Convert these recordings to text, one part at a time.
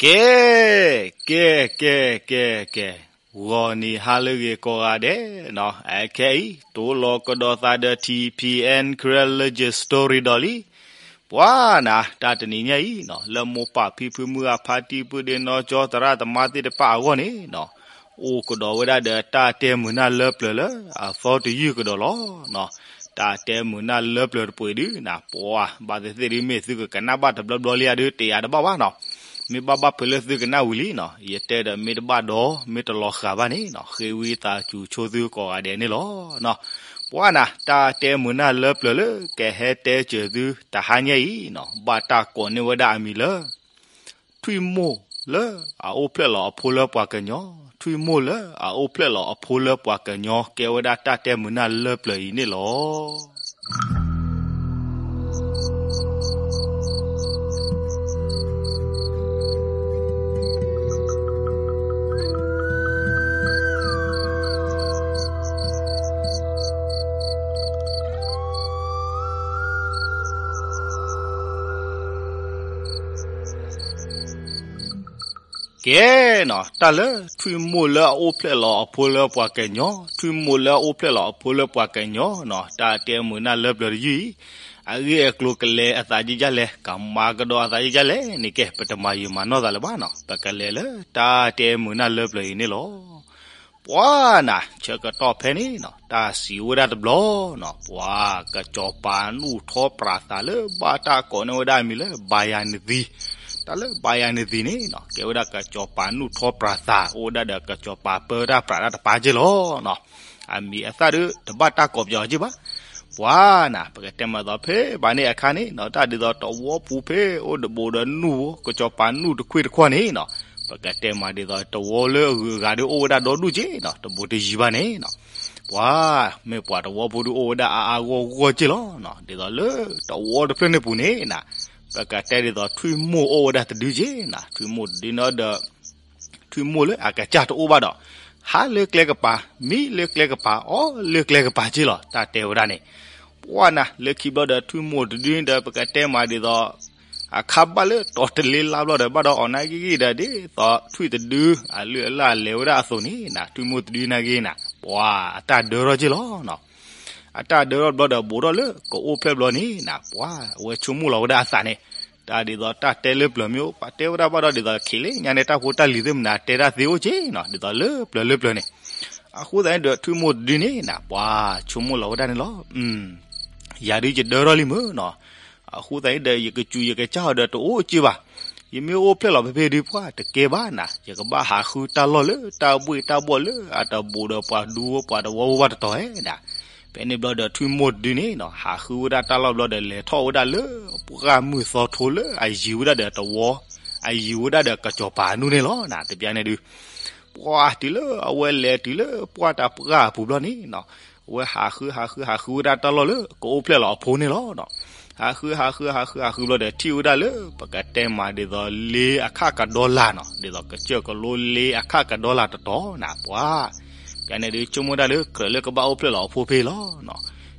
ကဲ, ကဲ, ကဲ, ကဲ, ကဲ, ဂီၤနံၤဟါလၢအဂ့ၤကိးဂၤဒဲးနီၤ, အခဲအံၤ တိၢ်လီၤကဒီးသးဒီး ထံၣ်ဖံၣ်အဲၣ် Karen Legend Story ဒီးလံ. ပှၤနၤ တၢ်တနံၤညါအံၤနီၤ လၢမိၢ်ပၢ်ဖံဖုမုၢ်ဂၤ ဖါတံၢ်ပုၢ်ဒ့နီၢ်ကၠီ သရၣ်သမါသ့ၣ်တဖၣ်အဂီၢ်န့ၣ်နီၤ, အိၣ်ကဒီးဝဲဒၣ်ဒီးတၢ်တဲမုာ်နၢ်လၢပျၢၤလၢအသီတယုၢ်ကဒီးလီၤနီၤ. တၢ်တဲမုာ်နၢ်လၢပျၢၤတပှဲၤဒုးနၤ ပှၤဘၣ်သ့ၣ်သ့ၣ်ဒုး မ့ၢ်သုကကနၣ်ဘၣ်တဘျီဘျီလံဧါဒုး တယာ်တဘၣ်ဘၣ်နီၤ. မ့ၢ်ဘၣ်ဘၣ်ဖဲလၢသုကနၣ်ဝံၤလံနီၤ, ယတဲဒီးမ့ၢ်တဘၣ်ဒီး မ့ၢ်တလီၤဃာ်ဘၣ်န့ၣ်နီၤ ဃ့ဝံသးစူၤဆိသုကိးဂၤဒဲးန့ၣ်လီၤနီၤ. ပှၤနၤ တၢ်တဲမုာ်နၢ်လၢပျၢၤလၢ ကဟဲတဲစၢၤသုတဟါညါအံၤနီၤ ဘၣ်တၢ်ကိးန့ၢ်ဝဲဒၣ်အမံၤလၢ ထွံၣ်မိၢ်လၢအအိၣ်ဖျဲၣ်လီၤအဖိလၢပှၤကညီ, ထွံၣ်မိၢ်လၢအအိၣ်ဖျဲၣ်လီၤအဖိလၢပှၤကညီ ကဲဝဲဒၣ်တၢ်တဲမုာ်နၢ်လၢပျၢၤအံၤန့ၣ်လီၤ. ကဲနီၤ တၢ်လၢထွံၣ်မိၢ်လၢအအိၣ်ဖျဲၣ်လီၤအဖိလၢပှၤကညီ, ထွံၣ်မိၢ်လၢအအိၣ်ဖျဲၣ်လီၤအဖိလၢပှၤကညီနီၤ တၢ်တဲမုာ်နၢ်လၢပျၢၤတယုၢ်အံၤ, အဂ့ၢ်အကျိၤကလဲၤအသးဒ်လဲၣ်, ကမၤကဒီးအသးဒ်လဲၣ်န့ၣ် ကဲ ပတမၤယံာ်မၤနီၢ်သးလၢၤဘၣ်နီၤ, ပကလဲၤလၢတၢ်တဲမုာ်နၢ်လၢပျၢၤအံၤန့ၣ်လီၤ. ပှၤနၤ ဆၢကတီၢ်ဖဲန့ၣ်နီၤ တၢ်စံးဝဲဒၣ်တဘျီနီၤ, ပှၤကစီၤပၤနူၢ်ထီပြးသးလၢဘၣ်တၢ်ကိးန့ၢ်ဝဲဒၣ်အမံၤလၢ ဘါယၤနသံ, တၢ်လၢဘါယၤနသံန့ၣ်နီၤ ကဲဝဲဒၣ်ကစီၤပၤနူၢ်ထီပြးသး အိၣ်ဝဲဒၣ်ဒီးကစီၤပၤပၢတၢ်ပြးတၢ်တပၤက့ၢ်လီၤနီၤ. အမံၤအသၣ်ဒုး တဘၣ်တၢ်ကိးပယီၤက့ၢ်ဘၣ်. ပှၤနၤ ပကတဲမၤသီဖဲဘၣ်န့ၣ်အခါန့ၣ်နီၤ တၢ်ဒ်သိးတဝီပူၤဖဲအိၣ်တဘိးဒီးနူၢ် ကစီၤပၤနူၢ်တခွ့ၣ်တခွီၣ်န့ၣ်နီၤ, ပကတဲမၤဒ်သိးတဝီလၢအဂုၤအဂၤဒုးအိၣ်ဝဲဒၣ်ဒီဒူၣ်က့ၢ်နီၤ တဘိးတယံၤဘၣ်န့ၣ်နီၤ ပှၤ မ့ၢ်ပှၤတဝီဖိဒုးအိၣ်ဝဲဒၣ်အါအါဂီၢ်ဂီၢ်က့ၢ်လီၤနီၤ. ဒ်သိးလၢတဝီတဖျၢၣ်န့ၣ်ပူၤန့ၣ်နၤ ပကတဲဒ်သိးထွံၣ်မိၢ်အိၣ်ဝဲဒၣ်တဒုက့ၢ်နၤ, ထွံၣ်မိၢ်တဒုန့ၣ်ဒီး ထွံၣ်မိၢ်လၢအကစၢ်တအိၣ်ဘၣ်ဒီး ဟးလၢကျဲကပၤ မံလၢကျဲကပၤ အီၣ်လၢကျဲကပၤက့ၢ်လီၤ တၢ်တဲဝဲဒၣ်န့ၣ်. ပှၤနၤ လၢခံဘျီဒီးထွံၣ်မိၢ်တဒုန့ၣ်ဒီး ပကတဲမၤဒ်သိး အခါဘၣ်လၢတီၤတလ့လါဘျီဒီး ဘၣ်ဒီးအီၤနာ်က့ၢ်က့ၢ်ဒီး ဒ်သိးထွံၣ်တဒု အလုၢ်အလၢ်လဲၤဝဲဒၣ်အသိးန့ၣ်နၤ ထွံၣ်မိၢ်တဒုနာ်က့ၢ်နၤ ပှၤအတၢ်ဒၢထီၣ်က့ၢ်လီၤနီၤ. အတၢ်ဒၢထီၣ်ဘျီဒီး ဘူးထီၣ်လၢကအိၣ်ဖျဲၣ်ဘျီန့ၣ်နၤ ပှၤအဝဲဆိကမိၣ်လီၤဝဲဒၣ်အသးန့ၣ်, တၢ်ဒ်သိးတၢ်တဲလၢပျၢၤမ့ၢ်အိၣ် ပှၤတဲဝဲဒၣ်ဘၣ်ဒီး ဒ်သိးခံးလၢညါန့ၣ် တၢ်ဖိတၢ်လံၤသ့ၣ်မနုၤတဲတၢ်သ့အိၣ်က့ၢ်နီၤ ဒ်သိးလၢပျၢၤလၢပျၢၤန့ၣ်. အဃိသတးန့ၣ်ဒီး ထွံၣ်မိၢ်တဒုန့ၣ်နၤ ပှၤဆိကမိၣ်လီၤဝဲဒၣ်န့ၣ်လီၤ. ယၤဒုးယဒၢထီၣ်လံမုၢ်နီၤ, အဃိသတးန့ၣ်ဒီး ယကစူးယကစၢ်အီၤဒီးတအိၣ်က့ၢ်ဘၣ်. ယမ့ၢ်အိၣ်ဖျဲၣ်လီၤဖဲဖဲဒုး ပှၤတကဲဘၣ်နၤ ယကဘၣ်ဟးဃုတၢ်လီၢ်လၢတၢ်ဘှ့ၣ်တၢ်ဘှီၣ်လၢအတဘူးဒီးပှၤဒူပှၤတဝီဖိဘၣ်တတီၤဧါနၤ. ဖဲန့ၣ်ဘျီဒီးထွံၣ်မိၢ်တဒုန့ၣ်နီၤ ဟးဃုဝဲဒၣ်တၢ်လီၢ်ဘျီဒီး လဲၤထီၣ်ဝဲဒၣ်လၢပှၢ်မုၢ်သီထိလၢအယံၤဝဲဒၣ်ဒီးတဝီ, အယံၤဝဲဒၣ်ဒီးကစီၤပၤနူၢ်န့ၣ်လီၤနၤ. တပျၢ်န့ၣ်ဒုး ပှၤတုၤလၢအဝဲလဲၤတုၤလၢပှၢ်တၢ်ပှၢ်အပူၤဘျီန့ၣ်နီၤ, အဝဲဟးဃုဟးဃုဟးဃုဝဲဒၣ်တၢ်လီၢ်လၢကအိၣ်ဖျဲၣ်လီၤအဖိန့ၣ်လီၤ. ဟးဃုဟးဃုဟးဃုဟးဃုဘျီဒီး ထံၣ်ဝဲဒၣ်လၢ ပကတဲမးဒ်သိးလ့အခၣ်ကဒီလၢ်နီၤ, ဒ်သိးကစၢၢ်ကလိလ့အခၣ်ကဒီလၢ်တတီၤနၤ ပှၤ ပျၢ်န့ၣ်ဒုး ဆိကမိၣ်ဒၣ်လၢကြၢးလၢကဘၣ်အိၣ်ဖျဲၣ်လီၤအဖိဖဲလီၤနီၤ.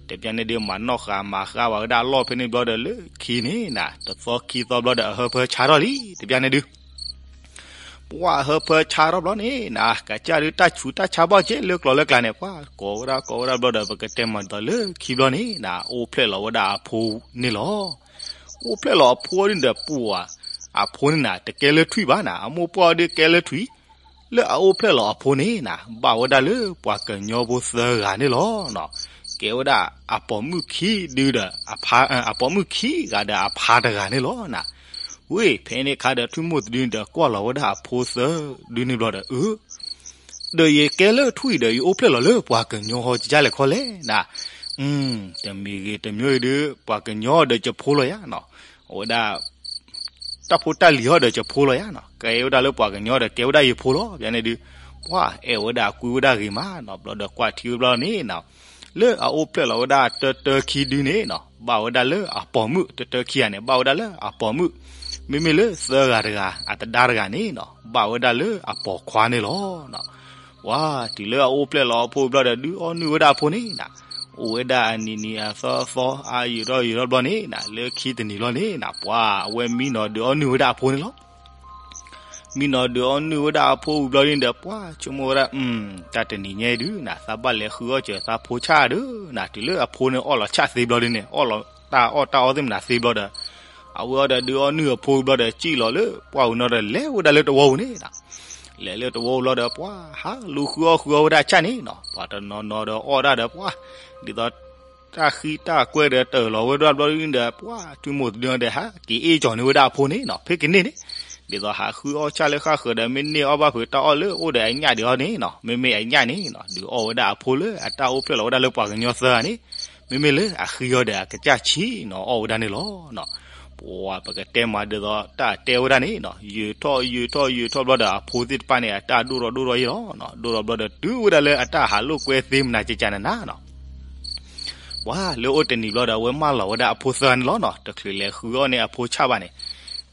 တပျၢ်န့ၣ်ဒုး မၤနီၣ်ဃာ်မၤဃာ်ဝဲဒၣ်အလီၢ်ဖဲန့ၣ်ဘျီဒီး လၢခံန့ၣ်နၤ တသီခံသီဘျီဒီး အဟၢဖၢဆါထီၣ်လံ တပျၢ်န့ၣ်ဒုး ပှၤအဟၢဖၢဆါထီၣ်ဘျီန့ၣ်နၤ ကစၢ်ဒုးတၢ်ဆူးတၢ်ဆါဘၣ်က့ၢ်လၢကျီလၢကျါန့ၣ် ပှၤကိးဝဲဒၣ်ကိးဝဲဒၣ်ဘျီဒီး ပကတဲမးဒ်သိးလၢခံဘျီန့ၣ်နၤ အိၣ်ဖျဲၣ်လီၤဝဲဒၣ်အဖိန့ၣ်လီၤ. အိၣ်ဖျဲၣ်လီၤအဖိန့ၣ်ဒီး ပှၤအဖိန့ၣ်နၤ တကဲလၢထွံၣ်ဘၣ်နၤ အမိၢ်ပှၢ်ဒုးကဲလၢထွံၣ် လၢအအိၣ်ဖျဲၣ်လီၤအဖိန့ၣ်နၤ ဘၣ်ဝဲဒၣ်လၢပှၤကညီဖိသၢဂၤန့ၣ်လီၤ. ကဲဝဲဒၣ်အပိာ်မုၣ်ခံဒုဒီး အပိာ်မုၣ်ခံဂၤဒီးအဖါတဂၤန့ၣ်လီၤနၤ. ဝ့ၢ် ဖဲန့ၣ်အခါဒီး ထွံၣ်မိၢ်တဒုန့ၣ်ဒီး ကွၢ်လီၤဝဲဒၣ်အဖိသၢဒုန့ၣ်ဘျီဒီး အၢ ဒီးယကဲလၢထွံၣ်ဒီး ယအိၣ်ဖျဲၣ်လီၤလၢပှၤကညီဟီ ယလဲၤခီလဲၣ်နၤ. တမံၤဂ့ၤတမံၤဂ့ၤဒုး ပှၤကညီဒီးယဖိလီၤယါနီၤ, အဝဲဒၣ် တၢ်ဖိတၢ်လံၤဟီဒီးယဖိလီၤယါနီၤ, ကဲဝဲဒၣ်လၢပှၤကညီဒီး ကဲဝဲဒၣ်ယဖိလီၤ. ပျၢ်န့ၣ်ဒုး ပှၤအဲၣ်ဝဲဒၣ်အကွံဝဲဒၣ်ဂ့ၤမးနီၤ, ဘျီဒီးကွၢ်ထံဝဲဘျီန့ၣ်နီၤ လၢအအိၣ်ဖျဲၣ်လီၤဝဲဒၣ်တၢတၢခံဒုန့ၣ်နီၤ ဘၣ်ဝဲဒၣ်လၢအပိာ်မုၣ်, တၢတၢခံဂၤန့ၣ် ဘၣ်ဝဲဒၣ်လၢအပိာ်မုၣ်, မ့မ့ၢ်လၢသၢဂၤတဂၤ အတဒါတဂၤန့ၣ်နီၤ ဘၣ်ဝဲဒၣ်လၢအပိာ်ခွါန့ၣ်လီၤ. ပှၤတုၤလၢအအိၣ်ဖျဲၣ်လီၤအဖိဘျီဒီး ဒုးအီၣ်နုၢ်ဝဲဒၣ်အဖိန့ၣ်နၤ, အိၣ်ဝဲဒၣ်အနံၤနံၤအသီသီ အါယံာ်ထီၣ်ယံာ်ထီၣ်ဘျီန့ၣ်နၤ လၢခံတနံၤလီၤန့ၣ်နၤ ပှၤအဝဲမံနီၤ ဒုးအီၣ်နုၢ်ဝဲဒၣ်အဖိန့ၣ်လီၤ. မံနီၤဒုးအီၣ်နုၢ်ဝဲဒၣ်အဖိဝံၤဘျီဒ်န့ၣ်ဒီး ပှၤဆိကမိၣ်ဝဲဒၣ် တၢ်တနံၤညါဒုးနၤ သးဘၣ်လဲၤဃုအီၣ်စၢၤသးဖိဆၣ်ဒုးနၤ တုၤလၢအဖိန့ၣ်အီၣ်လီၤဆၣ်သ့ဘျီဒ်န့ၣ် အီၣ်လီၤတၢ်အီၣ်တၢ်အီသ့ၣ်မနုၤသ့ဘျီဒီး အဝဲအီၤဒီးဒုးအီၣ်နုၢ်အဖိဘျီဒီး စံၣ်လီၤလၢပှၢ်ပူၤနီၤဒီး လဲၤဝဲဒၣ်လၢတဝီပူၤန့ၣ်နၤ လဲၤလၢတဝီပူၤလီၤဒီး ပှၤဟးလူၤဃုအီၣ်ဃုအီၣ်ဝဲဒၣ်ဆၣ်န့ၣ်နီၤ ပှၤတနီၤနီၤဒီးအီၣ်ဒၣ်ဒီးပှၤ ဒ်သိး တၢ်ဃံတၢ်ကွဲၢ်ဒီးတၢၢ်လီၤဝဲဒၣ်ဘျီဒ်န့ၣ်ဒီး ပှၤထွံၣ်မိၢ်တဒုဒီး ဟးက့ၤအ့ၣ်ကၠီၤန့ၢ်ဝဲဒၣ်အဖိန့ၣ်နီၤ ဖဲကန့ၢ်န့ၣ် ဒ်သိးဟးဃုအီၣ်ဆၣ်လၢဃၣ်ဃၢၤဒီး မ့ၢ်န့ၢ်အီၣ်ဘၣ်ဖုးတၢ်အီၣ်လၢအိၣ်ဒီးအညၣ်ဒံးအီၤန့ၣ်နီၤ မ့မ့ၢ်အညၣ်န့ၣ်နီၤ ဒုးအီၣ်ဝဲဒၣ်အဖိလၢအတၢ်အိၣ်ဖျဲၣ်လီၤဝဲဒၣ်လၢပှၤကညီသၢဂၤန့ၣ် မ့မ့ၢ်လၢအဃံအီၤဒီးအကစၢ်ဆံးနီၤ အီၣ်ဝဲဒၣ်န့ၣ်လီၤ. ပှၤပကတဲမးဒ်သိးတၢ်တဲဝဲဒၣ်န့ၣ်နီၤ ယၢၤထီၣ်ယၢၤထီၣ်ယၢၤထီၣ်ဘျီဒီး အဖိသ့ၣ်တဖၣ်န့ၣ် အတၢ်ဒိၣ်ထီၣ်ဒိၣ်ထီၣ်ယဲလီၤ. ဒိၣ်ထီၣ်ဘျီဒီးတုၤဝဲဒၣ်လၢအတၢ်ဟးလိာ်ကွဲသ့မနၤကကနနၤနီၤ ပှၤလၢအိၣ်တနံၤဘျီဒီး အဝဲမၢလီၤဝဲဒၣ်အဖိသၢဂၤန့ၣ်လီၤနီၤ တချုးလဲၤဃုအီၣ်န့ၢ်အဖိဆၣ်ဘၣ်န့ၣ်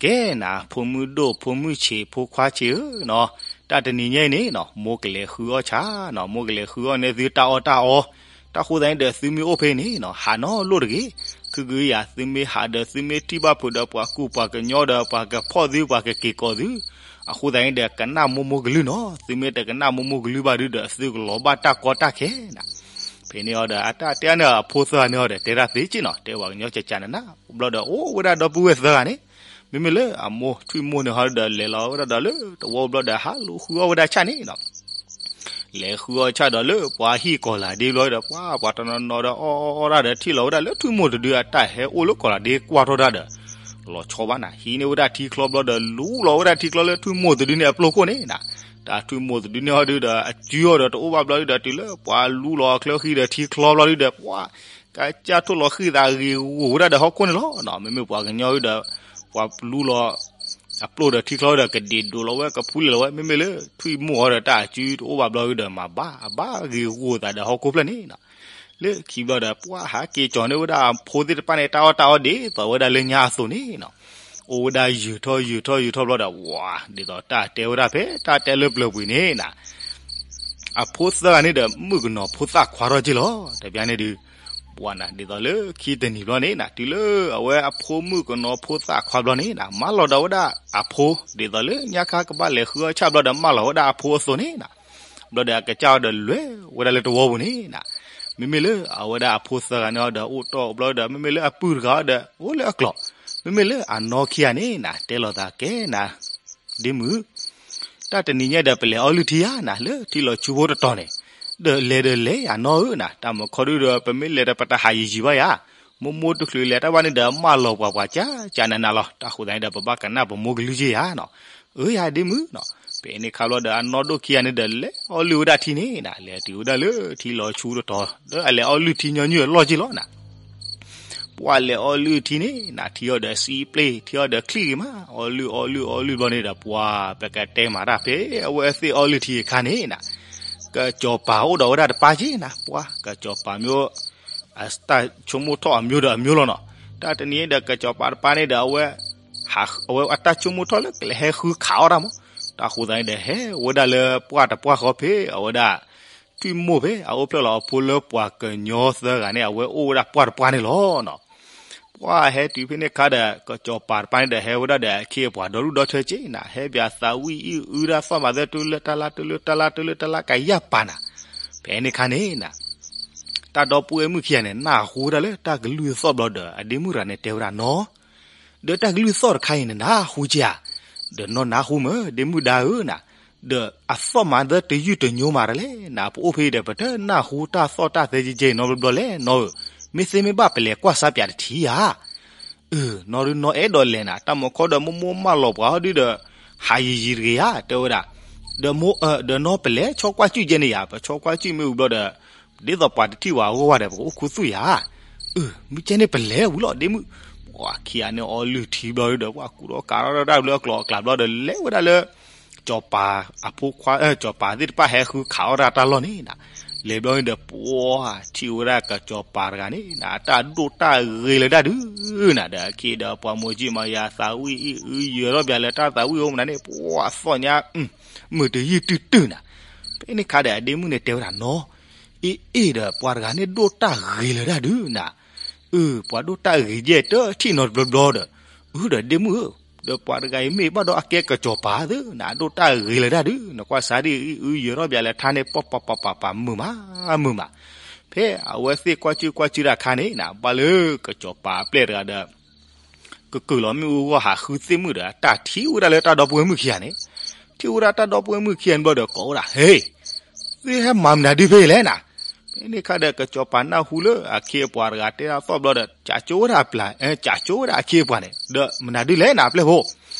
ကဲနၤ ဖိမုၣ်ဒိၣ် ဖိမုၣ်ဆံး ဖိခွါဆံးဧၢနီၤ တၢ်တနံၤညါအံၤန့ၣ်နီၤ မိၢ်ကလဲၤဃုအီၣ်ဆၣ်နီၤ မိၢ်ကလဲၤဃုအီၣ်န့ၢ်သုတၢ်အီၣ်တၢ်အီ တၢ်ဃိသတးန့ၣ်ဒီး သုမ့ၢ်အိၣ်ဖဲန့ၣ်နီၤ ဟးနီတလိၣ်တဂ့ၤ ခုကယၤ သုမ့ၢ်ဟးဒီး သုမ့ၢ်ထံၣ်ဘၣ်ဖုးဒီး ပှၤကူပှၤကညီဒီး ပှၤကဖီၣ်သု ပှၤကက့ၤကိးသု အဃိသတးန့ၣ်ဒီး ကနၣ်မိၢ်မိၢ်ကလုၢ်နီၤ သုမ့ၢ်တကနၣ်မိၢ်မိၢ်ကလုၢ်ဘၣ်ဒုဒီး သုကလီၤဘၣ်တၢ်ကီတၢ်ခဲနၤ ဖဲန့ၣ်အီၤဒီး အတၢ်တဲန့ၣ်အဖိသၢဂၤန့ၣ်အီၤဒီး တဲဒၣ်သ့က့နီၤ တဲပှၤကညီကကနနၤ ဘျီဒီး အိၣ်ဝဲဒၣ်ဒီပုၢ်ဝဲၢ်သၢဂၤန့ၣ် မ့မ့ၢ်လၢအမိၢ်ထွံၣ်မိၢ်န့ၣ်ဟီဒီး လဲၤလီၤဝဲဒၣ်ဒီးလၢတဝီဘျီဒီး ဟးလူၤဃုအီၣ်ဝဲဒၣ်ဆၣ်န့ၣ်နီၤ လဲၤဃုအီၣ်ဆၣ်ဒီးလၢပှၤဟံၣ်ကီၤလၤဒ့ဘျီဒီး ပှၤပှၤတနီၤနီၤဒီး အီၣ်အီၣ်အီၣ်ဒၣ်ဒီး ထံၣ်လီၤဝဲဒၣ်လၢထွံၣ်မိၢ်တဒုအတၢ် ဟဲအိၣ်လၢကီၤလၤဒ့ကွၢ်ထီၣ်တၢ်ဒီး လီၤဆီဘၣ်နၤ ဟံးန့ၢ်ဝဲဒၣ်ထံချီဘျီဒီး လူလီၤဝဲဒၣ်ထံချီလၢထွံၣ်မိၢ်တဒုန့ၣ်အပျိၢ်ခိၣ်န့ၣ်နၤ တၢ်ထွံၣ်မိၢ်တဒုန့ၣ်ဟီဒုဒီး အစုအီၤဒီးတအိၣ်ဘၣ်ဘျီဒုဒီး တုၤလၢပှၤလူလီၤအချၢဃံဒီးထံချီဘျီဒုဒီး ပှၤ ကစၢ်ထိၣ်လီၤဃံသးဂ့ၤဂီၤဝဲဒၣ်ဒီးဟီၣ်ခိၣ်န့ၣ်လီၤ. မ့မ့ၢ်ပှၤကညီဒုဒီး ပှၤလူလီၤ အပျိၢ်ဒီးထံချီဒီး ကဒ့ၣ်ဒိၣ်လီၤဝဲ ကဖူလဲၣ်လီၤဝဲ မ့မ့ၢ်လၢထွံၣ်မိၢ်အီၤဒီး တၢ်အစုတအိၣ်ဘၣ်ဘျီဒုဒီး မၤဘၣ်အဘၣ်ဂ့ၤဂီၤသးဒီးဟီၣ်ခိၣ်ဖျၢၣ်န့ၣ်နီၤ လၢခံဘျီဒီး ပှၤဟးက့ၤကၠီၤန့ၢ်ဝဲဒၣ်အဖိသ့ၣ်တဖၣ်န့ၣ် တၢ်အီၣ်တၢ်အီဒ်သိးဝဲဒၣ်လၢညါအသိးန့ၣ်နီၤ အိၣ်ဝဲဒၣ်ယုာ်ထီၣ်ယုာ်ထီၣ်ယုာ်ထီၣ်ဘျီဒီး ဝၤ ဒ်သိးတၢ်တဲဝဲဒၣ်ဖဲတၢ်တဲလၢပျၢၤပူၤန့ၣ်နၤ အဖိသၢဂၤန့ၣ်ဒီး မုၣ်ကနီၤဖိသၣ်ခွါထီၣ်က့ၢ်လီၤ. တဘျီန့ၣ်ဒုး ပှၤနၤ ဒ်သိးလၢခံတနံၤဘျီန့ၣ်နၤ တုၤလၢအဝဲအဖိမုၣ်ကနီၤဖိသၣ်ခွါဘျီန့ၣ်နၤ မၢလီၤဒီးဝဲဒၣ်အဖိ ဒ်သိးလၢညါခါကဘၣ်လဲၤဃုအီၣ်ဆၣ်ဘျီဒီး မၢလီၤဝဲဒၣ်အဖိအသိးန့ၣ်နၤ ဘျီဒီးအကစၢ်အီၤဒီးလဲၤဝဲဒၣ်လၢတဝီပူၤန့ၣ်နၤ မ့မ့ၢ်လၢအဝဲဒၣ်အဖိသၢဂၤန့ၣ်အီၤဒီး အိၣ်တီၢ်ဘျီဒီး မ့မ့ၢ်လၢအပုၢ်တဂၤအီၤဒီး အိၣ်လၢအကျိၤ မ့မ့ၢ်လၢအနီၢ်ခံဂၤန့ၣ်နၤ တဲလိာ်သးကဲနၤ ဒ့မုၣ် တၢ်တနံၤညါဒီး ပလဲၤအီၣ်လုၢ်ထံဧါနၤ လၢထံလီၤဆူဖိတတီၤန့ၣ် ဒီးလဲၤဒီးလဲၤယၤနီၢ်ဧၢနၤ တၢ်မုၢ်ခီဒုဒီး ပမ့ၢ်လဲၤဒီးပတဟးယံာ်ယံာ်ဘၣ်ယၤ မိၢ်မိၢ်တချုးလဲၤတၢ်ဘၣ်န့ၣ်ဒီး မၢလီၤပှၤပှၤကကနနၤလီၤ တၢ်ဃိသတးန့ၣ်ဒီး ပဘၣ်ကနၣ်ပမိၢ်ကလုၢ်က့ၢ်ယၤနီၤ အၢယၤဒ့မုၣ်နီၤ ဖဲန့ၣ်ခါဘျီဒီး အနီၢ်ဒိၣ်ခံဂၤန့ၣ်ဒီး လဲၤအီၣ်လုၢ်ဝဲဒၣ်ထံန့ၣ်နၤ လဲၤတုၤဝဲဒၣ်လၢထံလီၤဆူတတီၤ ဒီးအလဲၤအီၣ်လုၢ်ထံညီနုၢ်အလီၢ်က့ၢ်လီၤနၤ ပှၤလဲၤအီၣ်လုၢ်ထံန့ၣ်နၤ ထံအီၤဒီးစံပျ့ၢ် ထံအီၤဒီးချံၣ်ဂ့ၤမး အီၣ်လုၢ်အီၣ်လုၢ်အီၣ်လုၢ်ဘျီန့ၣ်ဒီး ပှၤပကတဲမၤတၢ်ဖဲအဝဲသ့ၣ်အီၣ်လုၢ်ထံအခါန့ၣ်နၤ ကစီၤပၤအိၣ်ဒီးဝဲဒၣ်တပၢ်က့ၢ်နၤ ပှၤကစီၤပၤမ့ၢ် အတၢ်ဆိကမိၣ်ထီၣ်အမျိုးဒီးအမျိုးလီၤနီၤ တၢ်တနံၤဒီးကစီၤပၤတပၢ်န့ၣ်ဒီးအဝဲ အဝဲအတၢ်ဆိကမိၣ်ထီၣ်လၢကလဲၤဟဲဃုခးအီၣ်တၢ်မး တၢ်ဃိသတးန့ၣ်ဒီး ဟဲဝဲဒၣ်လၢပှၢ်တပှၢ်ဃီဖဲအဝဲဒၣ် ထွံၣ်မိၢ်ဖဲအအိၣ်ဖျဲၣ်လီၤအဖိလၢပှၤကညီသၢဂၤန့ၣ် အဝဲအိၣ်ဝဲဒၣ်ပှၢ်တပှၢ်န့ၣ်လီၤနီၤ ပှၤဟဲတုၤဖဲန့ၣ်ခါဒီး ကစီၤပၤတပၢ်န့ၣ်ဒီး ဟဲဝဲဒၣ်ဒီးအခ့အပှၤဒီဒူၣ်ဒီထၢက့ၢ်နၤ ဟဲပၠးသးဝံၣ်အံၣ်အုဒၣ်သီၣ်မၤသၢတုၤလၢတၢ်လါတုၤလၢတၢ်လါတုၤလၢတၢ်လါကယၢ်ပၤနၤ ဖဲန့ၣ်ခါန့ၣ်နၤ တၢ်ဒီပုၢ်ဝဲၢ်မုၣ်ခံဂၤန့ၣ် နၢ်ဟူဝဲဒၣ်လၢတၢ်ကလုၢ်သီၣ်ဘျီဒီး အဒ့မုၣ်တဂၤန့ၣ်တဲဝဲဒၣ်နီၤ ဒီးတၢ်ကလုၢ်သီၣ်တခါအံၤန့ၣ် နၢ်ဟူက့ၢ်ဧါ ဒီးနီၢ်နၢ်ဟူမ့ၢ် ဒ့မုၣ်ဒါဧၢနၤ ဒီးအသီၣ်မၤသၢတယုၢ်တညိမးတလဲၣ် နၤပအိၣ်ဖဲအံၤဒီး ပတနၢ်ဟူတၢ်သီၣ်တၢ်သဲကဲကဲနီတဘျီဘျီလဲၣ်နီၤဧၢ မ့ၢ်သ့မ့ၢ်ဘၣ်ပလဲၤကွၢ်စါပၠးတထံၣ်ဧါ အၢ နီၢ်ဒုးနီၢ်အဲၣ်ဒိးလဲၤနၤ တၢ်မုၢ်ခီဒီးမိၢ်မိၢ်မၢလီၤပှၤဟီဒုဒီး ဟးယံာ်ယံာ်တဂ့ၤဧါ တဲဝဲဒၣ် ဒီးမိၢ် ဒီးနီၢ်ပလဲၤဆီကွၢ်ကုၢ်ကဲန့ၣ်ယၤ ပဆီကွၢ်ကုၢ်မ့ၢ်ဝံၤဘျီဒီး ဒ်သိးပှၤတထံၣ်ဝဲအဂီၢ်ဘၣ်ဒီး ပကအိၣ်ခူသူၣ်ယၤ အၢ မ့ၢ်ကဲန့ၣ်ပလဲၤဝံၤလီၤဒ့မုၣ် ပှၤခံဂၤန့ၣ်အီလုၢ်ထံဘျီဒုဒီး ပှၤကူၣ်ထီၣ်ကးထီၣ်ဒၣ်လၢအကျိၤအကျဲဘျီဒီး လဲၤဝဲဒၣ်လၢ စီၤပၤအဖိခွါ စီၤပၤသ့ၣ်တဖၣ်ဟဲဃုခးအီၣ်တၢ်တၢ်လီၢ်န့ၣ်နၤ လဲၤဘျီန့ၣ်ဒီး ပှၤထံၣ်ဝဲဒၣ်ကစီၤပၤတဂၤန့ၣ်နၤ အတၢ်ဒိၣ်တၢ်ဂ့ၤလၢတၢ်ဒုးနၤ ဒီးအခ့ဒီးပှၤမိၢ်ကံၢ်မၤယၤသးဝံၣ်အံၣ်အုယၢၤထီၣ်ပၠးလၢတၢ်သးဝံၣ်အိၣ်မနုၤန့ၣ် ပှၤသီၣ်ညါ မုာ်တယုၢ်တုၢ်တုၢ်နၤ ဖဲန့ၣ်ခါဒီးအဒ့မုၣ်န့ၣ်တဲဝဲဒၣ်နီၤ အ့ၣ်အ့ၣ်ဒီးပှၤတဂၤန့ၣ်ဒိၣ်တၢ်ဂ့ၤလၢတၢ်ဒုးနၤ အၢ ပှၤဒိၣ်တၢ်ဂ့ၤယဲၢ်တထံၣ်နီတဘျီဘျီဒီး အၢ ဒီးဒ့မုၣ်ဧၢ ဒီးပှၤတဂၤအံၤမ့ၢ်ဘၣ်ဒီးအကဲကစီၤပၤသ့နၤ, အဒိၣ်တၢ်ဂ့ၤလၢၤတၢ်ဒုး, နကွၢ်စးဒ်အံၤ အုယဲၤထီၣ်ဘၣ်လဲၤထါန့ၣ် ပှၤပှၤပှၤပှၤပှၤမုာ်မး, မုာ်မး. ဖဲအဝဲသ့ၣ်ကွၢ်ကၢၢ်ကွၢ်ကၢၢ်တၢ်ခါန့ၣ်နၤ, ဘၣ်လၢကစီၤပၤအပျဲၢ်တဂၤဒီး ကကုာ်လီၤမ့ၣ်အူအဂီၢ် ဟးဃုသ့ၣ်မုၣ်ဒီး တၢ်ထံၣ်ဝဲဒၣ်လၢတၢ်ဒီပုၢ်ဝဲၢ်မုၣ်ခံဂၤန့ၣ်, ထံၣ်ဝဲဒၣ်တၢ်ဒီပုၢ်ဝဲၢ်မုၣ်ခံဂၤန့ၣ်ဘျီဒီးကိးဝဲဒၣ်, ဟ့, သုဟဲမၤမနုၤဒုဖဲအံၤလဲၣ်နၤ. ဖဲန့ၣ်အခါဒီး ကစီၤပၤနၢ်ဟူလၢအခ့အပှၤတဂၤတဲဒၣ်သီၣ်ဘျီဒီး ကးကၠိဝဲဒၣ်အပျဲၢ်, ကးကၠိဝဲဒၣ်အခ့အပှၤန့ၣ်, ဒီးမနုၤဒုလဲၣ်နၤ အပျဲၢ်ဖိ.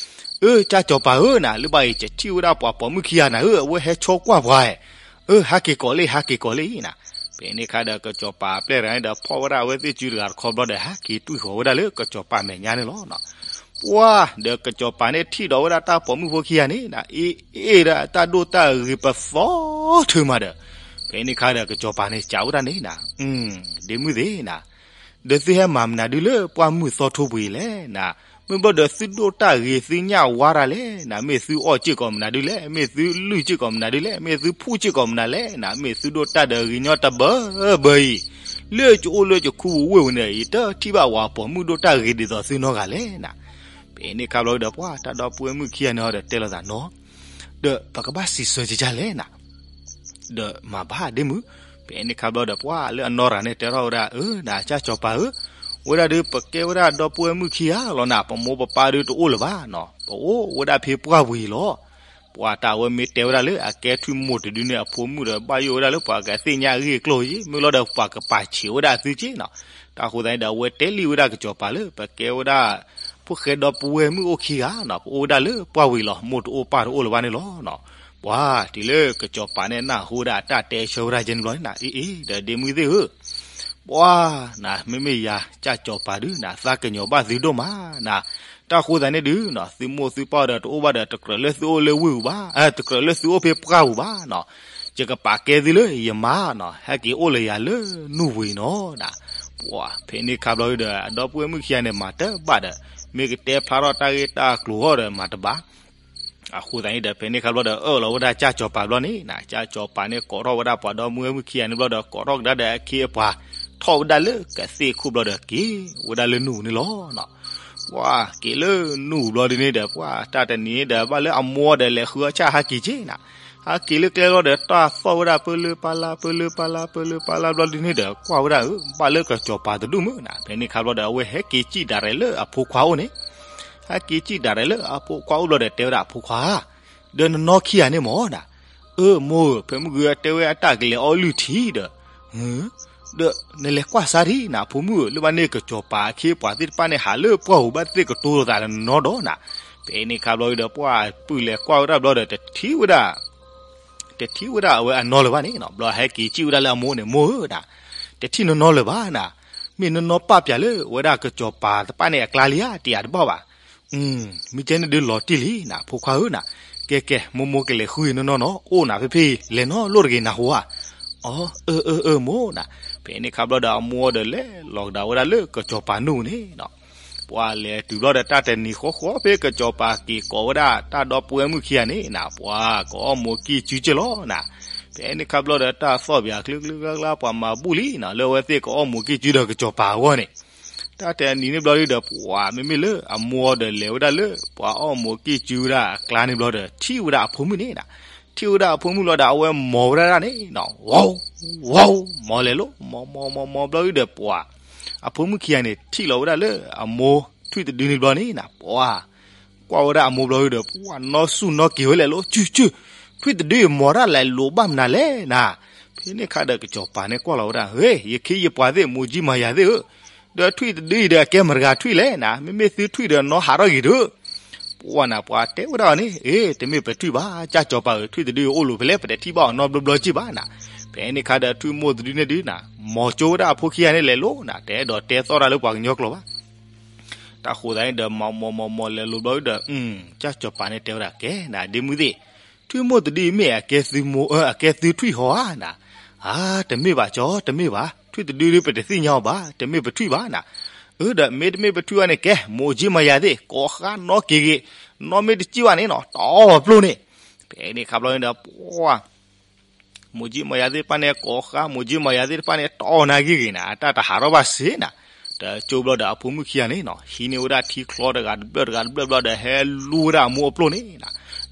အၢ ကၢ်စီၤပၤဧၢနၤ, လၢဘၣ်အံၤ ယထံၣ်ဝဲဒၣ်ပှၤပိာ်မုၣ်ခံဂၤနၤဧၢ, အဝဲဟဲဆိကွၢ်ပှၤဧါ. အၢ ဟဲက့ၤကိးလံ ဟဲက့ၤကိးလံနၤ. ဖဲန့ၣ်အခါဒီး ကစီၤပၤအပျဲၢ်တဂၤန့ၣ်ဒီး ဖီၣ်ဝဲဒၣ်အဝဲသ့ၣ်စုတဂၤတခီဘျီဒီး ဟဲက့ၤတွံၢ်ဃီၤဝဲဒၣ်လၢကစီၤပၤမဲာ်ညါန့ၣ်လီၤ. ပှၤဒီးကစီၤပၤန့ၣ်ထံၣ်ဒီးဝဲဒၣ်တၢ်ပိာ်မုၣ်ဖိခံဂၤန့ၣ်နၤ, အ့ၣ်အ့ၣ်ဒီး တၢ်ဒိၣ်တၢ်ဂ့ၤပသီထုးမးဒီး, ဖဲန့ၣ်အခါဒီး ကစီၤပၤန့ၣ်စံးဝဲဒၣ်န့ၣ်နၤ, ဒ့မုၣ်သ့ၣ်နၤ, ဒီးသုဟဲမၤမနုၤဒုလၢပှၢ်မုၢ်သီထိပူၤအံၤလဲၣ်နၤ. မ့ၢ်ဘျီဒီးသုဒိၣ်တၢ်ဂ့ၤ သုညၣ်ဝါတၢ်လဲၣ်နၤ, မ့ၢ်သုအီၣ်စ့ၢ်ကီးမနုၤဒုလဲၣ်, မ့ၢ်သုလုၢ်စ့ၢ်ကီးမနုၤဒုလဲၣ်, မ့ၢ်သုဖှူၣ်စ့ၢ်ကီးမနုၤလဲၣ်နၤ, မ့ၢ်သုဒိၣ်တၢ်ဒီးဂ့ၤညီတဘၢဘၢအံၤ, လၢယအိၣ်လၢယခူဝ့ၢ်ဝဲန့ၣ် ယတထံၣ်ဘၣ်ပှၤပိာ်မုၣ်ဒိၣ်တၢ်ဂ့ၤဒ်သိးသုနီတဂၤလဲၣ်နၤ. ဖဲန့ၣ်အခါဘျီဒီး ပှၤတၢ်ဒီပုၢ်ဝဲၢ်မုၣ်ခံဂၤန့ၣ်ဒီးတဲလိာ်သးနီၤ, ဒီးပကဘၣ်စံးဆၢကကလဲၣ်နၤ ဒီးမၤဘၣ်ဒ့မုၣ်. ဖဲန့ၣ်အခါဘျီဒီး ပှၤလၢအနီၢ်ရၤန့ၣ်တဲထီၣ်ဝဲဒၣ်, အၢ နၤကၢ်စီၤပၤဧၢ, ဝဲဒၣ်ဒုးပကဲဝဲဒၣ်ဒီပုၢ်ဝဲၢ်မုၣ်ခံဂၤလီၤနၤ, ပမိၢ်ပပၢ်ဒုးတအိၣ်လၢၤဘၣ်နီၤ, ပအိၣ်ဝဲဒၣ်ဖဲပှၢ်ပူၤအံၤလီၤ. ပှၤတၢ်ဝဲမ့ၢ်တဲဝဲဒၣ်လၢအကဲထွံၣ်မိၢ်တဒုန့ၣ် အဖိမုၣ်ဒီး ဘၣ်ယိၣ်ဝဲဒၣ်လၢပှၤကသ့ၣ်ညါအဂ့ၢ်အကျိၤက့, မ့ၢ်လီၤဒီးပှၤကပာ်ဆံးဝဲဒၣ်သုက့နီၤ. တၢ်ဃိသတးန့ၣ်ဒီး အဝဲတဲလံဝဲဒၣ်ကစီၤပၤလၢ ပကဲဝဲဒၣ် ဖိၣ်ဃဲဒီပုၢ်ဝဲၢ်မုၣ်အိၣ်ခံဂၤနီၤ, ပအိၣ်ဝဲဒၣ်လၢပှၢ်ပူၤအံၤလီၤ, မိၢ်တအိၣ်ပၢ်တအိၣ်လၢၤဘၣ်န့ၣ်လီၤ. ပှၤတုၤလၢကစီၤပၤန့ၣ်နၢ်ဟူဝဲဒၣ်တၢ်တဲဆၢဝဲဒၣ်ကဲန့ၣ်ဘျီန့ၣ်နၤ, အ့ၣ်အ့ၣ် ဒီးဒ့မုၣ်သ့ၣ်ဧၢ, ပှၤနၤ မ့မ့ၢ်ယၤကၢ်စီၤပၤဒုးနၤ သးကညီၤဘၣ်သုဒိၣ်မးနၤ. တၢ်ဃိသတးန့ၣ်ဒုးနီၤ သုမိၢ်သုပၢ်ဒီးတအိၣ်ဘၣ်ဒီး တကြၢးလၢသုအိၣ်လၢဝ့ၢ်ပူၤဘၣ်, တကြၢးလၢသုအိၣ်ဖဲပှၢ်ပူၤဘၣ်နီၤ. ယကပာ်ကဲသုလၢယမါနီၤ, ဟဲက့ၤအိၣ်လၢယၤလၢနူၢ်ပူၤအံၤနီၤနၤ. ပှၤဖဲန့ၣ်အခါဘျီဒီး အဒီပုၢ်ဝဲၢ်မုၣ်ခံဂၤန့ၣ် မၤတဘၣ်ဒီး မ့ၢ်ကတဲဖျါထီၣ်တၢ်ဂ့ၢ်တၢ်ကျိၤအဂီၢ်ဒီးမၤတဘၣ်. အဃိသတးန့ၣ်ဒီး ဖဲန့ၣ်အခါဘျီဒီး အၢၣ်လီၤဝဲဒၣ်ကၢ်စီၤပၤဘျီန့ၣ်နၤ, ကၢ်စီၤပၤန့ၣ် ကိးထီၣ်ဝဲဒၣ်ပှၤဒီပုၢ်ဝဲၢ်မုၣ်ခံဂၤန့ၣ်ဘျီဒီး ကိးထီၣ်ကဒါဒီးအခ့အပှၤ ထီၣ်ဝဲဒၣ်လၢကသ့ၣ်ခိၣ်ဘျီဒီး က့ၤဝဲဒၣ်လၢနူၢ်ပူၤန့ၣ်လီၤ. ပှၤက့ၤလၢနူၢ်ပူၤဘျီဒုးန့ၣ်ဒီး ပှၤတၢ်တနံၤန့ၣ်ဒီး ဘၣ်လၢအမိၢ်ဒီးလဲၤဃုအီၣ်ဆၣ်ဟးက့ၤက့ၤနၤ, ဟးက့ၤလၢကျဲဘျီဒီး တၢ်သီၣ်ဝဲဒၣ်ပၢလၢပၢလၢ ပၢလၢပၢလၢ ပၢလၢပၢလၢဘျီဒုးန့ၣ်ဒီး ကွၢ်ဝဲဒၣ်ဧၢ ဘၣ်လၢကၢ်စီၤပၤတဒူၣ်မုၣ်နၤ. ဖဲန့ၣ်အခါဘျီဒီး အဝဲဟဲက့ၤစံၣ်ဒၣ်ရဲၣ်လၢအဖိခွါအိၣ်န့ၣ် ဟဲက့ၤစံၣ်ဒၣ်ရဲၣ်လၢအဖိခွါအိၣ်ဘျီဒီး တဲဝဲဒၣ်အဖိခွါ, ဒီးနနီၢ်ခံဂၤန့ၣ်မ့ၢ်နၤ, အၢ မိၢ်ဧၢ ဖဲမုၢ်ဂီၤတဲဝဲအတၢ်ကလဲၤအီၣ်လုၢ်ထံဒီး, ဒီးနလဲၤကွၢ်စါဒံးနၤ ဖိမုၣ်ဧၢ, လၢဘၣ်န့ၣ်ကစီၤပၤအခ့အပှၤသ့ၣ်တဖၣ်န့ၣ် ဟးလၢပှၢ်ပူၤဘၣ်သ့ၣ်ကတိၤလိာ်သးလၢနနီၢ်ဒီးနၤ. ဖဲန့ၣ်အခါဘျီဒီး ပှၤပုၢ်လဲၤကွၢ်ဝဲဒၣ်ဘျီဒီး တထံၣ်ဝဲဒၣ် တထံၣ်ဝဲဒၣ်အဝဲအနီၢ်လၢၤဘၣ်န့ၣ်နီၤ. ဘျီဟဲက့ၤစံၣ်ဝဲဒၣ်လၢအမိၢ်န့ၣ်, မိၢ်ဧၢနၤ, တထံၣ်နနီၢ်လၢၤဘၣ်နၤ, မ့ၢ်နနီၢ်ပာ်ပၠးလၢဝဲဒၣ်ကစီၤပၤတဖၣ်န့ၣ်အကျါလံဧါ တယၤတဘၣ်ဘၣ်. မ့ၢ်ကဲန့ၣ်ဒုးလီၤတံၢ်လံနၤ ဖိခွါဧၢနၤ, ကဲကဲ မိၢ်မိၢ်ကလဲၤဃုနနီၢ်နီၢ် အိၣ်နၤဖဲဖဲလဲၤနီၢ်လိၣ်တဂ့ၤနၢ်ဟူဧါ. အၢ အၢ အၢ အၢ မိၢ်နၤ. ဖဲန့ၣ်အခါဘျီဒီး အမိၢ်ဒီးလဲၤလီၤကဒါဝဲဒၣ်လၢကစီၤပၤနူၢ်န့ၣ်နီၤ. ပှၤလဲၤတုၤဘျီဒီးတၢ်တနံၤဃီဃီ ဖဲကစီၤပၤက့ၤကိးဝဲဒၣ်တၢ်ဒီပုၢ်ဝဲၢ်မုၣ်ခံဂၤန့ၣ်နၤ, ပှၤကအီၣ်မူးကံၢ်စုက့လီၤနၤ. ဖဲန့ၣ်အခါဘျီဒီး တၢ်သီၣ်ပၠးချုးချုးကျါကျါ ပှၤမၤဘူၣ်လံနၤ လၢအဝဲသ့ၣ်ကအီၣ်မူးကံၢ်စုဒီးကစီၤပၤအဂီၢ်န့ၣ်. တၢ်တနံၤန့ၣ်ဘျီဒီး ပှၤမ့မ့ၢ်လၢအမိၢ်ဒီးလဲၤဝဲဒၣ်လၢ ပှၤအီၣ်မူးကံၢ်စုဝဲဒၣ်အကျါန့ၣ်ဘျီဒီး ထံၣ်ဝဲဒၣ်အဖိမုၣ်န့ၣ်နၤ. ထံၣ်ဝဲဒၣ်အဖိမုၣ်ဘျီဒီး အဝဲမိာ်ဝဲဒၣ်န့ၣ်နၤ, ဝီၤ ဝီၤ မိာ်လဲၤလိၤ မိာ်မိာ်မိာ်မိာ်ဘျီဒီး ပှၤအဖိမုၣ်ခံဂၤန့ၣ် ထံၣ်လီၤဝဲဒၣ်လၢအမိၢ်ထွံၣ်တဒုန့ၣ်ဘျီန့ၣ်နၤ, ပှၤ ကွၢ်ဝဲဒၣ်အမိၢ်ဘျီဒီး ပှၤနီၢ်ဆူၣ်နီၢ်က့ၤဝဲလဲၤလိၤ စုစု, ထွံၣ်တဒုအံၤမိာ်တၢ်လဲၤလိၤဘၣ်မနုၤလဲၣ်နၤ. ဖဲန့ၣ်အခါဒီး ကစီၤပၤန့ၣ်ကွၢ်လီၤဝဲဒၣ်, ဟ့ ယခ့ယပှၤသ့ၣ် မိၢ်ကံၢ်မၤယၤသ့ၣ်ဧၢ, ဒီးထွံၣ်တဒုအံၤဒီး အကဲမတၤတဂၤထွံၣ်လဲၣ်နၤ, မ့မ့ၢ်သုထွံၣ်ဒီးနီၢ်ဟးထီၣ်ဂ့ၤဒုး. ပှၤနၤ ပှၤတဲဝဲဒၣ်အီၤန့ၣ်, အ့ တမ့ၢ်ပထွံၣ်ဘၣ် ကၢ်စီၤပၤဧၢ, ထွံၣ်တဒုအံၤအိၣ်လိၤဖဲလဲၣ် ပတထံၣ်ဘၣ်အီၤနီတဘျီဘျီက့ၢ်ဘၣ်နၤ. ဖဲန့ၣ်အခါဒီး ထွံၣ်မိၢ်တဒုန့ၣ်ဒုးနၤ, မိာ်ကၠိဝဲဒၣ်အဖိခံဂၤန့ၣ်လဲၤလိၤနၤ, တအဲၣ်ဒိးတဲသီၣ်တၢ်လၢပှၤကညီကျိာ်ဘၣ်. တၢ်ဃိသတးန့ၣ်ဒီး မိာ်မိာ်မိာ်မိာ်လဲၤလိၤဘျီဒီး ကၢ်စီၤပၤန့ၣ်တဲဝဲဒၣ် ကဲနၤ ဒ့မုၣ်သ့ၣ်, ထွံၣ်မိၢ်တဒုအံၤမ့ၢ်အကဲသုမိၢ် အကဲသုထွံၣ်ဟီဧါနၤ. အါ တမ့ၢ်ဘၣ်ကၠီ တမ့ၢ်ဘၣ်, ထွံၣ်တဒုဒုး ပတသ့ၣ်ညါအီၤဘၣ်, တမ့ၢ်ပထွံၣ်ဘၣ်နၤ. အၢ ဒီးမ့တမ့ၢ်ပထွံၣ်ဘၣ်န့ၣ် ကဲ မိၢ်ကံၢ်မၤယၤသ့ၣ် ကိးဃါနီၢ်က့ၤဂ့ၤ, နီၢ်မ့ၢ်တကံၣ်ဘၣ်န့ၣ်နီၤ တအီၣ်ပျိၢ်န့ၣ်. ဖဲန့ၣ်အခါဘျီန့ၣ်ဒီး ပှၤ မိၢ်ကံၢ်မၤယၤသ့ၣ်တဖၣ်န့ၣ် ကိးဃါ မိၢ်ကံၢ်မၤယၤသ့ၣ်တဖၣ်န့ၣ် တအီၣ်နၢ်က့ၤဂ့ၤနၤ, တၢ်တဟးထီၣ်ဘၣ်စ့နၤ, တ ဒီးကၠိဘျီဒီးအဖိမုၣ်ခံဂၤန့ၣ်နီၤ ဟံးန့ၢ်ဝဲဒၣ်ထံချီတဂၤတဘျၢၣ်တဂၤတဘျၢၣ်ဘျီဒီး ဟဲလူဝဲဒၣ်အမိၢ်အပျိၢ်န့ၣ်နီၤ,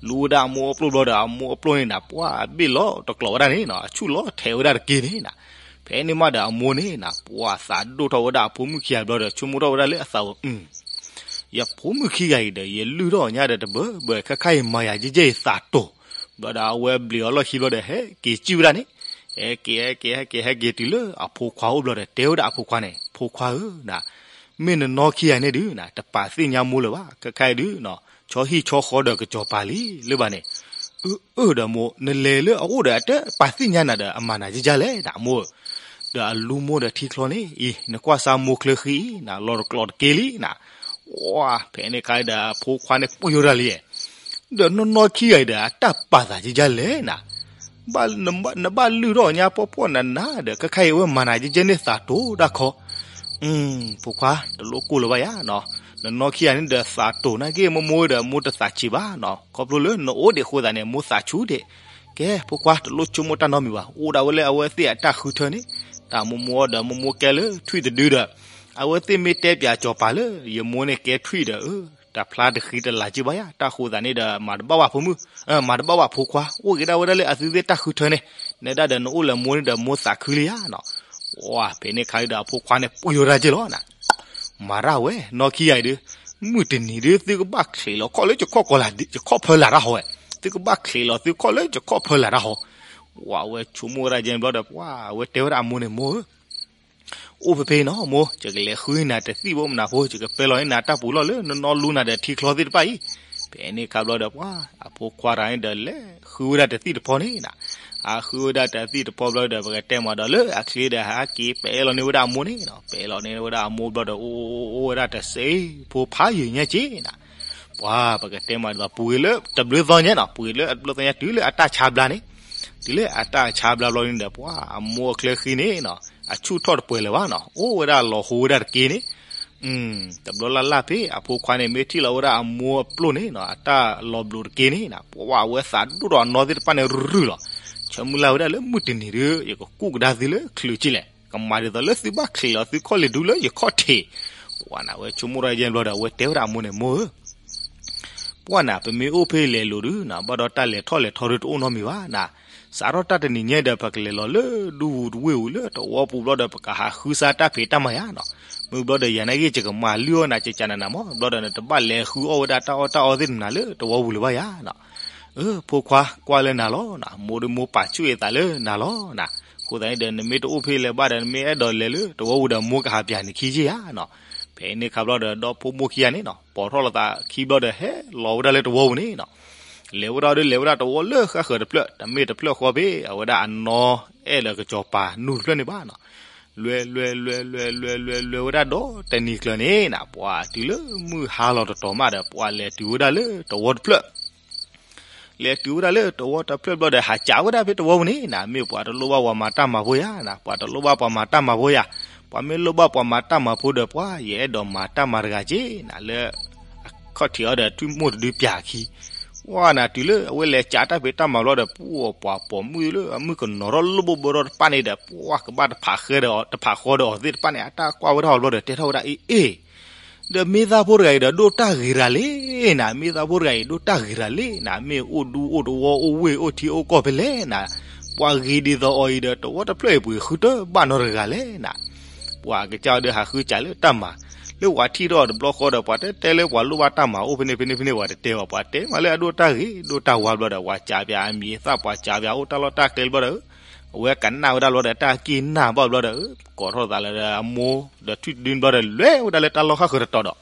လူဝဲဒၣ်အမိၢ်အပျိၢ်ဘျီဒီး အမိၢ်အပျိၢ်န့ၣ်နီၤ ပှၤအဘ့ၣ်လီၤတကျိၤဝဲဒၣ်န့ၣ်နီၤ အဆူၣ်လီၤထဲးဝဲဒၣ်တက့ၢ်န့ၣ်နီၤ. ဖဲန့ၣ်မးဒီးအမိၢ်န့ၣ်နီၤ ပှၤသးဒိၣ်ထီၣ်ဝဲဒၣ်အဖိမုၣ်ခံဂၤဘျီဒီး ဆိကမိၣ်ထီၣ်ဝဲဒၣ်လၢအသးဝဲ အ ယဖိမုၣ်ခံဂၤအံၤဒီး ယလုၢ်ထီၣ်ညါဒီးတဘၢဘၢ ခဲခါအံၤမၤယၤယဲယဲအံၤသးတိၤ, ဘျီဒီးအဝဲဘျံးအီၤလီၢ်ခံဘျီဒီး ဟဲက့ၤစံၣ်ဝဲဒၣ်န့ၣ်, ဟဲက့ၤ ဟဲက့ၤ ဟဲက့ၤ ဟဲက့ၤတုၤလၢအဖိခွါအိၣ်ဘျီဒီး တဲဝဲဒၣ်အဖိခွါန့ၣ် ဖိခွါဧၢ, မ့ၢ်နနီၢ်ခံဂၤန့ၣ်ဒုး တပာ်သ့ၣ်ညါမိၢ်လၢၤဘၣ်, ခဲခါအံၤဒုး ဆီဟံၣ်ဆီဃီဒီးကစီၤပၤလံ လၢၤဘၣ်န့ၣ်, အၢ အၢ ဒီးမိၢ် နလဲၤလၢအအိၣ်ဒီး အတပာ်သ့ၣ်ညါနၤဒီး အမၤနၤယဲယဲလဲၣ် နမိၢ်ဧၢ, ဒီးအလူမိၢ်ဒီးထံချီန့ၣ် အံၤ နကွၢ်စၢ်မိၢ်ချၢဃံအံၤ နလီၤတကျိၤတက့ၢ်လံနၤ, ဝါ ဖဲန့ၣ်ခါဒီး အဖိခွါန့ၣ်ပှ့ၤဝဲဒၣ်လံ, ဒီးနီၢ်နီၢ်ခံဂၤအံၤဒီး အတၢ်ပာ်သးယဲယဲလဲၣ်နၤ, ဘၣ် နဘၣ်လုၢ်ထီၣ်ညါဖှီၣ်ဖှီၣ်နးနးဒီး ခဲခါအံၤအဝဲမၤနၤယဲယဲန့ၣ်သးတိၤဒၣ်ခီ, ဖိခွါ တလိၣ်ကိၢ်လၢၤဘၣ်ယၤနီၤ, နနီၢ်ခံဂၤန့ၣ်ဒီးသးတိၤနာ်က့ မိၢ်မိၢ်ဒီး မိၢ်တသးဆံးဘၣ်နီၤ, ခီဖျိလၢနအိၣ်ဒံးအဃိသတးန့ၣ် မိၢ်သးဆူၣ်ဒံး, ကဲ ဖိခွါ တလိၣ်ဆိကမိၣ်တၢ်နီတမံၤဘၣ်, အိၣ်ဒၣ်ဝဲလၢအဝဲသ့ၣ်အတၢ်ဃုထၢန့ၣ်, တၢ်မိၢ်မိၢ်ဒီးမိၢ်မိၢ်ကဲလၢထွံၣ်တဒုဒီး, အဝဲသ့ၣ်မ့ၢ်တဲပၠးစီၤပၤလၢ ယမိၢ်န့ၣ်ကဲထွံၣ်ဒီး အၢ တၢ်ဖျါတဃံတလၤက့ဘၣ်ယၤ, တၢ်ဃိသတးန့ၣ်ဒီး မၤတဘၣ်ဘၣ်ဖိမုၣ်, မၤတဘၣ်ဘၣ်ဖိခွါ, အိၣ်က့ၤဒၣ်ဝဲဒၣ်လၢအသုသ့ၣ်တၢ်ဃုထၢန့ၣ်, နဲဒၣ်ဒီးနအိၣ်လၢမိၢ်န့ၣ်ဒီးမိၢ်သးခုလံယၤနီၤ, ဝါ ဖဲန့ၣ်ခါဒီးအဖိခွါန့ၣ် ပှ့ၤဝဲဒၣ်က့လီၤနၤ မၤတၢ်ဝဲ နီၢ်ခံဂၤအံၤဒုး, မုၢ်တနံၤဒုး သုကဘၣ်ချံးလီၤခီၣ်လၢယခီၣ်ဖၢလၢ်တၢ်ဟီဝဲ, သုကဘၣ်ချံးလီၤသုခီၣ်လၢယခီၣ်ဖၢလၢ်တၢ်ဟီ, ဝါ အဝဲဆိကမိၣ်ဝဲဒၣ်ယဲန့ၣ်ဘျီဒီး ပှၤ အဝဲတဲဝဲဒၣ်အမိၢ်န့ၣ် မိၢ်ဧၢ, အိၣ်ဖဲဖဲနီၤမိၢ်, ယကလဲၤဃုနၤတသံၣ်ဘိမနၤဖိ, ယကပဲလီၤန့ၢ်နၤတၢ်ပူၤလီၢ်လၢနနီၢ်လူနၤဒီးထံချီသ့ၣ်တဖၣ်အံၤ, ဖဲန့ၣ်ခါဘျီဒီး ပှၤ အဖိခွါတဂၤန့ၣ်ဒီးလဲၤဃုဝဲဒၣ်တသံၣ်တဖီန့ၣ်နၤ, အဃုဝဲဒၣ်တသံၣ်တဖီဘျီဒီး ပကတဲမးဒီးလၢအချ့ဒီးဟဲက့ၤပဲလီၤန့ၢ်ဝဲဒၣ်အမိၢ်န့ၣ်နီၤ, ပဲလီၤန့ၢ်ဝဲဒၣ်အမိၢ်ဘျီဒီး အိၣ်အိၣ်အိၣ်ဝဲဒၣ်တစဲးဖိဖးယံာ်ညါက့နၤ, ပှၤ ပကတဲမးဒီး ပှ့ၤလၢတဘျုးသီညါနီၤ, ပှ့ၤလၢအတဘျုးသီညါတုၤလၢအတၢ်ဆါဘျါန့ၣ်, တုၤလၢအတၢ်ဆါဘျါဘျီန့ၣ်ဒီး ပှၤ အမိၢ်အချ့ဃံန့ၣ်နီၤ, အဆူၣ်ထီၣ်တပှဲၤလၢၤဘၣ်နီၤ, အိၣ်ဝဲဒၣ်လီၤဟိဝဲဒၣ်တက့န့ၣ်, တဘျီလၢ်လၢ်ဖဲ အဖိခွါန့ၣ် မ့ၢ်ထံၣ်လီၤဝဲဒၣ်အမိၢ်အပျိၢ်န့ၣ်နီၤ အတၢ်လီၤဘျိးတက့န့ၣ်နီၤ, ပှၤ အဝဲသးဒိၣ်ထီၣ်အနီၢ်သ့ၣ်တဖၣ်န့ၣ်ရုၢ်ရုၢ်လီၤ, ဆၢမုၢ်လၢ်ဝဲဒၣ်လၢမုၢ်တနံၤဒီး ယကကူၣ်ကဒါသုလၢချုးက့လဲၣ်, ကမၤဒ်သိးလၢသုဘၣ်ချံးလီၤသုခီၣ်လ့ၤဒုလၢယခီၣ်ထံး, ပှၤန့ၣ် အဝဲဆိကမိၣ်ထီၣ်ယဲၢ်ဘျီဒီး အဝဲတဲဝဲဒၣ်အမိၢ်န့ၣ် မိၢ်ဧၢ ပှၤန့ၣ် ပမ့ၢ်အိၣ်ဖဲလဲၤလိၤဒုနီၤ ဘၣ်ဒီးတၢ်လဲၤထီၣ်လဲၤထီဒုတအိၣ်နီတမံၤဘၣ်နၤ, စးထီၣ်တၢ်တနံၤညါဒီး ပကလဲၤလီၤလၢဒူပူၤတဝ့ၢ်ပူၤလၢတဝီပူၤဘျီဒီး ပကဟးဃုစါတၢ်ဖံးတၢ်မၤယၤနီၤ, မုၢ်ဘျီဒီးယၤနာ်က့ ယကမၤလုၢ်အီၣ်နၤ ကကးနးနးမး ဘျီဒီး နတဘၣ်လဲၤဃုအီၣ်ဝဲဒၣ်တၢ်အီၣ်တၢ်အီသ့ၣ်တဖၣ်လၢတဝီပူၤလၢၤဘၣ်ယၤနီၤ, အၢ ဖိခွါ ကွၢ်လၢနၤလီၤနၤ, မိၢ်ဒီးမိၢ်ပာ်ဆူၣ်အသးလၢနၤလီၤနၤ, အဃိသတးန့ၣ်ဒီး နမ့ၢ်တအိၣ်ဖဲလဲၤဘၣ်ဒီး နမ့ၢ်အဲၣ်ဒိးလဲၤလၢတဝီပူၤဒီး မိၢ်ကဟးပၠးနခံယဲၢ်ယၤနီၤ, ဖဲန့ၣ်ခါဘျီဒီး ဒီဖိမိၢ်ခံဂၤန့ၣ်နီၤ ပိာ်ထီၣ်လိာ်သးခံဘျီဒီး ဟဲလီၤဝဲဒၣ်လၢတဝီပူၤန့ၣ်နီၤ, လဲၤဝဲဒၣ်ဒီး လဲၤဝဲဒၣ်တဝီလၢဃၣ်ဃၢၤတဖျၢၣ် တမ့ၢ်တဖျၢၣ်ဃီဖဲ အဝဲဒၣ်အနီၢ်အဲၣ်ဒီးကစီၤပၤနူၢ်တဖျၢၣ်န့ၣ်ဘၣ်နီၤ, လွဲလွဲလွဲလွဲလွဲလွဲလွဲဝဲဒၣ်ဒီးတနံၤကျၢၤန့ၣ်နီၤ ပှၤတုၤလၢမုၢ်ဟါလီၤတတီၤမးဒီး ပှၤလဲၤတုၤဝဲဒၣ်လၢတဝီတဖျၢၣ် လဲၤတုၤဝဲဒၣ်လၢတဝီတဖျၢၣ်ဘျီဒီး ဟးကးဝဲဒၣ်ဖဲတဝီပူၤန့ၣ်နီၤ, မ့ၢ်ပှၤတလိၣ်ဘၣ်ပှၤမၤတၢ်မၤဖိယၤနီၤ, ပှၤတလိၣ်ဘၣ်ပှၤမၤတၢ်မၤဖိယၤ, ပှၤမ့ၢ်လိၣ်ဘၣ်ပှၤမၤတၢ်မၤဖိဒီး ပှၤ ယအဲၣ်ဒိးမၤတၢ်မၤတဂၤက့နီၤ လၢ အခီၣ်ထံးအီၤဒီး ထွံၣ်မိၢ်တဒုပၠးခံ, ပှၤနီၤ တုၤလၢအဝဲလဲၤကးတၢ်ဖံးတၢ်မၤဘျီဒီး ပှၤပိာ်မုၣ်လၢအမုၣ်ကနီၤထီၣ်လၢဘိဘၢထီၣ်တဖၣ်န့ၣ်ဒီး ပှၤကဘၣ်တဖးဃဲဒီးတဖးဃီဒီးအီၤသ့ၣ်တဖၣ်န့ၣ် အတၢ်ကွၢ်ဝဲဒၣ်အီၤဘျီဒီး တဲထီၣ်ဝဲဒၣ်အ့ၣ်အ့ၣ် ဒီးမ့ၢ်သးဖိတဂၤအံၤဒီး ဒိၣ်တၢ်ဂ့ၤတဂၤလံနီၤ, မ့ၢ်သးဖိတဂၤအံၤ ဒိၣ်တၢ်ဂ့ၤတဂၤလံနီၤ, မ့ၢ်အိၣ်ဒူအိၣ်တဝီအိၣ်ဝ့ၢ်အိၣ်ထံအိၣ်ကီၢ်ဖဲလဲၣ်နီၤ, ပှၤဂ့ၤဒ်သိးအီၤအံၤဒီး တဝီတဖျၢၣ်အံၤပှ့ၤဃုတၢ်ဘၣ်နီတဂၤလဲၣ်နီၤ, ပှၤကစၢ်ဒုးဟးဃုစးလၢတၢ်မၤ, လၢပှၤထံၣ်ထီၣ်တဘျီဃီဒီး ပှၤတဲတဲလၢပှၤလိၣ်ဘၣ်တၢ်မၤအိၣ်ဖဲန့ၣ်ဖဲန့ၣ်ဖဲန့ၣ် ပှၤတတဲဘၣ် ပှၤတဲမးလၢအဒိၣ်တၢ်ဂ့ၤဒိၣ်တၢ်ဝါဘျီဒီး ပှၤကးပၠးအမံၤအသၣ် ပှၤကးပၠးအိၣ်တၢ်လီၢ်တၢ်ကျဲဘျီဒီး အဝဲကနၣ်ဝဲဒၣ်ဘျီဒီး တၢ်က့ၢ်နၢ်ဘၣ်ဘျီဒီး ကိးထီၣ်သးလၢအမိၢ်ဒီးထွံၣ်တဒုဘျီဒီး လဲၤဝဲဒၣ်လၢတၢ်လီၢ်ဃၣ်ဃၢၤတတီၤဒီး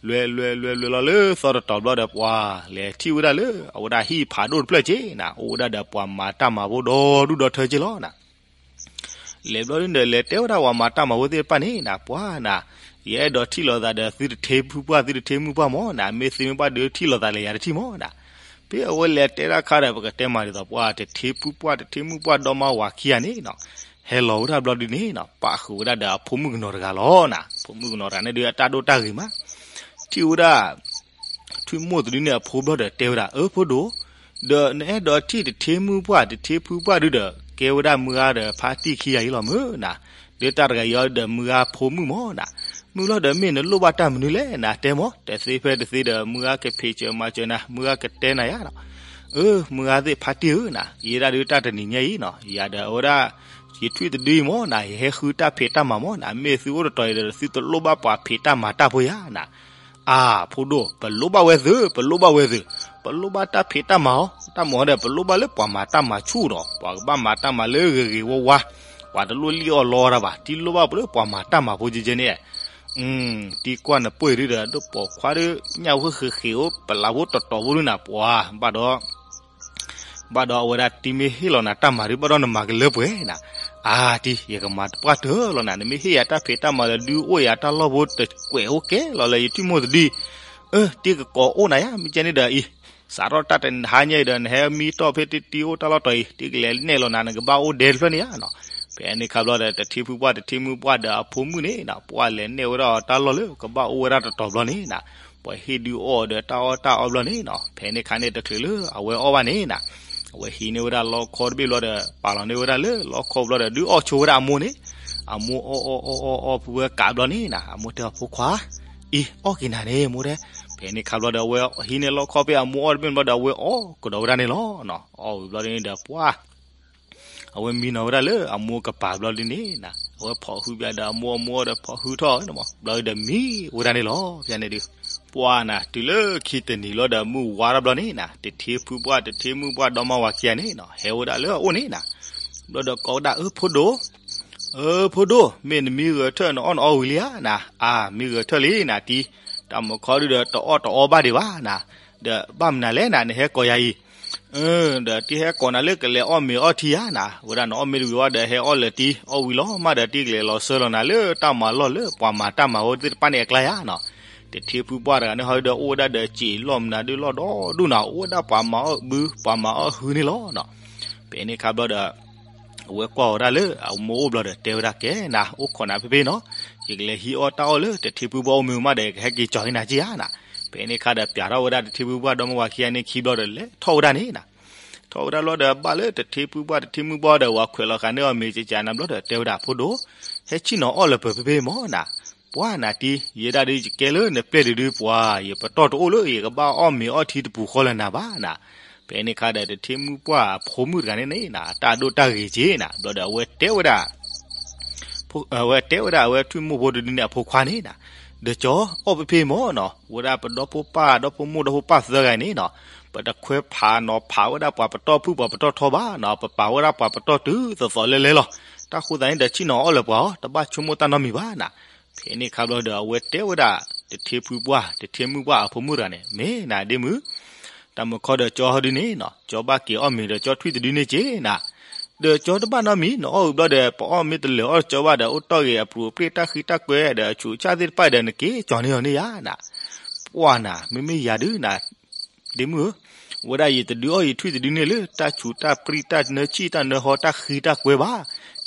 လွဲလွဲလွဲလွဲလီၤလၢသီတတီၤဘျီဒီး ပှၤလဲၤထံၣ်ဝဲဒၣ်လၢအဝဲဒၣ်ဟံၣ်ဖးဒိၣ်တဖျၢၣ်က့နီၤ အိၣ်ဝဲဒၣ်ဒီးပှၤမၤတၢ်မၤဖိဒီဒူၣ်ဒီထၢက့လီၤနီၤ လဲၤဘျီဒုဒီး လဲၤတဲဝဲဒၣ်ပှၤမၤတၢ်မၤဖိသ့ၣ်တဖၣ်န့ၣ်နီၤ ပှၤနီၤ ယအဲၣ်ဒိးထံၣ်လိာ်သးဒီးသုတထ့ဖုပှၢ် သုတထ့မုၣ်ပှၢ်မးနီၤ မ့ၢ်သုမ့ၢ်ဘၣ်ဒုးထံၣ်လိာ်သးလၢယၤတထံၣ်မးနီၤ ဖဲအဝဲလဲၤတဲတၢ်ခါဒီး ပကတဲမးဒ်သိး ပှၤတထ့ဖုပှၢ် တထ့မုၣ်ပှၢ်ဒီမါဝၤခံဂၤန့ၣ်နီၤ ဟဲလီၤဝဲဒၣ်ဘျီဒုန့ၣ်နီၤ ပာ်ဃုာ်ဝဲဒၣ်ဒီးအဖိမုၣ်ကနီၤတဂၤလီၤနီၤ ဖိမုၣ်ကနီၤတဂၤန့ၣ်ဒုး အတၢ်ဒိၣ်တၢ်ဂ့ၤမး ထံၣ်ဝဲဒၣ် ထွံၣ်မိၢ်တဒုန့ၣ်အဖိဘျီဒီးတဲဝဲဒၣ် အၢ ဖိဒိၣ် ဒီးနအဲၣ်ဒိးထံၣ်တထ့မုၣ်ပှၢ် တထ့ဖုပှၢ်ဒုဒီး ကဲဝဲဒၣ်မုၢ်ဂၤဒီးဖါတံၢ်ခံဂၤအံၤလီၤမးနီၤ ဒီးတၢ်တဂၤအံၤဒီးမုၢ်ဂၤဖိမုၣ်မးနီၤ မုၢ်လီၤဒီးမ့ၢ်နလိၣ်ဘၣ်တၢ်မနုၤလဲၣ်နၤ တဲမၢ်, တသ့ဖဲတသ့ဒီး မုၢ်ဂၤကဖံးစၢၤမၤစၢၤနၤ, မုၢ်ဂၤကတဲနၤယါနီၤ. အၢ မုၢ်ဂၤသ့ၣ်ဖါတံၢ်ဧၢနၤ, ယဲဒၣ်ဒုးတၢ်တနံၤညါအံၤနီၤ ယၤဒီးအဝဲဒၣ် ယထွံၣ်တဒုအံၤမၢ်နၤ ယဟဲဃုတၢ်ဖံးတၢ်မၤမၢ်နၤ, မ့ၢ်သုအိၣ်တတီၤအံၤဒီး သုတလိၣ်ဘၣ်ပှၤဖံးတၢ်မၤတၢ်ဖိယါနၤ. အၢ ဖိဒိၣ် ပလိၣ်ဘၣ်ဝဲသု ပလိၣ်ဘၣ်ဝဲသု, ပလိၣ်ဘၣ်တၢ်ဖံးတၢ်မၤအီၤ, တၢ်မၤအီၤဒီး ပလိၣ်ဘၣ်လၢပှၤမၤတၢ်မၤဆူၣ်ဒီး ပှၤကဘၣ်မၤတၢ်မၤလၢဂ့ၤဂ့ၤဝါဝါ, ပှၤတလိၣ်လံၣ်အီၣ်လီအီၣ်တၢ်ဘၣ်, တလိၣ်ဘၣ်ပှၤလၢပှၤမၤတၢ်မၤဖိကဲကဲန့ၣ် တံၤကွၢ်နပှ့ၤဒုဒီး ဒိၣ်ပိာ်ခွါဒုး ညၣ်ဖိဃ့ၤဃ့ၤအိၣ် ပလးဖိတီတီဖိဒုနၤ ပှၤဘၣ်ဒီး ဘၣ်ဒီးအဝဲဒၣ်တံၤမ့ၢ်ဟ့ၣ်လီၤနၤတၢ်မၤဒုး ဘၣ်ဒီးနမၤကလၢပှဲၤနၤ. အၢ တံၤ ယကမၤတပှၢ်တၢၢ်လီၤနၤ, နမ့ၢ်ဟ့ၣ်ယၤတၢ်ဖံးတၢ်မၤလၢဒုးအိၣ်ယၤတၢ်လီၢ်ဖိတကွဲးအိၣ်ကဲလီၤလၢယထွံၣ်မိၢ်တဒု, အၢ တံၤကကိးအိၣ်နၤယါ မ့ၢ်ကဲန့ၣ်ဒီးအံၤ စးထီၣ်တၢ်တဟါညါအံၤဒီး နဟဲမံတီၢ်ဖဲတံၤအိၣ်တၢ်လီၢ်တီၤအံၤ တံၤကလဲၤနဲၣ်လီၤနၤ နကဘၣ်အိၣ်ဒဲတဖျၢၣ်န့ၣ်ဧါနီၤ. ဖဲန့ၣ်ခါဘျီဒီး တထံဖုပှၢ်တထံမုၢ်ပှၢ်ဒီးအဖိမုၣ်န့ၣ်နီၤ ပှၢ်လဲၤနဲၣ်ဝဲဒၣ်အီၤတၢ်လီၢ်လၢကဘၣ်အိၣ်ဝဲဒၣ်တတီၤဘျီန့ၣ်နီၤ, ပှၤဟ့ၣ်ဒုးအီၣ်ဒီးတၢ်အီၣ်တၢ်အီဘျီန့ၣ်နီၤ ဖဲန့ၣ်ခါန့ၣ်တချုးလၢအဝဲအီၣ်ဘၣ်န့ၣ်နီၤ, အဝဲဟံးန့ၢ်ဝဲဒၣ်လီခီတဘ့ၣ်ဘျီဒီး ပာ်လီၤန့ၢ်ဝဲဒၣ်လၢလီခီဘျီဒီး ဒုးအီၣ်ဆိဝဲဒၣ်အမိၢ်န့ၣ်, အမိၢ်အီၣ်အီၣ်အီၣ်အီၣ်အီၣ်ဖုဝဲကးဘျီန့ၣ်နီၤ အမိၢ်တဲအီၤ ဖိခွါ အံၤ အီၣ်က့ၤနၤန့ၣ် မိၢ်တဲ. ဖဲန့ၣ်ခါဘျီဒီး အဝဲဟံးန့ၢ်လီခီဖဲအမိၢ်အီၣ်တဘ့ၣ်ဘျီဒီး အဝဲအီၣ်ကဒီးဝဲဒၣ်န့ၣ်လီၤ. အီၣ်ဝံၤဘျီဒ်န့ၣ်ဒီး ပှၢ် အဝဲမံနီၤဝဲဒၣ်လၢအမိၢ်ကပၤဘျီဒ်န့ၣ်နီၤ, အဝဲဖီၣ်ဟုဘၣ်ဒီးအမိၢ်, အမိၢ်အီၣ်ဒီးဖီၣ်ဟုထီၣ်, ဘျီဒီးမံဝဲဒၣ်န့ၣ်လီၤ. ဖဲန့ၣ်ဒုး ပှၢ်နၤ တုၤလၢခံတနံၤလီၤဒီး မုၢ်ဝါထီၣ်ဘျီန့ၣ်နီၤ, တထံဖုပှၢ်တထံမုၢ်ပှၢ်ဒီမါဝၤခံဂၤန့ၣ်နီၤ ဟဲဝဲဒၣ်လၢအအိၣ်န့ၣ်နီၤ, ဘျီဒီးကိးဝဲဒၣ် အၢ ဖိဒိၣ် အၢ ဖိဒိၣ် မ့ၢ်နမံဂဲၤထၢၣ် နအီၣ်နအီဝံၤလံဧါနၤ. အၢ မံဂဲၤထၢၣ်လံနၤ တံၤ, တၢ်မုၢ်ခီဒုဒီး တအီၣ်တအီဘၣ်ဒံးဘၣ်နၤ, ဒီးဘၣ်မနုၤလဲၣ်နၤ နဟဲကိးယၤအံၤ, ဒီးတံၤဟဲကိးနၤလၢကလဲၤအီၣ်မ့ၤအီထံဧါနၤ, ဝဲဒၣ်နအီၣ်မ့ၢ်တဝံၤဝဲဒီး ဟဲအီၣ်လၢာ်တံၤ အီၣ်ဝံၤလီၤမးဒီး တံၤကလဲၤလီၤဆှၢလီၤနၤလၢတၢ်မၤလီၢ်လၢပှၤမၤတၢ်မၤဝဲသ့ၣ်တဖၣ်န့ၣ်အကျါဧါနၤ. တထံဖုပှၢ်တဂၤန့ၣ်ဟီဒုဒီး အိၣ်ဝဲဒၣ်ဒီးစံာ်လီၢ်မနုၤဒုလီၢ်ဒီဒူၣ်နၤ, အိၣ်ဝဲဒၣ်ပှၤမၤအီၣ်ဘု ပှၤမၤအီၣ်ဟုန့ၣ်လီၤနီၤ. ဖဲန့ၣ်ခါဘျီဒီး အဝဲကွၢ်ဝဲဒၣ်လၢအမိၢ်အိၣ်ဘျီဒီး တဲဝဲဒၣ် ကဲနၤ အိၣ်ခိးနၤဖဲဖဲနီၤ, ယကလဲၤဟံးအီၣ်တၢ်အီၣ်လၢတထံဖုပှၢ်အိၣ်မ့ၢ်မးဒီး ယကဟဲက့ၤကၠီၤဟံးနၤက့ဧါနၤ. ဖဲန့ၣ်ခါဒီး ပျးထီၣ်ဝဲဒၣ်တထံဖုပှၢ်ဒီမါဝၤခံဂၤန့ၣ်ခံဘျီဒီး လဲၤထီၣ်ဝဲဒၣ်န့ၣ်နၤ. ထီၣ်ဝဲဒၣ်လီၤဒီး ဘၣ်လၢတထံဖုပှၢ်တထံမုၢ်ပှၢ်ဒီး ဝၤခွဲးလီၤဃာ်န့ၢ်အီၤမ့ၤကကနၤဘျီဒီး တဲဝဲဒၣ် ဖိဒိၣ်, ဟဲဆ့ၣ်နီၤအီၣ်လၢပၢၤဖဲဖဲမၢ်နၤ. ပှၢ်နၤတံၤ ယဲဒၣ်ဒုးယကဲလၢနပျဲၢ်ဒုးဒုးပှၤ ယပတီၢ်တအိၣ်လၢယကဘၣ်အီၣ်မ့ၤအီထံတပူၤဃီလၢနၤဘၣ်နၤ. ဖဲန့ၣ်ခါဒီး တထံမုၢ်ပှၢ်အဖိမုၣ်တဂၤန့ၣ်န့ၣ်နၤ အတၢ်ဒိၣ်တၢ်ဂ့ၤက့နၤ ဘျီဒီးအဝဲတဲဝဲဒၣ် အဝဲတဲဝဲဒၣ်အဝဲထွံၣ်မိၢ်ဖိတဒုန့ၣ်အဖိခွါန့ၣ်နၤ, ဒီးကၠီ အီၣ်ဖဲဖဲမၢ်နီၤ, ဝဲဒၣ်ပဒီဖိပၢ် ဒီဖိမိၢ်ဒီဖိပၢ်သၢဂၤန့ၣ်နီၤ, ပတခွဲးဖးနီၤဖးဝဲဒၣ်ပှၤပတီၢ်ဖုၣ်ပှၤပတီၢ်ထီဘၣ်နီၤ, ပပာ်ဝဲဒၣ်ပှၤပတီၢ်တုၤသိးသိးလဲလဲလီၤ. တၢ်ဃိသတးန့ၣ်ဒီး ဆ့ၣ်နီၤအီၣ်လၢပှၤအီၤ တဘၣ်ဆိကမိၣ်တၢ်နီတမံၤဘၣ်နၤ. ဖဲန့ၣ်ခါဘျီဒီး အဝဲတဲဝဲဒၣ် တထံဖုပှၢ် တထံမုၢ်ပှၢ်အဖိမုၣ်တဂၤန့ၣ် မ့ၢ်နၤဒ့မုၣ် တၢ်မုၢ်ခီဒီးကၠီဟီဒုန့ၣ်နီၤ, ကၠီဘၣ်က့ၤအီၣ်မ့ၤဒီးကၠီထွံၣ်တဒုန့ၣ်က့နၤ, ဒီးကၠီတဘၣ်နီတမံၤ နအီၣ်ဝံၤဘျီဒီး ပအီၣ်မ့ၢ်တလၢာ်အီၣ်ကၠီဘၣ်ဒီး အိၣ်တီၢ်ဂ့ၤအပြူးအပြ့ၣ်တၢ်ဃံတၢ်ကွဲဒီးအဆူးအဆၣ်သ့ၣ်တဖၣ်ဒီး နက့ၤကၠီန့ၢ်အီၤန့ၣ်ယါနၤ. ပှၢ်နၤ မ့မ့ၢ်ယၤဒုနၤ ဒ့မုၣ်ဧၢ, ဝဲဒၣ်ယတဒုးအီၣ်ယထွံၣ်တဒုန့ၣ်လၢ တၢ်ဆူးတၢ်ပြံၣ်တၢ်နၢဆံၣ်တၢ်နၢဟီတၢ်ဃံတၢ်ကွဲဘၣ်.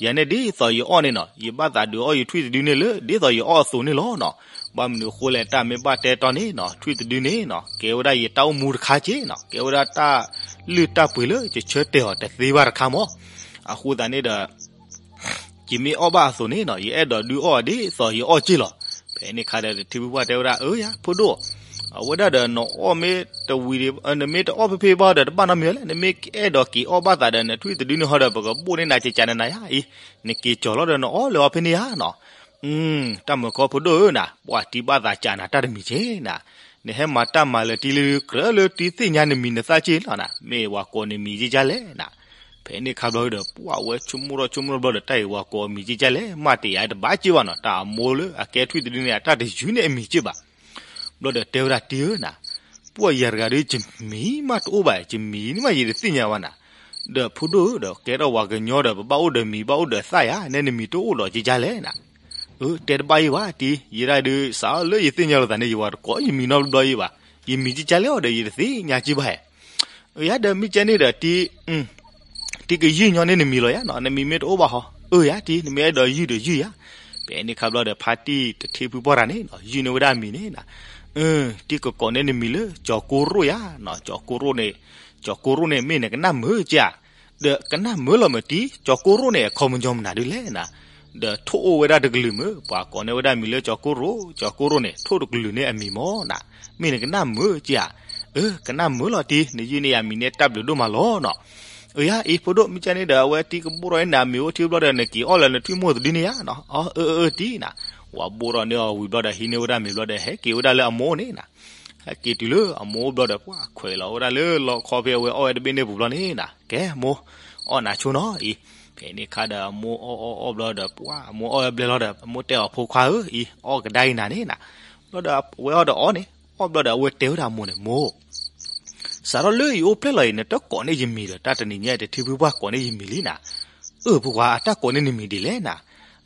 ယၤန့ၣ်ဒ်သိးယအီၣ်န့ၣ်နီၤ ယဘၣ်သးဒုးအီၣ်ယထွံၣ်တဒုန့ၣ်လၢ ဒ်သိးယအီၣ်အသိးန့ၣ်လီၤနီၤ. ဘၣ်မနုၤအဃိလဲၣ် တၢ်မ့ၢ်ဘၣ်တဲတီန့ၣ်နီၤ ထွံၣ်တဒုန့ၣ်နီၤ ကဲဝဲဒၣ်ယတၢ်အိၣ်မူတခါက့နီၤ ကဲဝဲဒၣ်တၢ်လုၢ်တၢ်ပှ့ၤလၢယဆၢတဲာ်အီၤတသ့ဘၣ်တခါမၢ်. အဃိသတးန့ၣ်ဒီး ယမ့ၢ်အီၣ်ဘၣ်အသိးန့ၣ်နီၤ ယအဲၣ်ဒိးဒုးအီၣ်ဒ်သိးယအီၣ်က့လီၤ. ဖဲန့ၣ်ခါဒီး တထံဖုပှၢ်တဲဝဲဒၣ် အၢယၤ ဖိဒိၣ်, အဝဲဒၣ်ဒီးနအီၣ်မ့ၢ်တဝံၤဒီး နမ့ၢ်တအီၣ်ဖဲဖဲဘၣ်ဒီး တဘၣ်နီတမံၤလဲၣ်, နမ့ၢ်အဲၣ်ဒိးက့ၤအီၣ်ဘၣ်သးဒီး နထွံၣ်တဒုန့ၣ်ဟီဒီး ပကဘိၣ်န့ၢ်နၤကကနနၤယါအံၤ, နက့ၤကၠီၤလီၤဒီးနအီၣ်လၢအီၤဖဲန့ၣ်ယါနီၤ. တၢ်မုၢ်ခီဖိဒိၣ်ဧၢနၤ ပှၤတံၤဘၣ်သးကနၤတၢ်တမံၤက့နၤ, နဟဲမၤတၢ်မၤလၢတံၤလၢကြၢးလၢတံၤသ့ၣ်ညါနမံၤနသၣ်က့လီၤနၤ, မ့ၢ်ဝၤကိးနမံၤကကလဲၣ်နၤ. ဖဲန့ၣ်ခါဘျီဒီး ပှၢ်ဝဲဆိကမိၣ်ထီၣ်ဆိကမိၣ်ထီၣ်ဘျီဒီး တၢ်အံၤဝၤကိးအမံၤကကလဲၣ် မ့ၢ်တယာ်တဘၣ်က့ဘၣ်နီၤ, တၢ်အမိၢ်လၢအကဲထွံၣ်တဒုန့ၣ် အတၢ်တယုၢ်န့ၢ်အမံၤက့ဘၣ်. ဘျီဒီးတဲဝဲဒၣ်တံၤဧၢနၤ, ပှၢ်ယၤတဂၤဒီး ယမံၤမးတအိၣ်ဘၣ်, ယမံၤန့ၣ်မးယတသ့ၣ်ညါဘၣ်နၤ. ဒီးဖိဒိၣ်ဧၢ ဒီးကဲထီၣ်ဝၤကညီဒီး ပဘၣ်အိၣ်ဒီးမံၤဘၣ်အိၣ်ဒီးသၣ်ယါ, နဲနမံၤတအိၣ်ဒီးကကလဲၣ်နၤ. အၢ တဲတဘၣ်ယံၤဘၣ်တံၤ, ယဲဒၣ်ဒုးစးလၢယသ့ၣ်ညါလိာ်သးန့ၣ် ယဝၤတကိးယမံၤနီတဘျီယံၤဘၣ်, ယမံၤကကလဲၣ်အီၤဒီး ယတသ့ၣ်ညါက့ဘၣ်ဧါ. အၢ ယၤဒီးမ့ၢ်ကဲန့ၣ်ဒီးတံၤ တံၤကယုၢ်ညီန့ၢ်နမံၤလီၤယါနီၤ, နမံၤမ့ၢ်တအိၣ်ဘၣ်ဟီ, အၢ ယါတံၤ နမ့ၢ်အဲၣ်ဒိးယုၢ်ဒီးယုၢ်ယါ. ဖဲန့ၣ်ခါဘျီဒီး ဖါတံၢ်တထံဖုပှၢ်တဂၤန့ၣ်နီၤ ယုၢ်န့ၢ်ဝဲဒၣ်အမံၤန့ၣ်နီၤ, တံၤကကိးန့ၢ်နမံၤလၢ ကၠီၤကိရိၣ်ယါနီၤ, ကၠီၤကိရိၣ်န့ၣ်, ကၠီၤကိရိၣ်န့ၣ် မ့ၢ်နကနၣ်မုာ်ကါ, ဒီးကနၣ်မုာ်လီၤမးတံၤ, ကၠီၤကိရိၣ်န့ၣ် အခီပညီမနုၤဒ်လဲၣ်နီၤ. ဒီးထိၣ်အိၣ်ဝဲဒၣ်တကလုာ်မ့ၢ် ပှၤကိးန့ၢ်ဝဲဒၣ်မံၤလၢကၠီၤကိၢ်ရိၣ်, ကၠီၤကိၢ်ရိၣ်န့ၣ် ထိၣ်တကလုာ်န့ၣ်အမံၤမ့ၢ်နၤ, မ့ၢ်နကနၣ်မုာ်ကဧါ. အၢ ကနၣ်မုာ်လီၤတံၢ်, နယုၢ်န့ၢ်ယၤမံၤန့ၣ်တၢ်ဘျုးဒိၣ်မးလီၤနီၤ. အၢ ယၤအံၤဖိဒိၣ် မ့ၢ်ကဲန့ၣ်ဒီး အဝဲတံၤကဘိၣ်ထီၣ်န့ၢ်နၤမ့ၢ်အိၣ်ထံဘျီဒီး နက့ၤအီၣ်လၢနထွံၣ်မိၢ်တဒုန့ၣ်ဧါနီၤ. အၢ အၢ အၢ တံၢ်နၤ. ဝၤဘိၣ်ထီၣ်န့ၢ်အီၤဝံၤဘျီဒီး ဟံးန့ၢ်ဝဲဒၣ်မ့ၤဘျီဒီး ဟဲက့ၤဝဲဒၣ်လၢအမိၢ်န့ၣ်နၤ. ဟဲက့ၤတုၤလၢအမိၢ်အိၣ်ဘျီဒီး ပှၤခွဲးလီၤဝဲဒၣ်လၢလီခီဖဲအဝဲအီၣ်ဝဲတဘ့ၣ်န့ၣ်ပူၤဘျီန့ၣ်နၤ, ကဲမိၢ်, အီၣ်နၤဆိနီၤအံၤ. ဖဲန့ၣ်အခါဒီးအမိၢ်အီၣ်အီၣ်အီၣ်ဘျီဒီး ပှၤအမိၢ်အီၣ်ဝဲဘျဲလီၤဒီး အမိၢ်တဲအီၤ ဖိခွါဧၢအံၤ အီၣ်ကဒါအံၤနၤန့ၣ်နၤ. ဘျီဒီးအဝဲအီၣ်ဒီးအီၣ်န့ၣ် အီၣ်ဘျီဒီးအဝဲတဲဝဲဒၣ်အမိၢ်န့ၣ် မိၢ် စးထီၣ်လၢယအိၣ်ဖျဲၣ်လီၤအံၤ နတကိးန့ၢ်ယမံၤဒီး တၢ်တနံၤညါအံၤ တထံဖုပှၢ်ကိးန့ၢ်ယမံၤလံနၤ. အၢ ဖိခွါ အတၢ်ကိးန့ၢ်နမံၤဒ်လဲၣ်နၤ.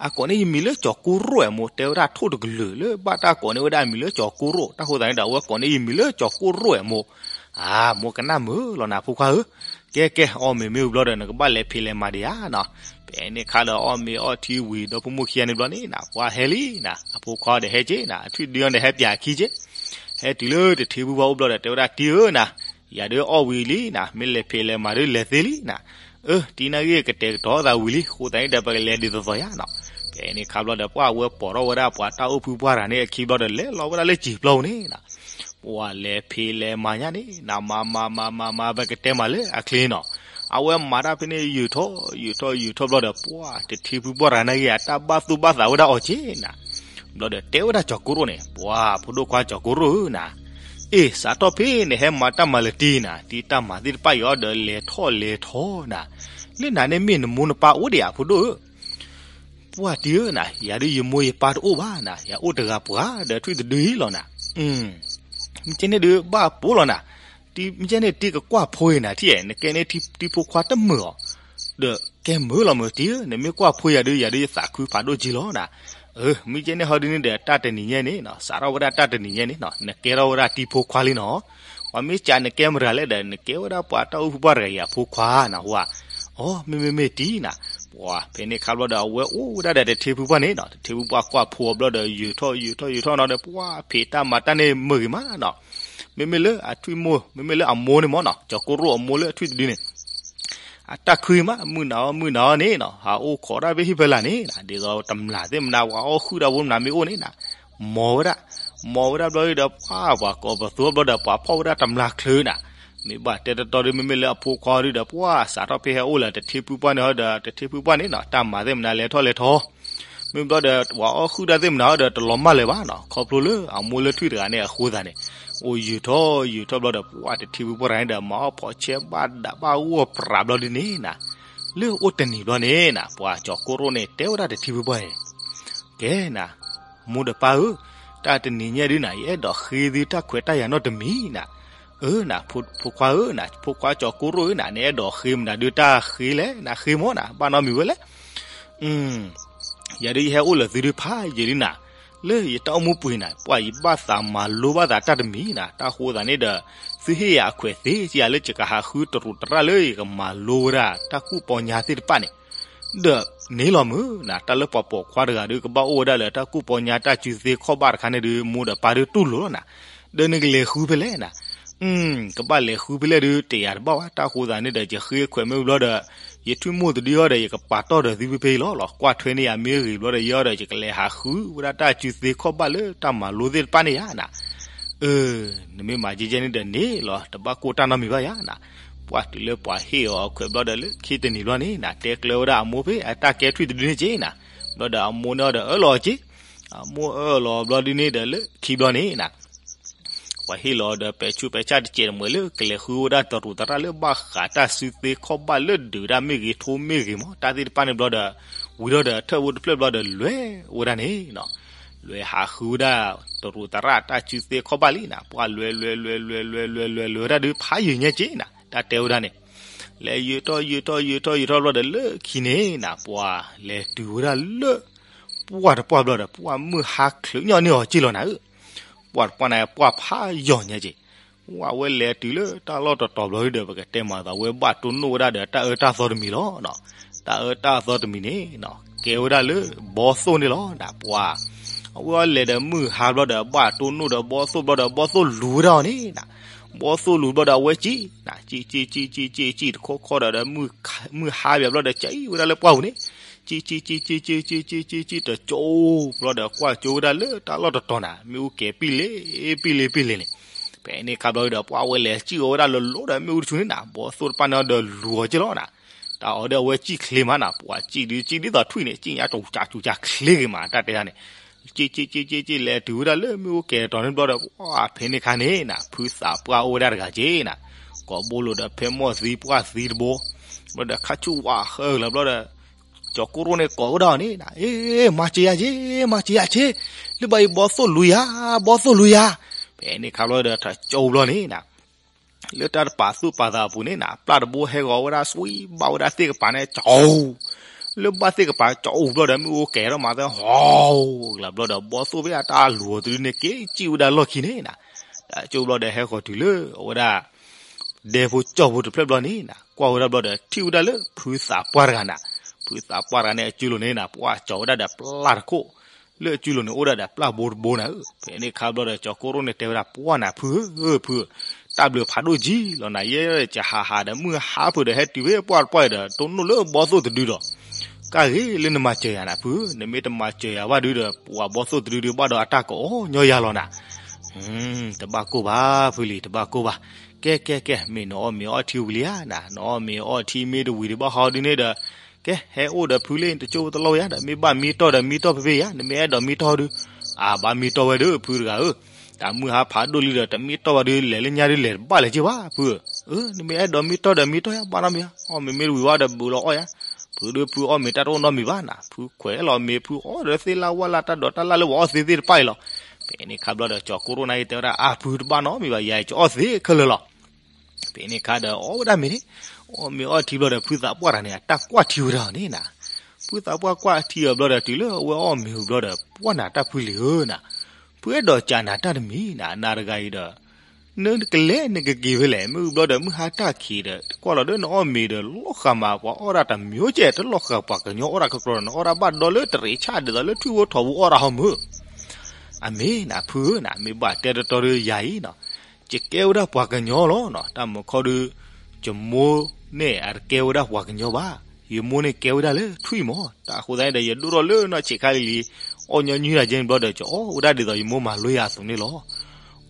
အကိးန့ၢ်ယမံၤလၢကၠီၤကိၢ်ရိၣ်ဧါမိၢ်, တဲဝဲဒၣ်ထိၣ်တကလုာ်လၢဘၣ်တၢ်ကိးန့ၢ်ဝဲဒၣ်အမံၤလၢ ကၠီၤကိၢ်ရိၣ်, တၢ်ဃိသတးန့ၣ်ဒီး အဝဲကိးန့ၢ်ယမံၤလၢကၠီၤကိၢ်ရိၣ်ဧါမိၢ်. အၢ မိၢ်ကနၣ်မုာ်လီၤနၤ ဖိခွါဧၢ. ကဲကဲ အီၣ်မ့ၤမ့ၢ်ဝံၤဘျီဒီး နကဘၣ်လဲၤဖံးလဲၤမၤဒံးဧါနီၤ. ဖဲန့ၣ်အခါဒီး အီၣ်မ့ၤအီထံဝံၤဒီး ဖိမုၣ်ခံဂၤန့ၣ်ဘျီန့ၣ်နၤ ပှၤဟဲလံနၤ, အဖိခွါဒီးဟဲက့ၤနၤ, အထွံၣ်ဒုန့ၣ်ဟဲပၠးအခံက့ၤ. ဟဲတုၤလၢတထံဖုပှၢ်အိၣ်ဘျီဒီး တဲဝဲဒၣ် တံၢ်ဧၢနၤ, ယၤဒုးအီၣ်ဝံၤလံနၤ, မ့ၢ်လဲၤဖံးလဲၤမၤဒုးလဲၤသ့လံနၤ. အၢ တံၢ်နၢ်ဂ့ၢ် ကတဲာ်ကတီၤသးဝံၤလံ, အဃိသတးန့ၣ်ဒီး ပကလဲၤဒ်သိးသိးယါနီၤ. ဖဲန့ၣ်အခါဘျီဒီး ပှၤအဝဲပိာ်ထီၣ်ဝဲဒၣ်ပှၤတၢ်အိၣ်ဖုပှၢ်တဂၤန့ၣ်အခံဘျီဒီး လဲၤလီၤဝဲဒၣ်လၢစံာ်ပျီပူၤန့ၣ်နၤ. ပှၤလဲၤဖံးလဲၤမၤညါန့ၣ်နၤ, မၤမၤမၤမၤမၤ ပကတဲမၤလၢအချ့နီၤ. အဝဲမၤတၢ်ဖဲန့ၣ် ယုာ်ထီၣ်ယုာ်ထီၣ်ယုာ်ထီၣ်ဘျီဒီး ပှၤတထံဖုပှၢ်တဂၤန့ၣ်ဂ့ၤ အတၢ်ဘၣ်သူၣ်ဘၣ်သးဝဲဒၣ်အီၤက့ၤနၤ. ဘျီဒီးတဲဝဲဒၣ်ကၠီၤကိၢ်ရိၣ်န့ၣ်, ပှၤဖိဒိၣ်ခွါကၠီၤကိၢ်ရိၣ်ဧၢနၤ, အ့ၣ် စးထီၣ်ဖဲနဟဲမၤတၢ်မၤလၢတံၢ်နၤ, တံၢ်တၢ်မၤသ့ၣ်တဖၣ်အံၤအီၤဒီးလဲၤထီၣ်လဲၤထီနၤ. လၢနၤန့ၣ်မ့ၢ်နမိၢ်နပၢ်အိၣ်ဒံးဧါ ဖိဒိၣ်ဧၢ. ပှၢ်တံၢ်ဧၢနၤ, ယၤဒုးယမိၢ်ယပၢ်တအိၣ်ဘၣ်နၤ, ယၤအိၣ်တဂၤပှၤဒီးထွံၣ်တဒုအံၤလီၤနၤ. မ့ၢ်ကဲန့ၣ်ဒုးဘၣ်ပိာ်လီၤနၤ, မ့ၢ်ကဲန့ၣ်တံၢ်ကကွၢ်ဖိအံၤနၤ, ထံၣ်နကဲန့ၣ်တံၢ်ဖိခွါတမုာ်အီၤ, ဒီးကဲမုာ်လီၤမုာ်တံၢ်ဧၢ, နမ့ၢ်ကွၢ်ဖိယၤဒုး ယၤဒုးယသးခုဖးဒိၣ်က့ၤလီၤနၤ. အၢ မ့ၢ်ကဲန့ၣ်ဟီဒုးန့ၣ်ဒီး တၢ်တနံၤညါန့ၣ်နီၤ, စးထီၣ်ဝဲဒၣ်တၢ်တနံၤညါန့ၣ်နီၤ, နကဲထီၣ်ဝဲဒၣ်တံၢ်ဖိခွါလံနီၤ. ပှၤမ့ၢ်စံးနကဲမတၤလဲၣ်ဒီး နကဲဝဲဒၣ်ပှၤတၢ်အိၣ်ဖုပှၢ်တဂၤအံၤအဖိခွါနၤဟူဧါ. အိ မ့မ့ၢ်မ့ၢ်တံၢ်နၤ. ပှၤဖဲန့ၣ်အခါဘျီဒီး အဝဲအိၣ်ဝဲဒၣ်ဒီးတထံဖုပှၢ်န့ၣ်နီၤ, တထံဖုပှၢ်ကွၢ်ဖိအီၤဘျီဒီး ယုာ်ထီၣ်ယုာ်ထီၣ်ယုာ်ထီၣ်နီၤဒီး ပှၤဖံးတၢ်မၤတၢ်န့ၣ်မုာ်ဂ့ၤမးနီၤ. မ့မ့ၢ်လၢအထွံၣ်မိၢ် မ့မ့ၢ်လၢအမိၢ်န့ၣ်မ့ၢ်နီၤ, ကၠီၤကိၢ်ရိၣ်အမိၢ်လၢအထွံၣ်တဒုန့ၣ် အတၢ်ခုမး မုၢ်နၤအီၤမုၢ်နၤအီၤန့ၣ်နီၤ, ဟးအိၣ်ခိးတၢ်ဖဲဟံၣ်ဖဲလာ်န့ၣ်နၤ, ဒ်သိးတမျၢ်သ့ၣ်မနၤ ပှၤအီၣ်ဃုာ်တၢ်ဖိမနၤမ့ၢ်အိၣ်န့ၣ်နၤ, မ်ဝဲဒၣ်, မ်ဝဲဒၣ်ဘျီဒီး ပှၤပှၤကိးပသူဘျီဒီး ပှၤဖီၣ်ဝဲဒၣ်တမျၢ်ချုးနၤ. မ့ၢ်ဘၣ်တဲတတီဒီး မ့မ့ၢ်လၢအဖိခွါဒုးဒီး ပှၤစးထီၣ်ဖဲဟဲအိၣ်လၢတထံဖုပှၢ်န့ၣ်ဟီဒီး တထံဖုပှၢ်န့ၣ်နီၤ, တၢ်မၤသ့ၣ်မနၤလဲၤထီၣ်လဲၤထီ မ့ၢ်ဘျီဒီး ပှၤအီၣ်ဃုာ်တၢ်သ့ၣ်မနၤအီၤဒီး တလီၤမၢ်လၢၤဘၣ်နီၤ, ခီဖျိလၢအမိၢ်လၢထွံၣ်တဂၤန့ၣ်အဃိသတးန့ၣ်, အိၣ်ယုာ်ထီၣ်ယုာ်ထီၣ်ဘျီဒီး ပှၤတထံဖုပှၢ်တဂၤန့ၣ်ဒီး မၤအီၣ်ဖီးဆဲးဘၣ်ဒးဘၣ်ဂီၢ်ပြးဘျီဒုးန့ၣ်နၤ, လၢအိၣ်တနံၤဘျီန့ၣ်နၤ, ပှၤကၠီၤကိၢ်ရိၣ်န့ၣ် တဲဝဲဒၣ်တထံဖုပှၢ်န့ၣ်, ကဲနၤ, မိၢ်ဒီးပၢ်ဧၢ, တၢ်တနံၤညါဒုးနၤ ယအဲၣ်ဒိးဃ့သုတၢ်ခွဲးတၢ်ယာ်နီတမံၤနၤ. အၢနၤ, ဖိခွါဧၢနၤ, ဖိခွါကၠီၤကိၢ်ရိၣ်ဧၢနၤ, နအဲၣ်ဒိးဃ့မနုၤဒုးတၢ်ဃ့လဲၣ်, နဃ့မ့ၢ်နၤ, ဘၣ်နီတမံၤဝဲလဲၣ်. ယၤဒုးယဟဲအိၣ်လၢသုဒုးဖးယံာ်လံနၤ, လၢယတၢ်အိၣ်မူပူၤအံၤနၤ, ပှၤယဘၣ်သးမၤလိဘၣ်သးတၢ်တမံၤနၤ, တၢ်ဃိသးန့ၣ်ဒီး သုဟ့ၣ်ယၤအခွဲးသ့ကယၤလၢယကဟးဃုတရူးတရၣ်လၢယကမၤလိဝဲဒၣ်တၢ်ကူၣ်ပီညါသ့ၣ်တဖၣ်န့ၣ်, ဒီးန့ၣ်လီၤမုၢ်နၤ, တၢ်လၢပှၤပိာ်ခွါတဂၤဒုး ကဘၣ်အိၣ်ဝဲဒၣ်လၢတၢ်ကူၣ်ပီညါတၢ်စုသ့ခီၣ်ဘၣ်တခါန့ၣ်ဒုး မိၢ်ဒီးပၢ်ဒုးတူၢ်လိာ်လီၤနၤ, ဒီးနကလဲၤဃုဖဲလဲၣ်နၤ. ကဘၣ်လဲၤဃုဖဲလဲၣ်ဒုး တယာ်တဘၣ်ဘၣ်, တၢ်ဃိသးန့ၣ်ဒီး ယဃ့ခွဲးမ့ၢ်ဘျီဒီး ယထွံၣ်မိၢ်တဒုအီၤဒီး ယကပာ်တီၢ်ဒီးသုဖဲဖဲအံၤလီၤလီၤ, ကွၢ်ထွဲန့ၢ်ယၤမ့ၢ်ဂ့ၤဘျီဒီး ယအီၤဒီး ယကလဲၤဟးဃုဝဲဒၣ်တၢ်စုသ့ခီၣ်ဘၣ်လၢတၢ်မၤလိသ့ၣ်တဖၣ်န့ၣ်ယါနၤ. အၢ နမ့ၢ်မၤကဲကဲန့ၣ်ဒီးန့ၣ်လီၤ, တဘၣ်ကိၢ်တၢ်နီတမံၤဘၣ်ယါနၤ. ပှၤတုၤလၢပှၤဟ့ၣ်အီၤအခွဲးဘျီဒီး လၢခံတနံၤဘျီန့ၣ်နၤ, တဲကျၢၤဝဲဒၣ်အမိၢ်ဖဲအတၢ်ကဲထွံၣ်တဒုန့ၣ်က့နၤ. ဘျီဒီးအမိၢ်န့ၣ်အီၤဒီးအၢၣ်လီၤက့, အမိၢ်အၢၣ်လီၤဘျီဒုန့ၣ်ဒီး လၢခံဘျီန့ၣ်နၤ ပှၤဟ့ၣ်လီၤဒီးပဲာ်ဆူးပဲာ်ဆၣ်တစဲးတမှဲၤလၢ ကလဲၤဃုဝဲဒၣ်တရူးသရၣ်လၢဘၣ်ဃးတၢ်စုသ့ခီၣ်ဘၣ်လၢဒုးတၢ်မ့ၢ်ဂ့ၤ ထိမ့ၢ်ဂ့ၤမး တၢ်သ့ၣ်တဖၣ်န့ၣ်ဘျီဒီး ဝံၤဒီးထၢၣ်ဖိတဖျၢၣ်ဘျီဒီး လဲၤဝဲဒၣ်န့ၣ် လဲၤဟးဃုဝဲဒၣ် တရူးသရၣ်တၢ်စုသ့ခီၣ်ဘၣ်လံနၤ, ပှၤလဲၤလဲၤလဲၤလဲၤလဲၤလဲၤလဲၤလဲၤလဲၤဝဲဒၣ်ဒုး ဖးယံာ်ညါက့နၤ, တၢ်တဲဝဲဒၣ်န့ၣ် လဲၤယုာ်ထီၣ်ယုာ်ထီၣ်ယုာ်ထီၣ်ယုာ်ထီၣ်ဘျီဒီး လၢခံန့ၣ်နၤ ပှၤလဲၤတုၤဝဲဒၣ်လၢ ပှၢ်တပှၢ်ဘျီဒီး ပှၢ်မုၢ်ဟါချုးညီန့ၢ်အီၤက့လီၤနၤဧၢ, ပှၢ်တပှၢ်န့ၣ် ပှၢ်ဖးယံာ်ညါက့ ဝဲလဲၤတုၤလၢတၢ်လီၢ်တတီၤဘျီဒီး ပကတဲမၤသးဝဲဘၣ်တိၢ်နီၣ်ဝဲဒၣ်ဒီး တၢ်အၢတၢ်သီတမံၤလီၤ. တၢ်အၢတၢ်သီတမံၤန့ၣ် ကဲဝဲဒၣ်လၢ ဘီသိၣ်န့ၣ်လီၤနၤ ပှၤ, အဝဲလဲၤဒီးမုၢ်ဟါဘျီဒီး ဘၣ်တိၢ်နီၣ်ဒီးဘီသိၣ်ဘျီဒီး ဘီသိၣ်လူၤဝဲဒၣ်အီၤန့ၣ်နၤ, ဘီသိၣ်လူၤဘျီဒီး အဝဲစံၣ်နၤ, စံၣ်စံၣ်စံၣ်စံၣ်စံၣ်စံၣ်တခီခီဒီး ဒီးမုၢ်ဟါဘၣ်ဘျီဒီး စံၣ်ဝဲဒၣ်လၢပှၢ်ပူၤန့ၣ်, ကၠံၣ်ကၠံၣ်ကၠံၣ်ကၠံၣ်ကၠံၣ်ကၠံၣ်ကၠံၣ်ကၠံၣ် တကၠိဘျီဒီး ကွၢ်ကၠိဝဲဒၣ်လၢတၢ်လီၢ်တတီၤနၤ, မ့ၣ်အူကဲၤပံၣ်လ့ပံၣ်လ့ပံၣ်လ့န့ၣ်. ဖဲန့ၣ်အခါဘျီဒီး ပှၤဝဲလဲၤကၠံၣ်အီၤဝဲဒၣ်လီၤလီၤဒီး မ့ၣ်အူတဆူန့ၣ်နၤ, ဘီသိၣ်တဖၣ်န့ၣ်ဒီးလူၤအီၤက့ၢ်လီၤနၤ. တၢ်အီၤဒီးအဝဲကၠံၣ်ချ့မးနၤ, ပှၤကၠံၣ်ဒုးကၠံၣ်ဒ်သိးထွံၣ်န့ၣ် ကၠံၣ်ညါကၠူကၠူကၠူကၠူချ့ဂ့ၤမး တၢ်တဲဒၣ်န့ၣ်. ကၠံၣ်ကၠံၣ်ကၠံၣ်ကၠံၣ်ကၠံၣ် လဲၤတုၤဝဲဒၣ်လၢမ့ၣ်အူကဲၤတီၤန့ၣ်ဘျီဒီး ပှၤဖဲန့ၣ်အခါန့ၣ်နၤ, ဖုသးပှၢ်အိၣ်ဝဲဒၣ်တဂၤက့ၢ်နၤ, ကိးဘိလိာ်ဒီးဖဲမိၢ်သံပှၢ်သံတဘိ, ဘျီဒီးခါဆူၣ်ဝးဃၢလီၤဘျီဒီး ကၠီၤကိရိၣ်န့ၣ်ကိးဝဲဒၣ်အီၤန့ၣ်နၤ, အ့ မၤစၢၤယၤက့ၢ်, မၤစၢၤယၤက့ၢ်, လၢဘၣ်အံၤဘီသိၣ်လူၤယၤ, ဘီသိၣ်လူၤယၤ. ဖဲန့ၣ်အခါဘျီဒီး တကၠိဘျီန့ၣ်နၤ လၢတၢ်တပာ်သူၣ်ပာ်သးအပူၤန့ၣ်နၤ, ပျၢ်တဘိဟဲဂီၤဝဲဒၣ် စွံဘၣ်ဝဲဒၣ်သ့ၣ်ကပၤန့ၣ် ကၠီၤ, လၢဘၣ်သ့ၣ်ကပၤကၠီၤအူဘျီဒီး မ့ၣ်အူကဲၤထီၣ်မးသၢဟီၣ်, လီၤဘျီဒီး ဘီသိၣ်ဖဲအတၢ်လူၤအီၤတဒုန့ၣ် က့ၤကၠံၣ်ဝဲဒၣ်လီၢ်ခံန့ၣ်နၤ. တကၠိဘျီဒီး ဟဲဃီၤတုၤလၢအဝဲဒၣ် ဒဲဖိကၠီဖိတဖျၢၣ်ဘျီန့ၣ်နၤ, ကွၢ်ဝဲဒၣ်ဘျီဒီး ထံၣ်ဝဲဒၣ်လၢဖုသးပှၢ်တဂၤနၤ, ဖုသးပှၢ်တဂၤန့ၣ် အစုလိၤန့ၣ်နၤ, ပှၤကၠီၤဝဲဒၣ်ဒီးပျၢ်တခိၣ်, လၢအစုလိၤန့ၣ် အိၣ်ဒၣ်ဒီးပျၢ်ဘိတဘိနၤဧၢ. ဖဲန့ၣ်အခါဘျီဒီး ကၠီၤကိရိၣ်န့ၣ်တဲဝဲဒၣ် ပှၢ်နၤဖုဧၢ, ဖုဧၢ, တၢ်ဘျုးဖးဒိၣ်ကံလီၤနၤ, ယဲယဟးဟးဒီးမုၢ်ဟါဖုဒီး ဟဲတုၤဖဲပှၢ်တပှၢ်အံၤဒီး တိၢ်နီၣ်လၢဘီသိၣ်တဒုဒီး ကၢ်ဂ့ၤလၢနမၤစၢၤယၤနၤဖုဧၢ, နမ့ၢ်တမၤစၢၤယၤဘၣ်ဒုဒီး ပှၤဘီသိၣ်တဒုဒုးဘၣ်ဒီးအတၢ်ကအီၣ်ညီယၤလီၤနၤ. တဘၣ်ကိၢ်ဘၣ်ဖုလံၤ, တဘၣ်ကိၢ်ဘၣ်. ကဲကဲကဲ, မ့ၢ်နအီၣ်မ့ၤအီထံဝံၤလံဧါနၤ, နအီၣ်မ့ၤအီထံမ့ၢ်တဝံၤဒံးဘၣ်ဟီဒုန့ၣ်ဒီး, ကဲ ဟဲအိၣ်ဒီးဖုလၢတကၠိတလီၢ်ဝဲယါဒီး မ့ၢ်ဘၣ်မံတီၢ်ဒီးမံတီၢ်ဖဲဖဲယါ, နမ့ၢ်အဲၣ်ဒိးမံတီၢ်ဒုး, အဘၣ်မံတီၢ်ဝဲဒီးဖုတဂၤဧၢ, တၢ်မုၢ်ဟါဖးဒိၣ်လံဒီး တမံတီၢ်ဘၣ်ဒုး လဲၤလၢညါဒုးလဲၤတဘၣ်လၢၤက့ၢ်ဘၣ်ဖုဧၢ. နမ့ၢ်အဲၣ်ဒိးမံတီၢ်ဒီးမံတီၢ်ယါ, ဘၣ်နီတမံၤ, အီၣ်မ့ၤမ့ၢ်တဝံၤဝဲဒီး ဘူးလီၤအီၣ်ယါ. ဖုဒီးဖုအီၣ်မ့ၤတၢ်တအိၣ်နီတမံၤဘၣ်နၤ, ဖုခွဲးလီၤမ့ၤ ဖုအီၣ်ဒီးသ့ၣ်လၢဝၣ်လၢတၢ်ဒိးတၢ်လၢ်လၢပှၤအီၣ်သ့သ့ၣ်တဖၣ်အံၤလီၤ. ဖဲန့ၣ်အခါဘျီဒီး ကၠီၤကိရိၣ်န့ၣ်အံၤတဲဝဲဒၣ် အါ ဖုတဘၣ်နီတမံၤဘၣ်, ယၤအံၤကအီၣ်သ့ခဲလၢာ်လီၤ. ဖဲန့ၣ်အခါဒီးအီၣ်ဝဲဒၣ်မ့ၤန့ၣ်, အီၣ်မ့ၤအီထံဘျီဒီး ဖုသးပှၢ်တဂၤန့ၣ် အတၢ်ကွၢ်ထံဝဲဒၣ်အီၤန့ၣ်နၤ, ဖုသးပှၢ်ကွၢ်ထံအီၤဘျီဒီး တုၤလၢအဝဲအီၣ်မ့ၤဝံၤဘျီဒီး ပှၢ်နၤတၢ်ဖုလံၤဧၢနၤ, ဖုအဲၣ်ဒိးကးနၤတၢ်တမံၤနၤ, နၤတဂၤအံၤဒီး နကလဲၤနကက့ၤဖဲလဲၣ်, မ့ၢ်ဝံၤဘျီဒီး မုၢ်ဟါတၢ်ခံးဒီး ကွၢ်လီၤဒီး နအီၣ်မ့ၤဒီး လီၤဃာ်မး ပှၤအီၣ်ဒၣ်တမံၤကဲ တလီၤဃာ်ပှၤကညီအီၣ်ဒၣ်ကကြီဒီး နအီၣ်ဒၣ်ဘၣ်ဒီလၢတရံးဆၣ်ဒ်သိးလၢထွံၣ်ဖိထိးဖိအီၣ်ဒၣ်ဟီမုၢ်. အမ့ၢ်နၤဖုဧၢနၤ, မ့ၢ်ဘၣ်တဲတတီဒီးယၤအံၤနီၤ, ယကဲဝဲဒၣ်ပှၤကညီလီၤနီၤ, တၢ်မုာ်ခီဒီး ယမိၢ်န့ၣ်အတကဲဝဲဒၣ်ပှၤကညီဘၣ်, ယမိၢ်န့ၣ်ကဲဝဲဒၣ်လၢထွံၣ်မး, တၢ်အဃိသတးန့ၣ်ဒီး ယဒိၣ်ထီၣ်လၢနီၢ်ဆံးခါလံၤလံၤ, အီၣ်ညီနုၢ်တၢ်ကဲန့ၣ်ဘျီဒီး ကအီၣ်ဝဲဒၣ်ဒ်သိးယမိၢ်မၤလိယၤအသိးန့ၣ်လီၤ.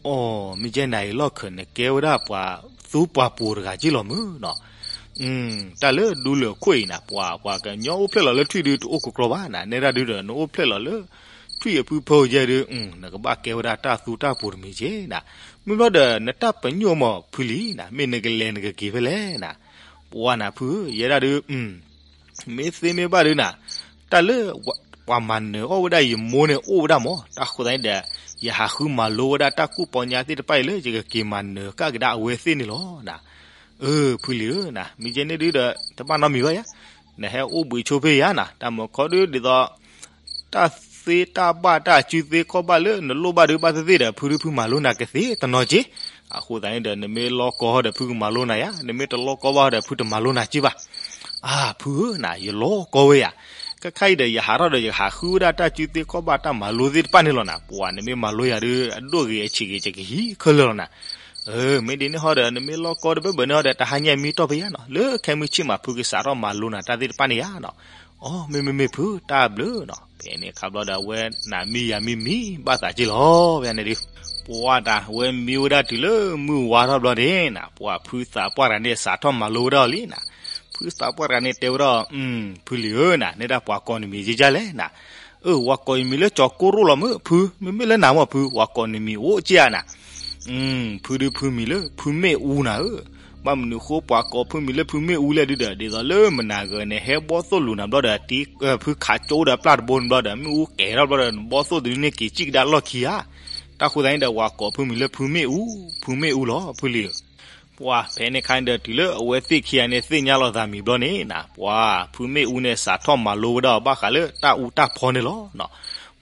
အိ မ့ၢ်ကဲနၤအံၤလီၢ်ခၢး နကဲဝဲဒၣ်ပှၤသူပှၤပှိၤတဂၤက့ၢ်လီၤမုၢ်နီၤ. တၢ်လၢဒူလၢာ်ခိၣ်အံၤနၤ, ပှၤ ပှၤကညီအိၣ်ဖျဲၣ်လီၤလၢထွံၣ်ဒုးတအိၣ်ကကြီဘၣ်နၤ, နဲဒၣ်ဒုဒီး နအိၣ်ဖျဲၣ်လီၤလၢ ထွံၣ်အဖုဖၢယဲၢ်ဒုး နကဘၣ်ကဲဝဲဒၣ်တၢ်သူတၢ်ပှိၤတမံၤက့ၢ်နၤ. မ့ၢ်ဘျီဒီး နတၢ်ပညိၣ်မးဖုလံၤနၤ, မ့ၢ်နကလဲၤနကက့ၤဖဲလဲၣ်နၤ. ပှၤနၤဖုဧၢ, ယဲဒၣ်ဒုး မ့ၢ်သ့မ့ၢ်ဘၣ်ဒုးနၤ, တၢ်လၢ ပှၤမၤနၢၤအီၣ်ဝဲဒၣ်ယမိၢ်န့ၣ်အိၣ်ဝဲဒၣ်မး, တၢ်ဃိသတးန့ၣ်ဒီး ယဟးဃုမၤလိဝဲဒၣ်တၢ်ကူၣ်ပီညါသ့ၣ်တဖၣ်အံၤလၢ ယကက့ၤမၤနၢၤကဒါက့ၤအဝဲသ့ၣ်န့ၣ်လီၤနၤ. အၢ ဖုလံၤဧၢနၤ, မ့ၢ်ကဲန့ၣ်ဒုဒီး တဘၣ်နီတမံၤဘၣ်ယါ, နဟဲအိၣ်ဘှံးဆိဖဲယါနၤ, တၢ်မုာ်ခီဒုးဒ်သိး တၢ်သ့တၢ်ဘၣ်တၢ်စုသ့ခီၣ်ဘၣ်လၢ နလိၣ်ဘၣ်ဒုးဘၣ်သ့ၣ်သ့ၣ်ဒီး ဖုဒုးဖုမၤလိနၤကသ့တနီၤက့ၢ်. အဃိသတးန့ၣ်ဒီး နမ့ၢ်လီၢ်ကီဟီဒီး ဖုကမၤလိနၤယါ, နမ့ၢ်တလီၢ်ကီဘၣ်ဟီဒီး ဖုတမၤလိနၤက့ၢ်ဘၣ်. အၢ ဖုဧၢနၤ, ယလီၢ်ကီဝဲယါ, ခဲခါအံၤဒီး ယဟးထီၣ်ဒီး ယဟးဃုဝဲဒၣ်တၢ်စုသ့ခီၣ်ဘၣ်တၢ်မၤလိသ့ၣ်တဖၣ်န့ၣ်လီၤနၤ, ပှၤ နမ့ၢ်မၤလိယၤဒုး အဒိၣ်ဂ့ၤအဆံးဂ့ၤ ယကဟံးခဲလၢာ်လီၤနၤ. အၢ မ့ၢ်ဒ်န့ၣ်ဟီဒီး နမ့ၢ်လီၢ်ကီတဘၢဘၢန့ၣ်ဟီဒီး တဟါညါမံတီၢ်ဖဲယါနီၤ, လၢခဲမုၢ်ဆ့ၣ်မး ဖုကစးထီၣ်မၤလိနၤတၢ်သ့ၣ်တဖၣ်န့ၣ်ယါနီၤ. အိ မ့မ့မ့ၢ်ဖု တၢ်ဘျုးနီၤ. ဖဲန့ၣ်အခါဘျီဒီး အဝဲနၤမံယၤမံမံ ဘၣ်သးက့ၢ်လီၤ ဖဲန့ၣ်ဒုး ပှၤတၢ်ဝဲမံဝဲဒၣ်တုၤလၢမုၢ်ဝါထီၣ်ဘျီန့ၣ်နၤ, ပှၤဖုသးပှၢ်တဂၤန့ၣ် စးထီၣ်မၤလိဝဲဒၣ်အီၤလံနၤ. ဖုသးပှၢ်တဂၤန့ၣ်တဲဝဲဒၣ်, ဖုလံၤဧၢနၤ, နဲဒၣ်ပှၤကိးနမံၤကဲကၢ်လဲၣ်နၤ. အၢ ဝၤကိးယမံၤလၢကၠီၤကိရိၣ်လီၤမုၢ်ဖု, မ့မ့ၢ်လၢနၤမ့ၢ်ဖု ဝၤကိးနမံၤအိၣ်ကဲဧါနၤ. ဖုဒုးဖုမံၤလၢဖုမ့ၣ်အူနၤဧၢ. ဘၣ်မနုၤဃိပှၤကိးဖုမံၤလၢဖုမ့ၣ်အူလဲၣ်ဒုဒီး ဒ်သိးလၢမနၤဂၤန့ၣ် ဟဲဘီၣ်သိၣ်လူၤနၤဘျီဒီး တံၤ ဖုခးကၠိဒီးပျၢ်တဘိန့ၣ်ဘျီဒီး မ့ၣ်အူကဲၤထီၣ်ဘျီဒီး နဘီၣ်သိၣ်တဒုန့ၣ်က့ၤစံၣ်ကဒါလီၢ်ခံဧါ. တၢ်ဃိသတးန့ၣ်ဒီး ဝၤကိးဖုမံၤလၢဖုမ့ၣ်အူ, ဖုမ့ၣ်အူလီၤ ဖုလံၤဧၢ. ပှၤဖဲန့ၣ်အခါန့ၣ်ဒီး တုၤလၢအဝဲသ့ၣ်ခံဂၤန့ၣ် သ့ၣ်ညါလီၤသးမံၤဘျီန့ၣ်နၤ, ပှၤဖုမ့ၣ်အူန့ၣ် စးထီၣ်မၤလိဝဲဒၣ်အီၤဘၣ်ဃးလၢတၢ်အူတၢ်ဖီန့ၣ်လီၤ.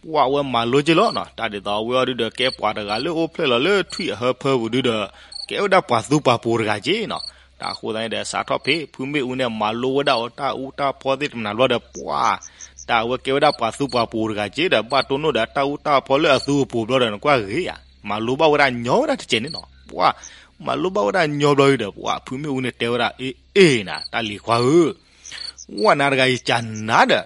ပှၤဝဲမၤလိက့ၤလီၤနီၤ, တၢ်ဒ်သိးအဝဲအီၤဒုဒီး ကဲပှၤတဂၤလၢအိၣ်ဖျဲၣ်လီၤလၢထွံၣ်အဟၢဖၢပူၤဒုဒီး ကဲဝဲဒၣ်ပှၤသူပှၤပှိၤတဂၤက့ၢ်နီၤ. တၢ်အဃိသတးန့ၣ်ဒီး စးထီၣ်ဖဲဖုမ့ၣ်အူန့ၣ် မၤလိဝဲဒၣ်အီၤတၢ်အူတၢ်ဖီသ့ၣ်တဖၣ်နၤဘျီဒီး ပှၤ တၢ်အဝဲကဲဝဲဒၣ်ပှၤသူပှၤပှိၤတဂၤက့ၢ်ဒီး ဘၣ်တိၢ်နီၣ်ဒီးတၢ်အူတၢ်ဖီလၢအသူအပူၤဘျီဒီး နကွၢ်ဂ့ၤဧါ, မၤလိဘၣ်ဝဲဒၣ်ညီဝဲဒၣ်တကဲးန့ၣ်နီၤ. ပှၤ မၤလိဘၣ်ဝဲဒၣ်ညီဘျီဒီး ပှၤဖုမ့ၣ်အူန့ၣ်တဲဝဲဒၣ် အ့ အ့ၣ်နၤ တၢ်လံၤခွါဧၢ ဝဲနၤတဂၤအံၤကနၤဒီး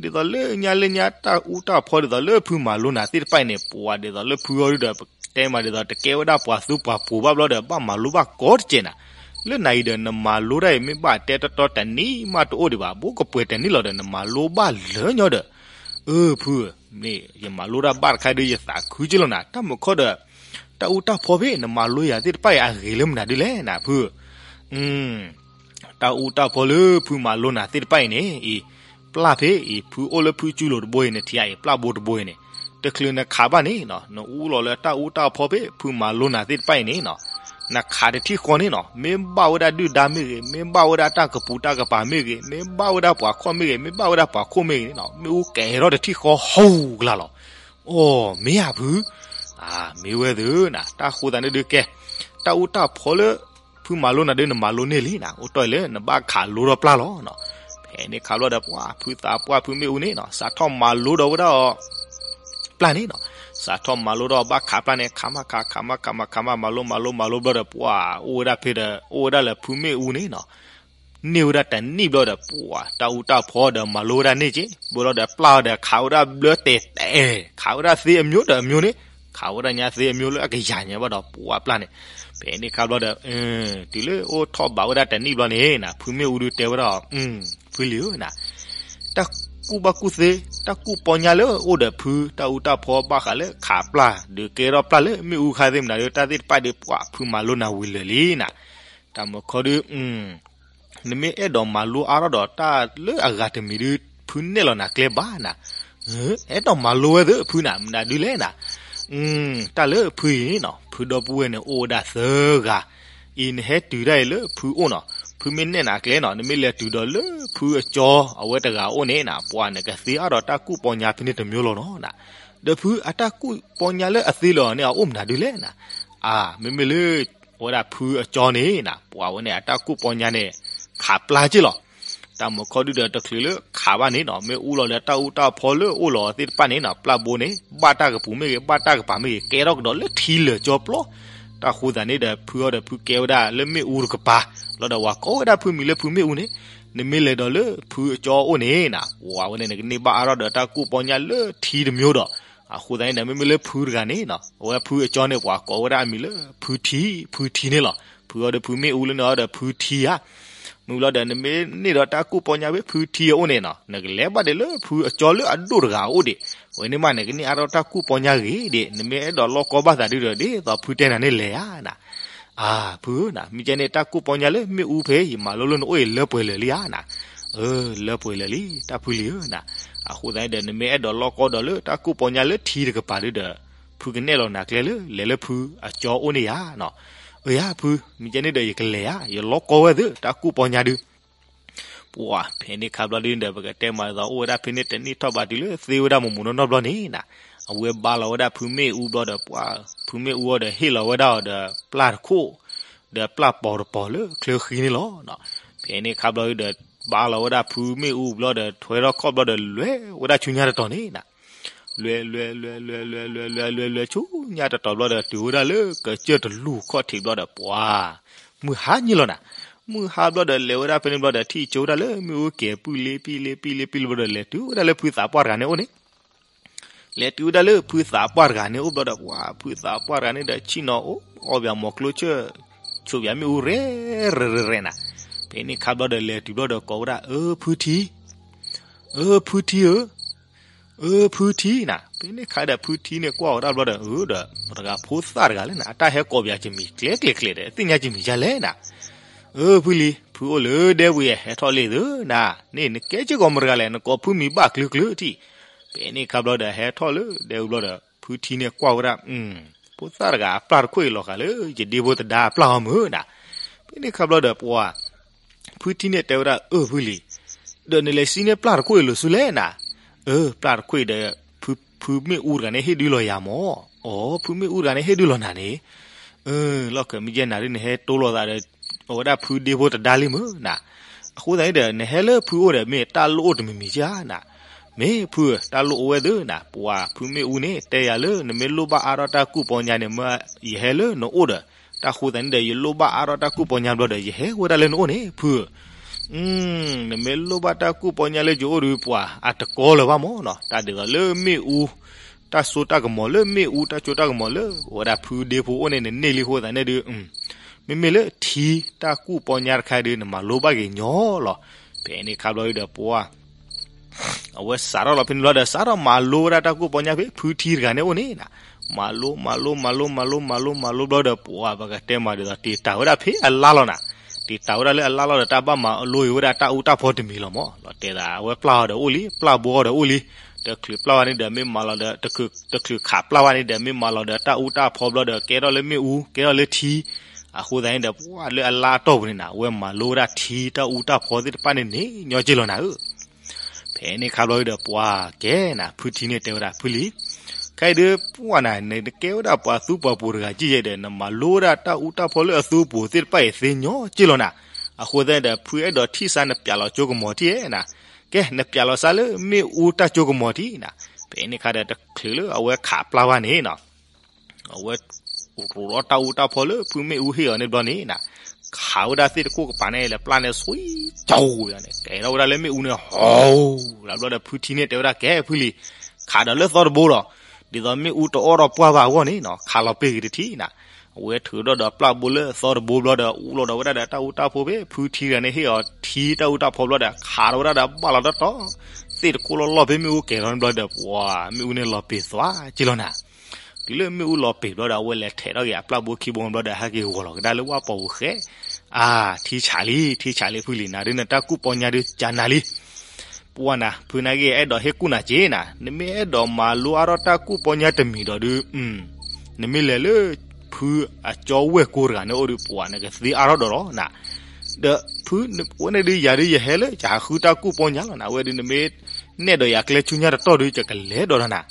ဒ်သိးလၢညါလၢညါတၢ်အူတၢ်ဖီဒ်သိးလၢဖုမၤလိနၤသ့ၣ်တဖၣ်အံၤန့ၣ် ပှၤဒ်သိးလၢဖုအီၤဒုဒီး ပတဲမးဒ်သိးတကဲဝဲဒၣ်ပှၤသူပှၤပိၤဘၣ်ဘျီဒီး ဘၣ်မၤလိဘၣ်ကိးတကဲးနၤ, လၢနၤအံၤဒီးနမၤလိတၢ်အံၤ မ့ၢ်ဘၣ်တဲတီတီတနံၣ်မးတအိၣ်ဒံးဘၣ် ဘူးကပှဲၤတနံၣ်လီၤဒီး နမၤလိဘၣ်လၢာ်ညီဒီး အၢ ဖုဧၢ, မ့ၢ်ယမၤလိတၢ်ဘၣ်တခါဒုး ယသးခုက့လီၤနၤ, တၢ်မုာ်ခီဒီး တၢ်အူတၢ်ဖီဖဲ နမၤလိယၤသ့ၣ်တဖၣ်အံၤ အဂ့ၤလၢမနုၤဒုလဲၣ်နၤ ဖုဧၢ, တၢ်အူတၢ်ဖီလၢဖုမၤလိနၤသ့ၣ်တဖၣ်အံၤန့ၣ် အံၤ ပျၢ်ဖဲအံၤ ဖုအိၣ်လၢဖုကၠူလိၤတဘိအံၤ နထံၣ်အံၤ ပျၢ်ဘိတဘိအံၤန့ၣ် တချုးနခးဘၣ်န့ၣ်နီၤ နအူလီၤလၢတၢ်အူတၢ်ဖီဖဲ ဖုမၤလိနၤသ့ၣ်တဖၣ်အံၤန့ၣ်နီၤ နခးတထံၣ်ဃီန့ၣ်နီၤ မ့ၢ်ဘၣ်ဝဲဒၣ်ဒုၣ်ဒါမ့ၢ်ဂ့ၤ, မ့ၢ်ဘၣ်ဝဲဒၣ်တၢ်ကပူၤတၢ်ကပၤမ့ၢ်ဂ့ၤ, မ့ၢ်ဘၣ်ဝဲဒၣ်ပှၤခီၣ်မ့ၢ်ဂ့ၤ, မ့ၢ်ဘၣ်ဝဲဒၣ်ပှၤခိၣ်မ့ၢ်ဂ့ၤန့ၣ်နီၤ မ့ၣ်အူကဲၤထီၣ်တထံၣ်ဃီဟူကလါလီၤ. အိၣ် မ့ၢ်ဧါဖု, မ့ၢ်ဝဲသုနၤ, တၢ်ဃိသးန့ၣ်ဒုးကဲ, တၢ်အူတၢ်ဖီလၢ ဖုမၤလိနၤဒုး နမၤလိန့ၢ်လံနၤ, အိၣ်တီၢ်အံၤလၢနဘၣ်ခးလိထီၣ်ပျၢ်လီၤနီၤ. ဖဲန့ၣ်ခါဘျီဒီး ပှၤဖုသးပှၢ်ဖုမ့ၣ်အူန့ၣ်နီၤ စးထီၣ်မၤလိဒီးဝဲဒၣ်အီၤ ပျၢ်န့ၣ်နီၤ, စးထီၣ်မၤလိဒီးဘၣ်ခးပျၢ်န့ၣ် ခးမးခး ခးမးခးမးခးမး မၤလိမၤလိမၤလိဘျီဒီး ပှၤအိၣ်ဝဲဒၣ်ဖဲဒီး အိၣ်ဝဲဒၣ်လၢဖုမ့ၣ်အူန့ၣ်နီၤ န့ၢ်ဝဲဒၣ်တနံၣ်ဘျီဒီး ပှၤတၢ်အူတၢ်ဖီဒီးမၤလိဝဲဒၣ်န့ၢ်က့, ဘျီဒီးပျၢ်အီၤဒီး ခးဝဲဒၣ်ဘျၢတဲာ်တဲာ်, ခးဝဲဒၣ်သ့အမျိုးဒီးအမျိုးန့ၣ်, ခးဝဲဒၣ်ညါသ့အမျိုးလၢအကယၤညါဘၣ်ဒီး ပှၤပျၢ်န့ၣ်, ဖဲန့ၣ်ခါဘျီဒီး တုၤလၢအိၣ်ထီၣ်ဘးဝဲဒၣ်တနံၣ်ဘျီန့ၣ်နၤ ဖုမ့ၣ်အူဒုးတဲဝဲဒၣ်အီၤ, ဖုလံၤဧၢနၤ, တၢ်ကူၣ်ဘၣ်ကူၣ်သ့, တၢ်ကူၣ်ပီညါလၢအိၣ်ဒီးဖု တၢ်အူတၢ်ဖီဘၣ်ဃးလၢခးပျၢ် ဒုးကဲထီၣ်ပျၢ်လၢမ့ၣ်အူခါသ့ၣ်မနုၤဒီး တၢ်သ့ၣ်တဖၣ်ဒုး ပှၤဖုမၤလိနၤဝံၤလၢာ်လံနၤ, တၢ်မုာ်ခီဒုး နမ့ၢ်အဲၣ်ဒိးမၤလိအါထီၣ်ဒီးတၢ်လၢအဂၤတမံၤဒုး ဖုနဲၣ်လီၤနၤကျဲဘၣ်နၤ, အဲၣ်ဒိးမၤလိဝဲသ့ၣ်ဖုနၤ မနုၤဒုလဲၣ်နၤ, တၢ်လၢဖုအံၤနီၤ ဖုဒီပုၢ်ဝဲၢ်န့ၣ်အိၣ်ဝဲဒၣ်သၢဂၤ, အံၤနဟဲတုၤတၢ်အံၤလၢဖုအိၣ်နီၤ, ဖုမ့ၢ်နဲၣ်နၤကျဲနီၤ နမ့ၢ်လဲၤတုၤဒီးလၢဖုအကၠီအဝဲတဂၤအိၣ်န့ၣ်နၤ ပှၤနကသ့အါဒီးတၢ်ကူၣ်ပီညါဖဲန့ၣ်တမျိုးလီၤနီၤနၤ, ဒီးဖုအတၢ်ကူၣ်ပီညါလၢအသ့လီၤန့ၣ် အအိၣ်မနုၤဒုလဲၣ်နၤ, အါ မ့မ့ၢ်လၢ ဝဲဒၣ်ဖုအကၠီန့ၣ်နၤ ပှၤဝဲန့ၣ် အတၢ်ကူၣ်ပီညါန့ၣ် ခးပျၢ်က့ၢ်လီၤ. တၢ်မုာ်ခီဒုဒီးတချုးလၢခးဘၣ်န့ၣ်နီၤ မ့ၢ်အူလီၤလၢတၢ်အူတၢ်ဖီလၢအိၣ်လီၤသ့ၣ်တဖၣ်န့ၣ်နီၤ ပျၢ်ဘိန့ၣ် ဘၣ်တၢ်ကပူၤမ့ၢ်ဂ့ၤ ဘၣ်တၢ်ကပၤမ့ၢ်ဂ့ၤ ကဲထီၣ်ကဒီးလၢထံလၢာ်ကၠီပျီ, တၢ်ဃိသတးန့ၣ်ဒီး ဖုအီၤဒီးဖုကဲဝဲဒၣ်လၢမ့ၣ်အူတကပၤ, လီၤဒီးဝၤကိးဝဲဒၣ်ဖုမံၤလၢဖုမ့ၣ်အူန့ၣ်, နမ့ၢ်လဲၤဒီးလၢဖုအကၠီအိၣ်န့ၣ်နၤ ပှၤဝဲန့ၣ် နကန့ၢ်ဘၣ်အါထီၣ်ဒီးတၢ်ကူၣ်ပီညါလၢထံတမျိုးဒီး အဃိသတးန့ၣ်ဒီး မ့မ့ၢ်လၢဖုတဂၤန့ၣ်နီၤ အဝဲဖုအကၠီန့ၣ် ပှၤကိးဝဲဒၣ်အမံၤလၢ ဖုထံ ဖုထံန့ၣ်လီၤ. ဖုအီၤဒီးဖုမ့ၣ်အူလၢန့ၣ်အီၤဒီးဖုထံဧါ. မ့ၢ်ဘျီဒီး နမ့ၢ်န့ၢ်ဒီးတၢ်ကူၣ်ပီညါဖဲဖုထံအအိၣ်န့ၣ်နီၤ နကလဲၤဘၣ်ဒံးလၢဖုအကၠီလၢအဒိၣ်တဂၤအအိၣ်ဒံး, အဝဲန့ၣ်မး နကန့ၢ်အါထီၣ်တၢ်ကူၣ်ပီညါဂ့ၤဒံး, နမ့ၢ်အဲၣ်ဒိးလီၢ်ကီဘၣ်သးဒုဒီး ဒ်သိးဖုတဲနၤန့ၣ်လဲၤဧါနၤ. အါ ဖုဧၢနၤ မ့ၢ်ကဲန့ၣ် တၢ်ကူၣ်ပီညါလၢမ့ၣ်အူဖဲ ယမၤလိလၢနအိၣ်အံၤလၢပှဲၤလၢာ်လံဧါနၤ. အၢ လၢပှဲၤလၢာ်လံ တၢ်ဖုလံၤဧၢနၤ. အဃိသတးန့ၣ်ဒီး နမ့ၢ်အဲၣ်ဒိးလီၢ်ကီဒီးလၢတၢ်ကူၣ်ပီညါလၢထံတကပၤဒုဒီး ဖုကနဲၣ်လီၤနၤကျဲလၢ လဲၤလၢဖုအကၠီအိၣ်န့ၣ်ဧါနီၤ. အၢယၤဖု မ့ၢ်ကဲန့ၣ်ဒီး ယကလဲၤဧါ ယလီၢ်ကီဝဲသ့ၣ် တၢ်ကူၣ်ပီညါဒု ပှၤဖဲန့ၣ်ခါဘျီဒုဒီး ပကတဲမးဒ်သိး အိၣ်ဝဲဒၣ်ဖဲန့ၣ်တနံၣ်ထီၣ်ဘးတုၤလၢသ့ဝဲဒၣ်မိၢ်မိၢ်နီၢ်နီၢ်ဘျီန့ၣ်နၤ, အဝဲဘါလီၤဝဲဒၣ်ဖုမ့ၣ်အူဘျီဒီး ပှၤဖုမ့ၣ်အူအီၤဒီးဟ့ၣ်လီၤဝဲဒၣ်အီၤဒီးပျၢ်တခိၣ်, ဒီးပျၢ်ပီၤတပီၤလၢချၢဃံန့ၣ်လီၤ. ဖဲန့ၣ်ခါဘျီဒုဒီး ဘါလီၤဝဲဒၣ်ဖုမ့ၣ်အူဘျီဒီး ထွဲထီၣ်ခီၣ်ဘျီဒီး လဲၤဝဲဒၣ်ဆူညါတတီၤန့ၣ်နၤ လဲၤလဲၤလဲၤလဲၤလဲၤလဲၤလဲၤလဲၤလဲၤလဲၤဆူညါတတီၤဘျီဒီး တုၤဝဲဒၣ်လၢကစၢၢ်တလူၢ်ခီၣ်ထံးဘျီဒီး ပှၤမုၢ်ဟါညါလီၤနၤ. မုၢ်ဟါဘျီဒီး လဲၤဝဲဒၣ်ဖဲန့ၣ်ဘျီဒီး ထံၣ်ကၠိဝဲဒၣ်လၢမ့ၣ်အူကဲၤ ပုၢ်လ့ပံၢ်လ့ပံၢ်လ့ပံၢ်လ့ဘျီဒီး လဲၤတုၤဝဲဒၣ်လၢဖုသးပှၢ်တဂၤန့ၣ်အိၣ်န့ၣ် လဲၤတုၤဝဲဒၣ်လၢဖုသးပှၢ်တဂၤန့ၣ်အိၣ်ဘျီဒီး ပှၤဖုသးပှၢ်တဂၤန့ၣ်ဒီး ဆ့ၣ်နီၤအိၣ်အီၣ်ပၠးမီၤကျိဆၢၣ်, ဆိးပၠးမ့ၣ်အူရဲၣ်ရဲၣ်ရဲၣ်ရဲၣ်နၤ. ဖဲန့ၣ်ခါဘျီဒီး လဲၤတုၤဘျီဒီး ကိးဝဲဒၣ် အၢ ဖုထံ အၢဖုထံဧၢ, အၢဖုထံနၤ. ဖဲန့ၣ်ခါဒီး ဖုထံန့ၣ်ကွၢ်ဝဲဒၣ်ဘျီဒီး အၢဒီး မတၤတဂၤဖိသၣ်တဂၤလဲၣ်နၤ အတၢ်ဟဲကိးပၠးကမံၤကျဲကျဲကျဲဒီး သ့ၣ်ညါကမံၤဒ်လဲၣ်နၤ. အၢဖုလံၤ ဖုအိၣ်လၢဒဲဝံၤ ဟဲထီၣ်လံသုနၤ, န့ၣ်နကဲစ့ၢ်ကီးမတၤတဂၤလဲၣ် နကိးဖုမံၤဘၣ်ကျၢၤကျၢၤထံၣ်. ဖဲန့ၣ်ခါဘျီဒီး ဟဲထီၣ်လၢဒဲဝံၤဘျီဒီး ဖုထံန့ၣ်ကွၢ်ဝဲဒၣ် ဖိသၣ်တဂၤအပျၢ်တခိၣ်အံၤလီၤဃာ်လၢ ယဒ့ဖိသဒါအပျၢ်အီၤမုၢ်နၤ. ဖဲန့ၣ်ခါဘျီဒီးပှၤ ဖုထံန့ၣ်တဲဝဲဒၣ် အၢဖုလံၤ, ဒီးနလဲၤစံးန့ၢ်ပျၢ်တခိၣ်အံၤလိာ်ဆူလဲၣ်နၤ. အၢ ပျၢ်တခိၣ်အံၤဒီး ဖုမ့ၣ်အူတဂၤန့ၣ်ဟ့ၣ်ဒုးလီၤယၤမၢ်. အိ ဖုမ့ၣ်အူတဂၤန့ၣ်ဟ့ၣ်ဒုးလီၤနၤန့ၣ်. အၢ လီၢ်ခံမ့ၢ်ယဲနၤဒ်နဟဲတိလိာ်သးဒီး အဝဲဒၣ်ဖုဒ့ဖိသဒါလံမုၢ်နၤ. အဃိသတးန့ၣ်ဒီး နဟဲလၢဖုအိၣ်ဒီး မ့ၢ်တၢ်လိၣ်အိၣ်တမံၤမံၤဧါနၤ. မ့ၢ်ဖုဧၢ တၢ်လိၣ်အိၣ်ဝဲသုနၤ. ပှၤဖုမ့ၣ်အူန့ၣ် တဲယၤလၢ နမ့ၢ်လိၣ်ဘၣ်အါထီၣ်တၢ်ကူၣ်ပီညါန့ၣ် မ့ၢ်ယဟဲလၢနအိၣ်ဒီး တၢ်ဃိသတးန့ၣ်ဒီး ယလိၣ်ဘၣ်အါထီၣ်တၢ်ကူၣ်ပီညါဘျီဒီး ယဟဲဝဲဒၣ်လၢနအိၣ်န့ၣ် ဖုဧၢ. နမ့ၢ်လိၣ်ဘၣ်တၢ်ကူၣ်ပီညါလၢယအိၣ်ဒီးပှၤအတကီလၢၤဘၣ်မၢ်နီၤ, တၢ်ဒ်သိးလၢမ့ၣ်အူ တၢ်စိတၢ်ကမီၤလၢမ့ၣ်အူ တၢ်စိတၢ်ကမီၤလၢ ဝဲဒၣ်ဖုဒ့ဖိအိၣ်န့ၣ် နန့ၢ်လံအဃိသတးန့ၣ်ဒီး မ့မ့ၢ်လၢထံတၢ်ကူၣ်ပီညါတခါဒီး နမၤလိဘၣ်က့ၤညီလီၤ. ဖဲန့ၣ်ခါဘျီဒီးပှၤ အဝဲစးထီၣ်လီၤဖဲန့ၣ်ဘျီဒီး စးထီၣ်မၤလိဝဲဒၣ်တၢ်ကူၣ်ပီညါဖဲဖုထံတဂၤန့ၣ်အိၣ်န့ၣ်နၤ, မၤလိ မၤလိ မၤလိ မၤလိ မၤလိ မၤလိဘျီဒီး ပှၤပကတဲမၤဒ်သိး တ့ၢ်တၢ်ဝဲဒၣ်ဖဲအလါလီၤနၤ, တ့ၢ်တၢ်ဝဲဒၣ်လၢအလါလီၤဒီး တၢ်ဘၣ်မၤလိအီၤဝဲဒၣ်တၢ်အူတၢ်ဖီတမံၤလီၤမၢ်, လီၤတဲဒၣ် အဝဲပျၢ်အီၤဒီးအိၣ်လံ ပျၢ်ဘိအီၤဒီးအိၣ်လံ, တချုးပျၢ်ဘၣ်န့ၣ်ဒီးမ့ၢ်မၤလီၤဒီး တချုးခးပျၢ်ဘၣ်န့ၣ်ဒီး မ့ၢ်မၤလီၤဒီးတၢ်အူတၢ်ဖီဘျီဒီး ကဲထီၣ်လၢမ့ၣ်အူ ကဲထီၣ်လၢထံ, အဃိသတးန့ၣ်ဒီး ပှၤလၢအလါအတီၢ်ပူၤန့ၣ်နၤ အဝဲမၤလိဝဲဒၣ်ထံတၢ်အူတၢ်ဖီသ့ၣ်တဖၣ်န့ၣ်န့ၣ် ညီက့ၢ်လီၤနၤဧၢ ဖဲန့ၣ်ခါဘျီဒီး ပှၤကဲနၤ ဖုထံန့ၣ်တဲဝဲဒၣ် ဖုလံၤ, ခဲအံၤဒီးပှၤနၤ နကဲဝဲဒၣ်ပှၤသူပှၤပိၤတဂၤကံယဲဒီး နမၤလိဝဲဒၣ်တၢ်အူတၢ်ဖီလၢအသူအပူၤသ့ၣ်တဖၣ်အံၤသ့ညီက့ၢ်လီၤနၤ, အဃိသတးဒီး ဖုအဲၣ်ဒိးထံၣ်စါနပျးလီၤကၠိကမီၤထံၣ်ဧဲနၤ, ကဲ နပျးလီၤစါလၢမ့ၣ်အူတၢ်ကၠိကမီၤထံၣ်နၤ, ဖဲန့ၣ်ခါဒီးတချုးလၢအဝဲခးပျၢ်ဘၣ်န့ၣ်နၤ အဝဲရိးထီၣ်တၢ်အူတၢ်ဖီလၢဖုမ့ၣ်အူဟ့ၣ်အီၤန့ၣ်ဘျီန့ၣ်နၤ, ခးဝဲဒၣ်သ့ၣ်တကိးကပၤန့ၣ် လဲၤပျၢ်န့ၣ် ဆွံ ကၠိယၤန့ၣ် ကဲထီၣ်ဝဲဒၣ်လၢမ့ၣ်အူန့ၣ် ဟီလီၤဘျီဒီး ဖုထံန့ၣ်တဲဝဲဒၣ် ကဲဖုလံၤ, ခးဒီးလၢသီတဘိဒီး, ဒ်သိးမ့ၣ်အူတအီၣ်ဒီးပှၢ်ဘၣ်အဂီၢ်န့ၣ်နၤ ခးလီၤပ့ၤက့ၤတထံၣ်နၤ, အဝဲထုးထီၣ်ဒီးပျၢ်ဘိလၢသီတဘိဘျီဒီး အူလီၤဒီးဝဲဒၣ်ဒီးတၢ်အူတၢ်ဖီဖဲ ဖုထံတဂၤန့ၣ်ဟ့ၣ်အီၤထံတၢ်အူတၢ်ဖီဘျီဒီး ခးဒီးဝဲဒၣ်ဒီးဘၣ်လီၤတီတီ, သ့ၣ်တကိးလီၤလီၢ်ဖဲမ့ၣ်အူကဲၤထီၣ်န့ၣ်ဘျီဒီး ပှၤမ့ၣ်အူန့ၣ်လီၤပ့ၤသွါက့ၢ်လီၤနၤ တုၤလၢမ့ၣ်အူလီၤပ့ၤဘျီဒီး အဝဲလဲၤထဲးထီၣ်က့ၤအပျၢ်ဘိခံဘိဘျီဒီး ဟဲက့ၤဂီၤလီၤကဒါလၢဝၣ်ပီၤပူၤဃဲ, အါ ထံဆးလံ ထံဆးလံ ဖုလံၤ နၤဒုးနတၢ်ကူၣ်ပီညါဒုးကနၤလံ, ပှၤနၤ ဖုနာ်က့ အဲၣ်ဒိးဟ့ၣ်ကူၣ်နၤက့နၤ နမ့ၢ်အဲၣ်ဒိးမၤလိအါထီၣ်တၢ်ကူၣ်ပီညါတမံၤဒီးဒုး နမ့ၢ်လဲၤလၢ ဖုအကၠီဝဲၢ်ကိတဂၤန့ၣ်အိၣ်ဒီး ပှၤနကသ့အါထီၣ်ဒီးလီၤနၤ, ဒီးဖုဝဲန့ၣ်ဒုး ယၤဒုးယဟဲလၢယဟးဃုတၢ်ကူၣ်ပီညါလီၤနၤ, ဝဲဒုးနမ့ၢ်နဲၣ်ဒီးယၤကျဲဆူညါတတီၢ်ဒုး ယကလဲၤဒီးလီၤနၤ,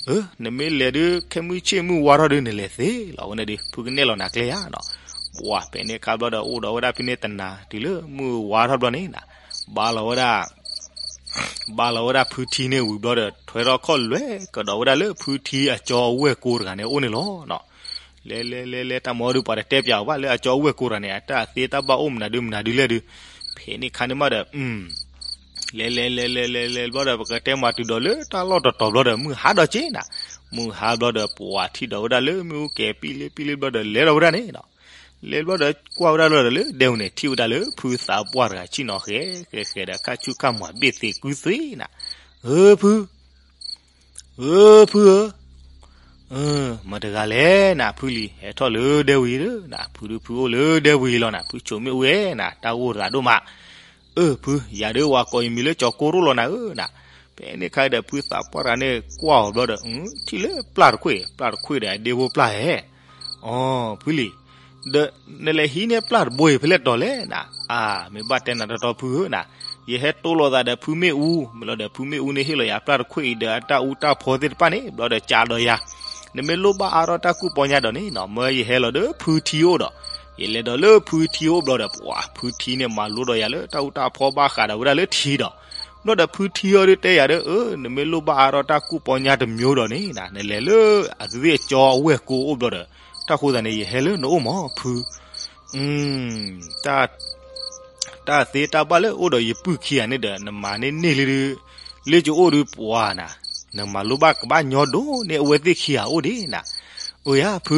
အၢ နမ့ၢ်လဲၤဒုး ခဲမုၢ်ဆ့ၣ်မုၢ်ဝါထီၣ်ဒုး နလဲၤသ့လီၤ ဝဲန့ၣ်ဒုး ဖုကနဲၣ်လီၤနၤကျဲဧါနီၤ, ပှၤဖဲန့ၣ်ခါဘျီဒီး အိၣ်ဒီးဝဲဒၣ်ဖဲန့ၣ်တနၤ တုၤလၢမုၢ်ဝါထီၣ်ဘျီန့ၣ်နၤ, ဘါလီၤဝဲဒၣ် ဘါလီၤဝဲဒၣ်ဖုထံန့ၣ်ဝံၤဘျီဒီး ထွဲထီၣ်ခီၣ်လွဲကဒီးဝဲဒၣ်လၢဖုထံအကၠီအဝဲၢ်ကိတဂၤန့ၣ်အိၣ်န့ၣ်လီၤနီၤ, လဲၤလဲၤလဲၤလဲၤ တၢ်မၤအီၤဒုး ပှၤတတဲပၠးအီၤဘၣ်လၢအကၠီအဝဲၢ်ကိတဂၤန့ၣ် အတၢ်သ့တၢ်ဘၣ်အိၣ်မနုၤဒုးမနုၤဒုးလဲၣ်ဒုး, ဖဲန့ၣ်ခါန့ၣ်မးဒီး လဲၤလဲၤလဲၤလဲၤလဲၤလဲၤဘျီဒီး ပကတဲမၤတုၤဒီးလၢတၢ်လီၢ်တတီၤဘျီဒီး မုၢ်ဟါဒီးက့နၤ, မုၢ်ဟါဘျီဒီး ပှၤထံၣ်ဒီးဝဲဒၣ်လၢမ့ၣ်အူကဲၤပံလ့ပံလ့ဘျီဒီး လဲၤဒီးဝဲဒၣ်န့ၣ်နီၤ, လဲၤဘျီဒီးကွၢ်ဝဲဒၣ်လီၤဒီးလၢဒဲဝဲန့ၣ် ထံၣ်ဝဲဒၣ်လၢဖုသးပှၢ်တဂၤဆ့ၣ်နီၤဃဲဃဲဃဲဒီး ခါဆူၣ်ခါမွၤဘ့ၣ်သ့ကွံသွံနၤ, ဧၢဖု ဧၢဖုဧၢ, မတၤတဂၤလဲၣ်နၤ ဖုလံၤ ဟဲထီၣ်လၢဒဲဝံၤဧၢနၤ, ဖုဒုးဖုအိၣ်လၢဒဲဝံၤလီၤနၤ, ဖုဆိးမ့ၣ်အူဝဲနၤ တၢ်ဂိၢ်တဂၤဒိၣ်မး, အၢဖု ယၤဒုးဝၤကိးယမံၤလၢကၠီၤကိရိၣ်လီၤနၤဧၢနၤ, ဖဲန့ၣ်ခါဒီး ဖုသးပှၢ်တဂၤန့ၣ်ကွၢ်အီၤဘျီဒီး ထံၣ်လၢပျၢ်တခွ့ၣ် ပျၢ်တခွ့ၣ်ဒီးအဒ့ဖိပျၢ်ဧဲ အီၤဖုလံၤ, ဒီးနလဲၤဟံးန့ၢ်ပျၢ်တဘိအံၤဖဲလဲၣ်တီၤလဲၣ်နၤ, အါ မ့ၢ်ဘၣ်တဲနၤတီတီဖုဧၢနၤ, ယဟဲတိလိာ်သးဒီးဖုမ့ၣ်အူ, မ့ၢ်လီၤဒီးဖုမ့ၣ်အူန့ၣ်ဟ့ၣ်လီၤယၤပျၢ်တခွ့ၣ်အံၤဒီး အတၢ်အူတၢ်ဖီသ့ၣ်တဖၣ်န့ၣ် ဘျီဒီးကးဒီးယၤ, နမ့ၢ်လိၣ်ဘၣ်အါထီၣ်တၢ်ကူၣ်ပီညါဒီးန့ၣ်နီၤ မၢယဟဲလီၤဒီးဖုထံအိၣ်ဒီး, ယလဲၤဒီးလၢဖုထံအိၣ်ဘျီဒီး ပှၤဖုထံန့ၣ် မၤလိဒီးယၤလၢတၢ်အူတၢ်ဖီဘၣ်ဃးဒီးဝဲဒၣ်လၢထံဒီး ဘျီဒီးဖုထံအီၤဒုးတဲယၤဒီး အၢ နမ့ၢ်လိၣ်ဘၣ်အါထီၣ်တၢ်ကူၣ်ပီညါတမျိုးဒီးန့ၣ် နလဲၤလၢအသ့ၣ်အကၠီအဝဲၢ်ကိအိၣ်ဘျီဒီး တၢ်ဃိသးန့ၣ် ယဟဲလၢနအိၣ်မၢ်ဖု, တၢ်သ့တၢ်ဘၣ်လၢအိၣ်ဒီးယပုၢ်ခံဂၤန့ၣ်ဒီး နမၤန့ၢ်န့ၢ်လံဒုး, လၢယအိၣ်ဒုးပှၤနၤ, နမၤလိဘၣ်ကဘၣ်ညီဒိၣ်န့ၢ်အဝဲသ့ၣ်ခံဂၤအိၣ်ဒံးနၤ, အၢယၤဖု,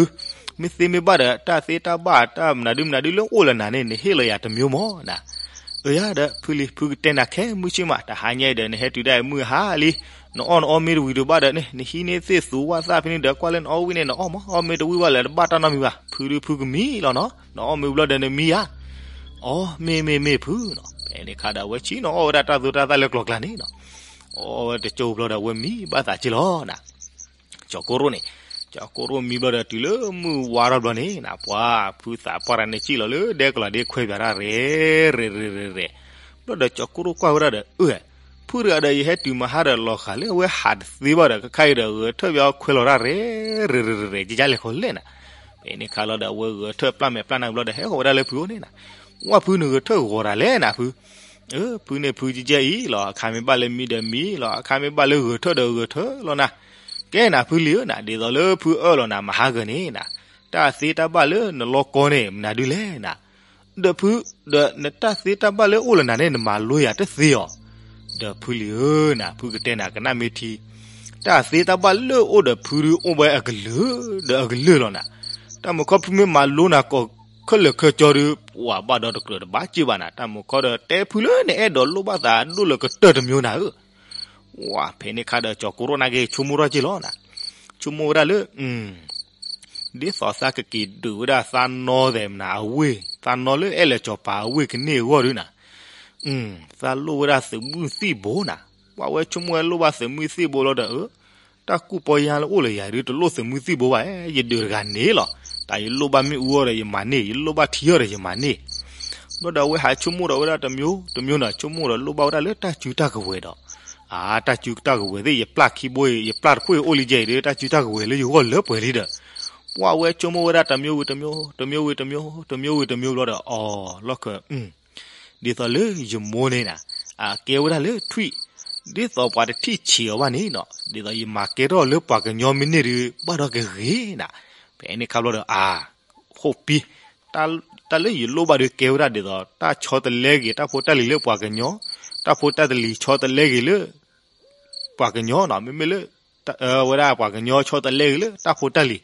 မ့ၢ်သ့မ့ၢ်ဘၣ်ဒီး တၢ်သ့တၢ်ဘၣ်တၢ်မနုၤဒုမနုၤဒုလၢအိၣ်လၢနၤန့ၣ် နဟ့ၣ်လီၤယၤတမျိုးမၢ်နၤ, အၢယၤဒီး ဖုလံၤ ဖုကတဲနၤခဲမုၢ်ဆ့ၣ်မး တဟါညါအံၤဒီး နဟဲတုၤဒၣ်အံၤမုၢ်ဟါလံ, နအီၣ်နအီမ့ၢ်တဝံၤတဘၣ်ဒီးန့ၣ် နဟံးန့ၢ်သ့ၣ်သူဝၣ်သၣ်ဖဲန့ၣ်ဒီး ကွၢ်လၢနအီၣ်ဝံၣ်န့ၣ် နအီၣ်မး အီၣ်မ့ၢ်တဝံၣ်ဘၣ်လၢတဘၣ်တၢ်နီတမံၤဘၣ် ဖုဒုးဖုကမံလီၤနီၤ, နအီၣ်မ့ၢ်ဘျီဒီးနမံယၤ, အီ မ့ၢ်မ့ၢ်မ့ၢ်ဖုနီၤ, ဖဲန့ၣ်ခါဒီး အဝဲဆ့ၣ်နီၤအီၣ်ဝဲဒၣ်တၢ်သိတၢ်သၣ်လၢကျီၤကျါန့ၣ်နီၤ, အီၣ်ဝဲတကၠိဘျီဒီး အဝဲမံဘၣ်သးက့လီၤနၤ ကၠီၤကိရိၣ်န့ၣ်, ကၠီၤကိရိၣ်မံဘျီဒီး တုၤလၢမုၢ်ဝါထီၣ်ဘျီန့ၣ်နၤ ပှၤဖုသးပှၢ်တဂၤန့ၣ် စံၣ်လီၤလၢဒဲကလီၤဒ့ခွဲးပၠးတၢ် ရဲၣ်ရဲၣ်ရဲၣ်ရဲၣ်, ဘျီဒီးကၠီၤကိရိၣ်ကွၢ်ဝဲဒၣ်ဒီး အၢ ဖုတဂၤဒီး ယဟဲတုၤမဟါဒီး လီၤဃာ်လၢအဝဲဟးတသ့ဘၣ်ဒီး ခဲခါအံၤဒီး ဂဲၤထၢၣ်ပၠးခွဲးလီၤတၢ် ရဲၣ်ရဲၣ်ရဲၣ်ရဲၣ် ကယါလဲၤခီလဲၣ်နၤ, ဖဲန့ၣ်ခါလီၤဒီး အဝဲဂဲၤထၢၣ်ပျၢ်မဲာ်ပျၢ်နါဘျီဒီး ဟဲဃီၤဝဲဒၣ်လၢဖုအိၣ်န့ၣ်နၤ, ဝဲဖုနဂဲၤထၢၣ်ဂီၤတၢ်လဲၣ်နၤဖု အၢ ဖုန့ၣ်ဖုကကဲအံၤလီၤ အခါမ့ၢ်ဘၣ်လၢမံဒီးမံလီၤ အခါမ့ၢ်ဘၣ်လၢဂဲၤထၢၣ်ဒီးဂဲၤထၢၣ်လီၤနၤ, ကဲနၤဖုလံၤဧၢနၤ ဒ်သိးလၢဖုအၢၣ်လီၤနၤမဟါဂၤန့ၣ်နၤ, တၢ်သ့တၢ်ဘၣ်လၢနလီၢ်ကီန့ၣ် မနုၤဒုလဲၣ်နၤ, ဒီးဖု, ဒီးနတၢ်သ့တၢ်ဘၣ်လၢအိၣ်လၢနၤန့ၣ် နမၤလိယၤတသ့အီၤ. ဒီးဖုလံၤဧၢနၤ, ဖုကတဲနၤကနၣ်မ့ၢ်ထံ, တၢ်သ့တၢ်ဘၣ်လၢအိၣ်ဒီးဖုဒုးအိၣ်ဝဲအကလုာ်ဒီးအကလုာ်လီၤနၤ. တၢ်မုၢ်ခီဖုမ့ၢ်မၤလိနၤကိးခဲလၢာ်ခဲဆ့ဒီး ပှၤဘၣ်ဒီတကြၢးတဘၣ်စ့ၢ်ဘၣ်နၤ. တၢ်မုၢ်ခီဒီး တဲဖုလၢနအဲၣ်ဒိးလိၣ်ဘၣ်သးဒိၣ်လၢကတၢၢ်တမံၤနၤဧၢ. ဝဲဖဲန့ၣ်ခါဒီး ကၠီၤကိရိၣ်နာ်က့ ဆိကမိၣ်ထီၣ်က့ၤလီၤနၤ, ဆိကမိၣ်ဝဲဒၣ်လၢ ဒ်သိးသးကက့ၤဒုးဝဲဒၣ်သးနီသဲးမနၤ အဝ့ၢ်, သးနီလၢအဲၣ်လၢာ်စီၤပၤအဝ့ၢ်ကန့ၢ်အဂီၢ်ဒုးနၤ, သးလိၣ်ဝဲဒၣ်သုးမုၢ်သံၣ်ဘိနၤ. ပှၤဝဲဆိကမိၣ်ဝဲလိၣ်ဘၣ်သုးမုၢ်သံၣ်ဘိလီၤဒီး အၢ, တၢ်ကူၣ်ပီညါလၢအိၣ်လၢယၤဒုး တလိၣ်သုးမုၢ်သံၣ်ဘိဘၣ်, ယဒုးတဂၤန့ၣ်လီၤ. တၢ်ယလိၣ်ဘၣ်မ့ၣ်အူအီၤဒီးယမၤန့ၢ်, ယလိၣ်ဘၣ်ထံအီၤဒီးယမၤန့ၢ်. ဘျီဒီးအဝဲဟးဆိကမိၣ်ဒီးဝဲဒၣ်တမျိုးတမျိုးနၤ, ဆိကမိၣ်ဒီးလိၣ်ဘၣ်ဝဲဒၣ်လၢတၢ်စုတၢ်ကဝဲၤဒီး, အါ, တၢ်စုတၢ်ကဝဲၤသ့ၣ် ယပျၢ်ခံဘိအံၤ ယပျၢ်တခိၣ်အံၤအိၣ်လံကဲအံၤဒီး တၢ်စုတၢ်ကဝဲၤလၢယဂီၢ်လၢပှဲၤလံဒီး, ပှၤဝဲဆိကမိၣ်ဝဲဒၣ်တမျိုးဝံၤတမျိုး, တမျိုးဝံၤတမျိုး, တမျိုးဝံၤတမျိုးဘျီဒီး အီၤလီၢ်ခၢၣ် ဒ်သိးလၢယမိၢ်န့ၣ်နၤ, အကဲဝဲဒၣ်လၢထွံၣ်, ဒ်သိးပှၤတထံၣ်ဆံးအီၤဘၣ်န့ၣ်နီၤ, ဒ်သိးယမၤကဲထီၣ်လၢပှၤကညီမ့ၢ်န့ၢ်ဒုး ဘၣ်ဒီးကဂ့ၤနၤ. ဖဲန့ၣ်ခါဘျီဒီး အါ, ဃိပံ, တၢ်လၢယလိၣ်ဘၣ်ဒုးကဲဝဲဒၣ်ဒ်သိး တၢ်ဆီတလဲဂ့ၤ တၢ်ဖိတၢ်လံၤလၢပှၤကညီ, တၢ်ဖိတၢ်လံၤဆီတလဲဂ့ၤလၢ ပှၤကညီနီၤ, မ့မ့ၢ်လၢ ဝဲဒၣ်ပှၤကညီဆီတလဲဂ့ၤလၢတၢ်ဖိတၢ်လံၤ,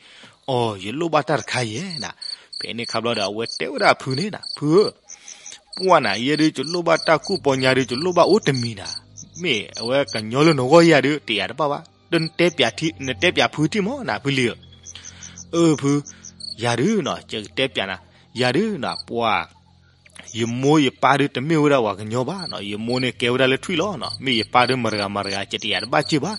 အီၤ ယလိၣ်ဘၣ်တၢ်တခါယဲနၤ. ဖဲန့ၣ်ခါဘျီဒီး အဝဲတဲဝဲဒၣ်ဖုန့ၣ်နၤ, ဖုဧၢ, ပှၢ်နၤ ယဲဒုး ယလိၣ်ဘၣ်တၢ်ကူၣ်ပီညါဒုး ယလိၣ်ဘၣ်အိၣ်တမံၤနၤ, မ့ၢ်အဝဲကညီလၢနဂီၢ်ယၤဒုး တယာ်တဘၣ်ဘၣ်, နတဲပၠးဖုထံမးနၤ ဖုလံၤဧၢ. အၢ ဖု, ယၤဒုးနီၤ ယကတဲပၠးနၤ, ယၤဒုးနီၤ ပှၤ ယမိၢ်ယပၢ်ဒုးတမ့ၢ်ဝဲဒၣ်ပှၤကညီဘၣ်နီၤ, ယမိၢ်န့ၣ်ကဲဝဲဒၣ်လၢထွံၣ်လီၤနီၤ, မ့ၢ်ယပၢ်ဒုးမတၤတဂၤမတၤတဂၤ ယတယာ်တဘၣ်စ့ၢ်ဘၣ်.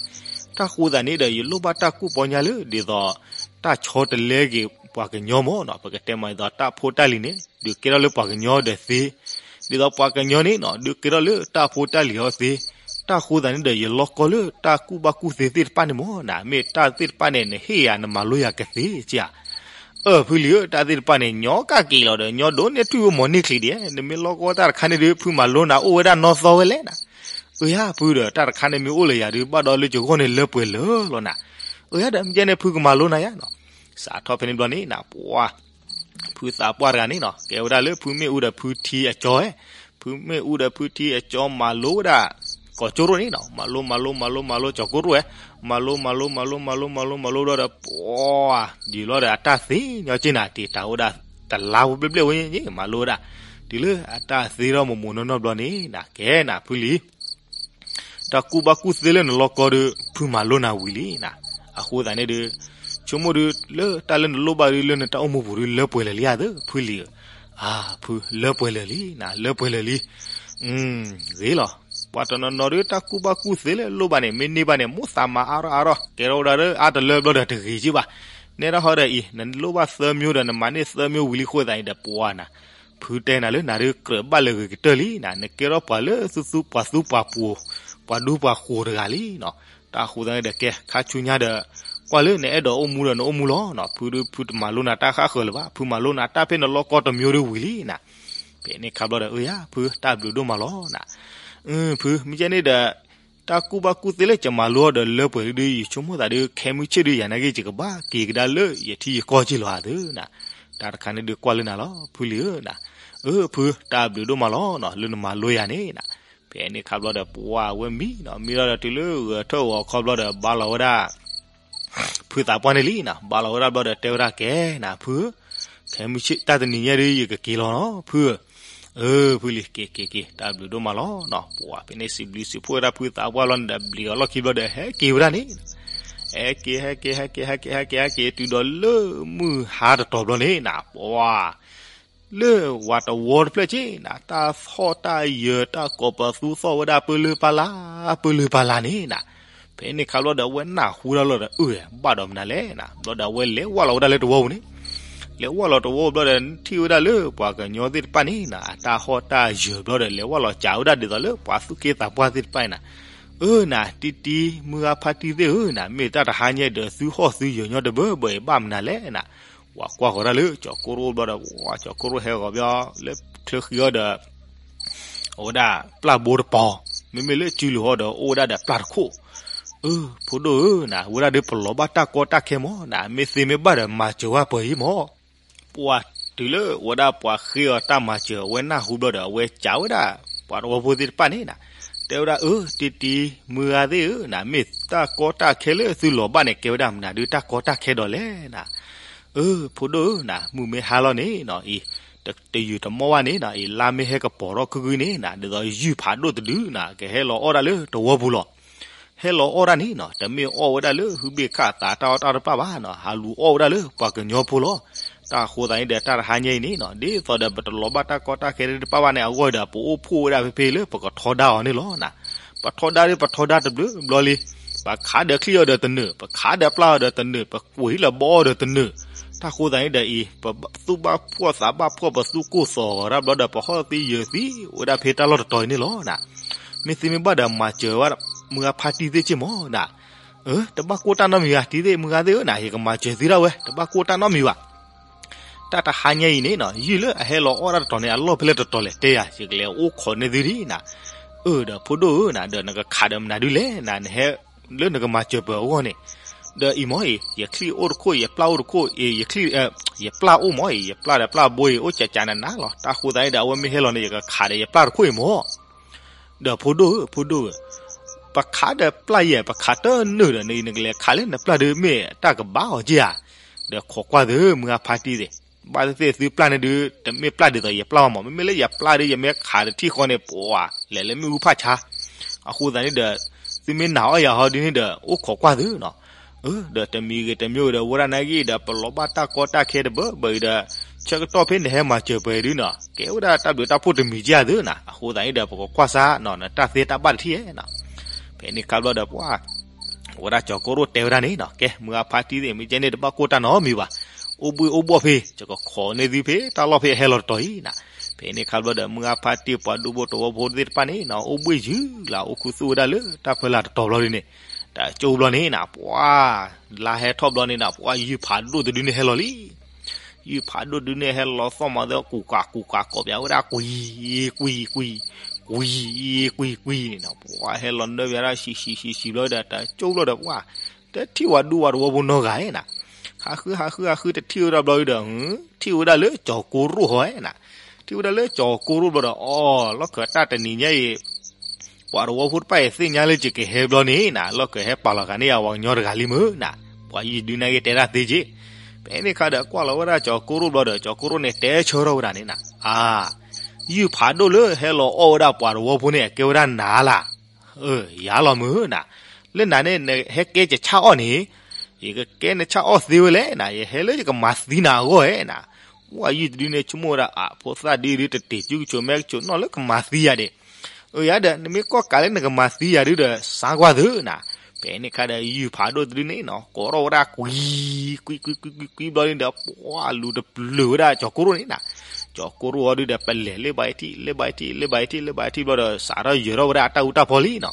တၢ်ဃိသးန့ၣ်ဒီး ယလိၣ်ဘၣ်တၢ်ကူၣ်ပီညါလၢ ဒ်သိး တၢ်ဆီတလဲဂ့ၤပှၤကညီမးနီၤ, ပကတဲမးဒ်သိး တၢ်ဖိတၢ်လံၤန့ၣ် ဒုးကဲထီၣ်လၢပှၤကညီဒီးသ့, ဒ်သိးပှၤကညီန့ၣ်နီၤ ဒုးကဲထီၣ်လၢတၢ်ဖိတၢ်လံၤအီၤသ့, တၢ်ဃိသးန့ၣ်ဒီး ယလီၢ်ကီလၢတၢ်ကူၣ်ဘၣ်ကူၣ်သ့သ့ၣ်တဖၣ်န့ၣ်မးနၤ, မ့ၢ်တၢ်သ့ၣ်တဖၣ်န့ၣ် နဟ့ၣ်ယၤ နမၤလိယၤကသ့ဧါ. အၢ ဖုလံၤဧၢ, တၢ်သ့ၣ်တဖၣ်န့ၣ် ညီကၢ်က့ၤလီၤဒီး ညီဒိၣ်န့ၢ်ထွံၣ်ဝဲမီၤန့ၢ်ချံဒံး, နမ့ၢ်လီၢ်ကီတၢ်တခါန့ၣ်ဒုး ဖုမၤလိနၤအိၣ်ဝဲဒၣ်နီၢ်သီဝဲလဲၣ်နၤ. အၢယၤ ဖုဒီး တၢ်တခါန့ၣ်မ့ၢ်အိၣ်လၢယၤဒုး ဘၣ်ဒီးလၢယဂီၢ်န့ၣ်လၢပှဲၤလၢာ်လီၤနၤ. အၢယၤဒီး မ့ၢ်ကဲန့ၣ် ဖုကမၤလိနၤယၤနီၤ. စးထီၣ်ဖဲန့ၣ်ဘျီန့ၣ်နၤ ပှၤ ဖုသးပှၢ်တဂၤန့ၣ်နီၤ ကဲဝဲဒၣ်လၢဖုမ့ၣ်အူဒီးဖုထံအကၠီဧဲ, ဖုမ့ၣ်အူဒီးဖုထံအကၠီမၤလိဝဲဒၣ် ကီၢ်ကၠိရိၣ်န့ၣ်နီၤ, မၤလိ မၤလိ မၤလိ မၤလိ ကၠီၤကိရိၣ်ဧဲ, မၤလိ မၤလိ မၤလိ မၤလိ မၤလိ မၤလိဘျီဒီး ပှၤ ဒ်လီၤဒီးအတၢ်သ့ညီက့နၤ တ့ၢ်တၢ်ဝဲဒၣ် တလါဖိဘျဲၣ်ဘျဲၣ်ဝဲန့ၣ် မၤလိဝဲဒၣ် တုၤလၢအတၢ်သ့ထီၣ်မိၢ်မိၢ်နီၢ်နီၢ်ဘျီန့ၣ်နၤ ကဲနၤဖုလံၤ တၢ်ကူၣ်ဘၣ်ကူၣ်သ့လၢနလီၢ်ကီဒုး ဖုမၤလိနၤဝံၤလံနၤ. အဃိသတးန့ၣ်ဒုး ဆိကမိၣ်ဒုး လၢတၢ်လၢနလိၣ်ဘၣ်ဒုး လၢနတၢ်အိၣ်မူပူၤဒုး လၢပှဲၤလၢာ်လံဧါသၢ ဖုလံၤဧၢ. အါ ဖု လၢပှဲၤလၢာ်လံနၤ လၢပှဲၤလၢာ်လံ. ဂ့ၤလီၤ. ပှၤတနီၤနီၤဒုး တၢ်ကူၣ်ဘၣ်ကူၣ်သ့လၢလိၣ်ဘၣ်န့ၣ် မ့ၢ်န့ၢ်ဘၣ်န့ၣ် မိၣ်သးမၤအါထီၣ်အါထီၣ် ကဲထီၣ်ဝဲဒၣ်လၢအါတလၢဘျီဒီး တဂ့ၤက့ဘၣ်. နဲဒၣ်ဟီဒီးအံၤ နလိၣ်ဘၣ်သၢမျိုးဒီး နမၤန့ၢ်သၢမျိုးဝံၤလံအဃိသတးန့ၣ်ဒီး ပှၤနၤ ဖုတဲနၤလၢနၤဒုး ကြၢးဘၣ်လၢာ်ဂ့ၤကတၢၢ်လံနၤ နကဲထီၣ်ပှၤလၢသူသူပှၤသူပှၤပှိၤ ပှၤဒူပှၤဃိၤတဂၤလံနီၤ. တၢ်ဃိသတးန့ၣ်ဒီး ကဲ ခါဆူညါဒီး ကွၢ်လၢနအဲၣ်ဒိးအိၣ်မူဒီးနအိၣ်မူလီၤနီၤ. ဖုဒုး ဖုတမၤလိနၤတၢ်ဃၣ်ဃၢၤလၢၤဘၣ်. ဖုမၤလိနၤတၢ်ဖဲနလီၢ်ကီတမျိုးဒုးဝံၤလံနၤ. ဖဲန့ၣ်ခါဘျီဒီး အၢယၤ ဖုတၢ်ဘျုးဒိၣ်မးလီၤနၤ. ဖု မ့ၢ်ကဲန့ၣ်ဒီး တၢ်ကူၣ်ဘၣ်ကူၣ်သ့လၢယမၤလိအီၤဒီးလၢပှဲၤဒုး ယဆိကမိၣ်သးဒုး ခဲမုၢ်ဆ့ၣ်ဒုး ယၤနာ်က့ ယကဘၣ်က့ၤကဒါလၢယထံယကီၢ်က့လီၤဧါသၢနၤ. တၢ်တခါန့ၣ်ဒုးကွၢ်လၢနၤလီၤ ဖုလံၤဧၢနၤ. အၢ ဖု တၢ်ဘျုးဒိၣ်မးလီၤနီၤ လၢနမၤလိယၤန့ၣ်နၤ. ဖဲန့ၣ်ခါဘျီဒီး ပှၤဝဲမံနီၤ မံလီၤဒီးတုၤလၢဂဲၤထၢၣ်ဂီၤခီဘျီဒီး ဘါလီၤဝဲဒၣ် ဖုသးပှၢ်န့ၣ်လံနၤ. ဘါလီၤဝဲဒၣ်ဘျီဒီးတဲဝဲဒၣ်ကဲနၤ ဖု ခဲမုၢ်ဆ့ၣ်တၢ်တနံၤညါဒုး ယကက့ၤလီၤနီၤ ဖုဧၢ. အၢ ဖုလံၤ က့ၤက့ၤက့ၤ တၢ်ဘျုးဒိၣ်မးလီၤနီၤ. ပှၤဖဲန့ၣ်စံးဘျုးစံးဖှိၣ်ဝဲဒၣ်ဖုသးပှၢ်လီၤန့ၣ်ဒီး ဘျံးအီၤလီၢ်ခံဘျီဒီး ဟဲက့ၤဝဲဒၣ်န့ၣ် ဟဲက့ၤ ဟဲက့ၤ ဟဲက့ၤ ဟဲက့ၤ ဟဲက့ၤ ဟဲက့ၤ တုၤဒီးလၢမုၢ်ဟါတတီၤဘျီန့ၣ်နၤ ပှၤ လၢဝၤတဝီတဖျၢၣ်က့နၤ တၢ်ဟီၣ်တၢ်ယၢၤ တၢ်ကိးပသူသီၣ်ဝဲဒၣ်ပၢလၢပၢလၢ ပၢလၢပၢလၢန့ၣ်နၤ. ဖဲန့ၣ်ခါဘျီဒီး အဝဲနၢ်ဟူဒၣ်လီၤဒီး အၢ ဘၣ်ဒီးမနုၤလဲၣ်နၤ. ဘျီဒီးအဝဲလဲၤဝၢ်လီၤဝဲဒၣ်လၢတဝီပူၤန့ၣ် လဲၤဝၢ်လီၤတဝီပူၤဘျီဒီး ထံၣ်ဝဲဒၣ်လၢပှၤကညီသ့ၣ်တဖၣ်န့ၣ်နၤ အတၢ်ဟီၣ်တၢ်ယၢၤဘျီဒီး လဲၤဝၢ်လီၤစးဝဲဒၣ်ဒ်သိးလၢပှၤသူၣ်က့သးပှၢ်သ့ၣ်တဖၣ်န့ၣ်နၤ. အၢနၤ တံတံ မုၢ်ဂၤဖါတံၢ်သ့ၣ်ဧၢနၤ မ့ၢ်တၢ်တဟါညါဒီးသုဟီၣ်သုယၢၤညီတဘၢဘၢအံၤ ဘၣ်မနုၤလဲၣ်နၤ. ပှၤကွၢ်ဃီၤဒၣ်လၢကၠီၤကိရိၣ်ဘျီဒီး ပှၤကၠီၤကိရိၣ်ဟဲဂီၤဘျီ လၢချၢဃံအီၤဒီး အဝဲဒၣ်ပျၢ်ဘိတပီၤ မ့မ့ၢ်လၢစုလိၤဟီၣ်ဒီး အိၣ်ဝဲဒၣ်ဒီးပျၢ်တခိၣ်. အၢ ဖိဒိၣ်ဧၢနၤ ဝဲဒၣ်ဒုးပလီၤဘၣ်တၢ်ကီတၢ်ခဲမးနၤ မ့ၢ်သ့မ့ၢ်ဘၣ်ဒီးမၤစၢၤဝဲပှဲၤအံၤမး. ပှၤ တုၤလၢဝဲဒၣ်ပှၤဃ့အီၤတၢ်မၤစၢၤ အဝဲနၢ်ဟူဘျီဒီး အဝဲစံးဝဲဒၣ် ပှၤသဝီဖိသ့ၣ်တဖၣ်န့ၣ်နၤ, တဲဝဲဒၣ် အၢ တံတံ မုၢ်ဂၤသ့ၣ်ဧၢနၤ, မ့ၢ်တၢ်ကီတၢ်ခဲလၢသုလီၤဘၣ်န့ၣ် ကဲဝဲဒၣ်မနုၤဒုး တၢ်ကီတၢ်ခဲဒီးလဲၣ်နၤ. အၢ ဖိဒိၣ်ဧၢနၤ, မုၢ်မ့ၢ်ဟါလီၤန့ၣ်နၤ, အံၤ တယုာ်တမီၢ်ဘၣ်န့ၣ်နၤ, အံၤ လါမ့ၢ်ဟဲကပီၤထီၣ်ခုၣ်ခုၣ်န့ၣ်နၤ, ဒ်သိးယုၢ်ဖးဒိၣ်တဒုနၤ ကဟဲလီၤအီၣ်ဒၣ်လၢသဝီပူၤလီၤ. ဟဲလီၤအီၣ်ဒၣ်န့ၣ်နၤ, တမ့ၢ်အီၣ်ဝဲဒၣ်လၢဟုဘ့ၣ်ခၣ်သးတၢ်အီၣ်တၢ်တပၣ်ဘၣ်နၤ, ဟးလူၤအီၣ်ဝဲဒၣ်လၢပှၤကညီဖိလီၤ. တၢ်အဃိသတးန့ၣ်ဒီး တၢ်တဟါညါအံၤန့ၣ်နၤ, ဒ်သိးဒီးပတလီၤဘၣ်တၢ်ကီတၢ်ခဲတပၣ်ဘၣ်န့ၣ် အဂီၢ်ဒီး ပအိၣ်ဖှိၣ်ဝဲဒၣ်ဖဲဖဲလၢပကထီဒါအီၤန့ၣ်လီၤနၤ. ပထီဒါဒီး ပထီဒါတဘျုးဘျီလံ. ပခးဒီးချံၣ်အီၤဒီးတနုာ်, ပခးဒီးပျၢ်အီၤဒီးတနုာ်, ပခးဒီးပျၢ်အီၤဒီးတနုာ်. တၢ်ဃိသတးန့ၣ်ဒီးအံၤ ပသူၣ်ဘၣ်ဖှီၣ်သးဘၣ်ဖှီၣ် ပသူၣ်ကိၢ်သီၣ်ဂီၤတၢ်ဘျီဒီး ပဟီၣ်သံယၢၤသံဝဲဒၣ်ဖဲတၢ်လီၢ်တတီၤအံၤန့ၣ်လီၤနၤ. မ့ၢ်သ့မ့ၢ်ဘၣ်ဒီး မၤစၢၤဝဲမုၢ်ဂၤဖါတံၢ်သ့ၣ်က့ၢ်မးနၤ. အၢ တဘၣ်ကိၢ်တၢ်နီတမံၤဘၣ်, တံၢ်သ့ၣ်မုၢ်ဂၤသ့ၣ်ဧၢနၤ, ယကမၤစၢၤသုဒၣ်ဝဲ, တဘၣ်ကိၢ်တၢ်နီတမံၤဘၣ်. တၢ်တဟါညါအံၤန့ၣ်နၤ, ယုၢ်လၢအဟဲလီၤအီၣ်တၢ်တတီၤန့ၣ် အလီၢ်ဖဲလဲၣ်တတီၤလဲၣ် တဲယၤ, ယကလဲၤအိၣ်ခိးန့ၢ်သုဒံးနၤ. အၢ ဒီးဖိဒိၣ်ဧၢနၤ, ဒီးနကခးဒီးမနုၤဒုးလဲၣ်နၤ, နဟဲလၢနကမၤစၢၤပှၤအဂီၢ်န့ၣ်, ဒီးအံၤမ့ၢ်အံၤ ယချံၣ်အိၣ်တခိၣ် ယပျၢ်အိၣ်တခိၣ်, ယချံၣ် ယပျၢ်အိၣ်မ့ၢ်အံၤ ယပျၢ်ဒီးပျၢ်ဘိအံၤ အိၣ်ကကနးနးလီၤ. တၢ်ဃိသတးန့ၣ်ဒီး အဝဲမ့ၢ်ဟဲလီၤန့ၣ် ယကခးဒီးယပျၢ်တခိၣ်အံၤမ့ၢ် ဒီးဖိဒိၣ်ဧၢ ဖိဒိၣ်ဧၢ, ပခးဒီးပျၢ်ယဲၢ် ပခးတနုာ်ဒီး နကလဲၤခးလၢနပျၢ်ဒုး မ့ၢ်တၢ်ကဘၣ်အီၤက့ဧါ. ဒီးခိးကွၢ်သု မုၢ်ဂၤဖါတံၢ်သ့ၣ်, ဘၣ်သ့ၣ်သ့ၣ်သုပျၢ်န့ၣ်ဒုး တမ့ၢ်ပျၢ်ဒ်သိးယပျၢ်ဘၣ်မး, မ့မ့ၢ်လၢယပျၢ်ဒုး ယမ့ၢ်ခးတထံၣ်ဃီန့ၣ် ပှၤလဲၤလၢမ့ၣ်အူဖးဆါ. အဃိသတးန့ၣ်ဒီး သုမ့ၢ်နာ်အီၣ်ယၤဟီဒုးန့ၣ်ဒီး အိၣ်ခိးကွၢ်သုနီၤ. ဒီးတမံၤဂ့ၤတမံၤဂ့ၤဒီး ဝဲဒၣ်နာ်က့ဒီး ပလီၤဘၣ်တၢ်ကီတၢ်ခဲတဘၢဘၢအံၤဒီး ဆၢကတီၢ်ဖဲနဟဲမၤစၢၤပှၤဒုးနီၤ ကဲဝဲဒၣ်တၢ်ဘျုးတၢ်ဖှိၣ်တမံၤက့ဧါသုနီၤ. အဃိသတးန့ၣ်ဒီး ပကကွၢ်စၢ်နီၤ နတၢ်သ့တၢ်ဘၣ်တထံၣ်ဧါနီၤ. ဖဲန့ၣ်ခါဘျီဒီး ပှၤ ဝဲဒၣ်ကၠီၤကိရိၣ်တဲဝဲဒၣ်န့ၣ်နီၤ, ကဲ မုၢ်ဂၤဖါတံၢ်သ့ၣ် မ့ၢ်ကဲန့ၣ် တဘၣ်ကိၢ်တၢ်နီတမံၤဘၣ်. အိၣ်ဘှံးအိၣ်ဘှီၣ်ဖဲ ယကခိးန့ၢ်သုဖဲတၢ်လီၢ်ဖဲအဟဲလီၤတတီၤအံၤနီၤ. ဖဲန့ၣ်ခါဘျီဒီး မုၢ်ဂၤဖါတံၢ်ပှၤဒူဖိသဝီဖိသ့ၣ်တဖၣ်န့ၣ်နီၤ အိၣ်ဘှံးယုာ်လၢ အိၣ်ခူသူၣ်ဝဲဒၣ်လၢတၢ်ဖၢလာ်တတီၤဘျီဒုးန့ၣ်, တကၠိဘျီန့ၣ်နီၤ ပှၤ လါဟဲထီၣ်ဘျီန့ၣ်နီၤ ပှၤယုၢ်ဖးဒိၣ်တဒုန့ၣ်ဟဲလီၤလံ. ယုၢ်ဖးဒိၣ်တဒုန့ၣ်ဟဲလီၤသီၣ်မးသီၣ် ကူးကးကူးကး ကိးပၠးဝဲဒၣ် ကွံာ် ကွံာ် ကွံာ် ကွံာ် ကွံာ် ကွံာ်န့ၣ်နီၤ ပှၤဟဲလီၤနၢပၠးဒၣ် ဆံးဆံးဆံးဆံးဘျီဒီး တကၠိဘျီဒီး ပှၤ တထံၣ်ဝဲဒူဝဲသဝီဖိနီတဂၤဧါနီၤ. ဟးဃုဟးဃုဟးဃု တထံၣ်ဝဲဒၣ်ဘျီဒီး ထံၣ်ဝဲဒၣ်လၢကၠီၤကိရိၣ်ဟီဧါနီၤ. ထံၣ်ဝဲဒၣ်လၢကၠီၤကိရိၣ်ဘျီဒီး အိ လီၢ်ခၢၣ်တၢ်တနံၤညါအံၤ ပှၤသဝီဖိတဖၣ်အံၤသ့ၣ်ညါလၢယကဟဲဘျီန့ၣ်နီၤ လီၢ်ခၢၣ်ဟဲပာ်လီၤဃာ်န့ၢ်ယၤ ပှၤကညီတဂၤလံမ့ၢ်နီၤ. ပှၤယုၢ်တဒုန့ၣ်က့တဲဒၣ်သ့က့, ဖဲန့ၣ်ခါဒီးကွၢ်လီၤဝဲဒၣ်ကၠီၤကိရိၣ်ဘျီဒီး ကၠီၤကိရိၣ်န့ၣ်တဲဆၢထီၣ်ဝဲဒၣ်န့ၣ်နီၤ အါ ယုၢ်ဖးဒိၣ်လၢဟဲလီၤအီၣ်ဝဲဒၣ်ပှၤသဝီဖိန့ၣ် အကဲဝဲဒၣ်နၤလၢ်. ယၤလီၤမ့ၢ်နီၤ. လၢနၤန့ၣ် နဟဲကဲယဆၣ်အီၣ်န့ၣ် ယကကဲနဆၣ်အီၣ်သ့ဝဲလဲၣ်နီၤ ယဟဲလၢယကမၤသံနၤအဂီၢ်ဧါနီၤ. ပှၤယုၢ်တဒုန့ၣ်ဆိကမိၣ်ဝဲဒၣ် အဖိသၣ်ဒ်ဒုတတ့ၢ်စုကဆိးမဲကဆိးနီၣ်လၢကမၤသံယၤဒဲး အၢ ယၤဒီး နမ့ၢ်ကီၢ်ကးလၢနကမၤသံယၤဒုဒီး စါကွၢ်သုနီၤ. ဖဲန့ၣ်ခါဒီး ယုၢ်ဖးဒိၣ်တဒုန့ၣ်နီၤ ကိးထီၣ်ဝဲဒၣ်ကွံာ် ကွံာ် ကွံာ် ကွံာ် ကွံာ် ကွံာ်ဘျီန့ၣ်ဒီး ပှၤလူၤတပျုာ်ဝဲဒၣ်ကၠီၤကိရိၣ်န့ၣ်နီၤ. ကၠီၤကိရိၣ်အီၤဒုဒီး ပလဲၤလၢဘၣ်အံၤထံၣ် လၢဘၣ်အံၤထံၣ် လၢဘၣ်အံၤထံၣ် လၢဘၣ်အံၤထံၣ်ဘျီဒီး စးထီၣ်ယၢၤထီၣ်ဝဲဒၣ်အတၢ်အူတၢ်ဖီလံနီၤ.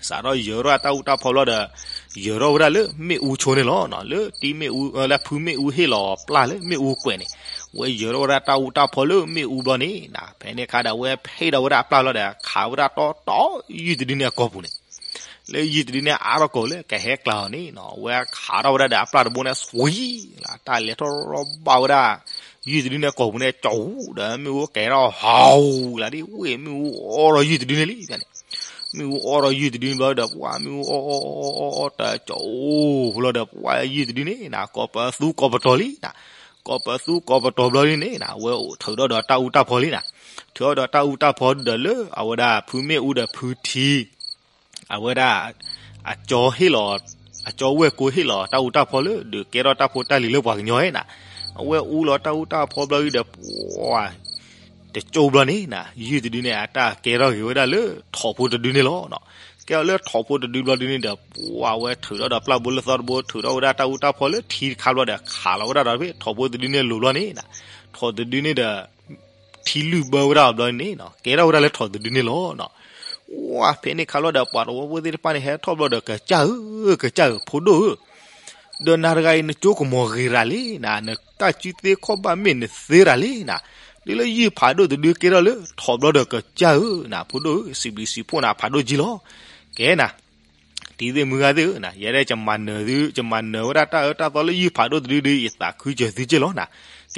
စးထီၣ်ယၢၤထီၣ်အတၢ်အူတၢ်ဖီဘျီဒီး ယၢၤထီၣ်ဝဲဒၣ်လၢမ့ၣ်အူဆိန့ၣ်လီၤ. လၢတံၤမ့ၣ်အူ လၢဖုမ့ၣ်အူဟ့ၣ်လီၤပျၢ်လၢမ့ၣ်အူကွဲးန့ၣ် ဝဲယၢၤထီၣ်ဝဲဒၣ်တၢ်အူတၢ်ဖီလၢမ့ၣ်အူဘျီန့ၣ်နီၤ. ဖဲန့ၣ်ခါဒီး ဝဲဖဲးဒီးဝဲဒၣ်အပျၢ်လီၤဒီး ခးဝဲဒၣ်တီတီ ယုၢ်တဒုန့ၣ်အကိာ်ပူၤန့ၣ် လၢယုၢ်တဒုန့ၣ် အါထီၣ်ကိာ်လၢကဟဲကျါအီၤန့ၣ်နီၤ ဝဲခးထီၣ်ဝဲဒၣ်ဒီးအပျၢ်တဘိန့ၣ် ဆွံလၢတၢ်လဲၤထီၣ်ဘၣ်ဝဲဒၣ် ယုၢ်တဒုန့ၣ်ကိာ်ပူၤန့ၣ် ကၠီၤဟူဒီးမ့ၣ်အူကဲထီၣ်ဟီၣ်လၢဒ်ဝဲ မ့ၣ်အူအီထီၣ်ယုၢ်တဒုန့ၣ်လံန့ၣ်. မ့ၣ်အူအီထီၣ်ယုၢ်တဒုန့ၣ်ဘျီဒီး ပှၤမ့ၣ်အူအီအီအီအီတကၠီၤဟူလီၤဒီး ပှၤယုၢ်တဒုန့ၣ်နီၤ ကိးပသူကိးပတီၤလံနီၤ. ကိးပသူကိးပတီၤဘျီဒုန့ၣ်နီၤ ဝဲထုးထီၣ်ဒီးတၢ်အူတၢ်ဖီလံနီၤ. ထုးထီၣ်ဒီးတၢ်အူတၢ်ဖီဒီးလၢအဝဲဒၣ်ဖုမ့ၣ်အူဒီးဖုထံ အဝဲဒၣ် အကၠီဟ့ၣ်လီၤ အကၠီဝဲၢ်ကိဟ့ၣ်လီၤတၢ်အူတၢ်ဖီလၢ ဒုးကဲထီၣ်တၢ်ဖိတၢ်လံၤလၢပှၤကညီဧါနီၤ. အဝဲအူလီၤတၢ်အူတၢ်ဖီဘျီဒုဒီး ပှၤ တကၠိဘျီန့ၣ်နီၤ ယုၢ်တဒုန့ၣ် အတၢ်ကဲထီၣ်ဂ့ၤဝဲဒၣ်လၢထိးဖိတဒုန့ၣ်လီၤ. ကဲထီၣ်လၢထိးဖိတဒုဘျီဒုန့ၣ်ဒီး ပှၤဝဲထုးထီၣ်ဒီးပျၢ်ဘိလၢသီတဘိ ထုးထီၣ်ဝဲဒၣ်တၢ်အူတၢ်ဖီလၢထံတခါဘျီဒီး ခးလီၤဝဲဒၣ်ဒီးဖဲထိးဖိတဒုန့ၣ်လိၤဘျီန့ၣ်နီၤ ထိးတဒုန့ၣ်ဒီး ထံလုၢ်ဘၢဝဲဒၣ်ဘျီန့ၣ်နီၤ ကဲထီၣ်ဝဲဒၣ်လၢထိးတဒုန့ၣ်လီၤနီၤ. ဝဲဖဲန့ၣ်ခါဘျီဒီး ပှၤသဝီဖိသ့ၣ်တဖၣ်န့ၣ် ဟဲထီၣ်ဘျီဒီး ကစၢ်ဧၢ ကစၢ်ဧၢ ဖိဒိၣ်ဧၢ ဒီးနၤတဂၤအံၤ နကၠိကမီၤဂ့ၤရၤလံနီၤ နတၢ်စုသ့ခီၣ်ဘၣ်မ့ၢ်နသ့ရၤလံနီၤ. ဒ်လၢယုၢ်ဖးဒိၣ်တဒုကဲထီၣ်လၢထိးဘျီဒီး ကစၢ်ဧၢနီၤ ဖိဒိၣ်ဧၢ စံးဘျုးစံးဖှိၣ်နၤဖးဒိၣ်ကံလီၤ. ကဲနီၤ တံၤသ့ၣ်မုၢ်ဂၤသ့ၣ်ဧၢနီၤ ယဲဒၣ်ယမၤနၢၤသု ယမၤနၢၤဝဲဒၣ်တၢ်အၢတၢ်သီလၢယုၢ်ဖးဒိၣ်တဒုဒီး ယသးခုစၢၤသုက့လီၤနီၤ.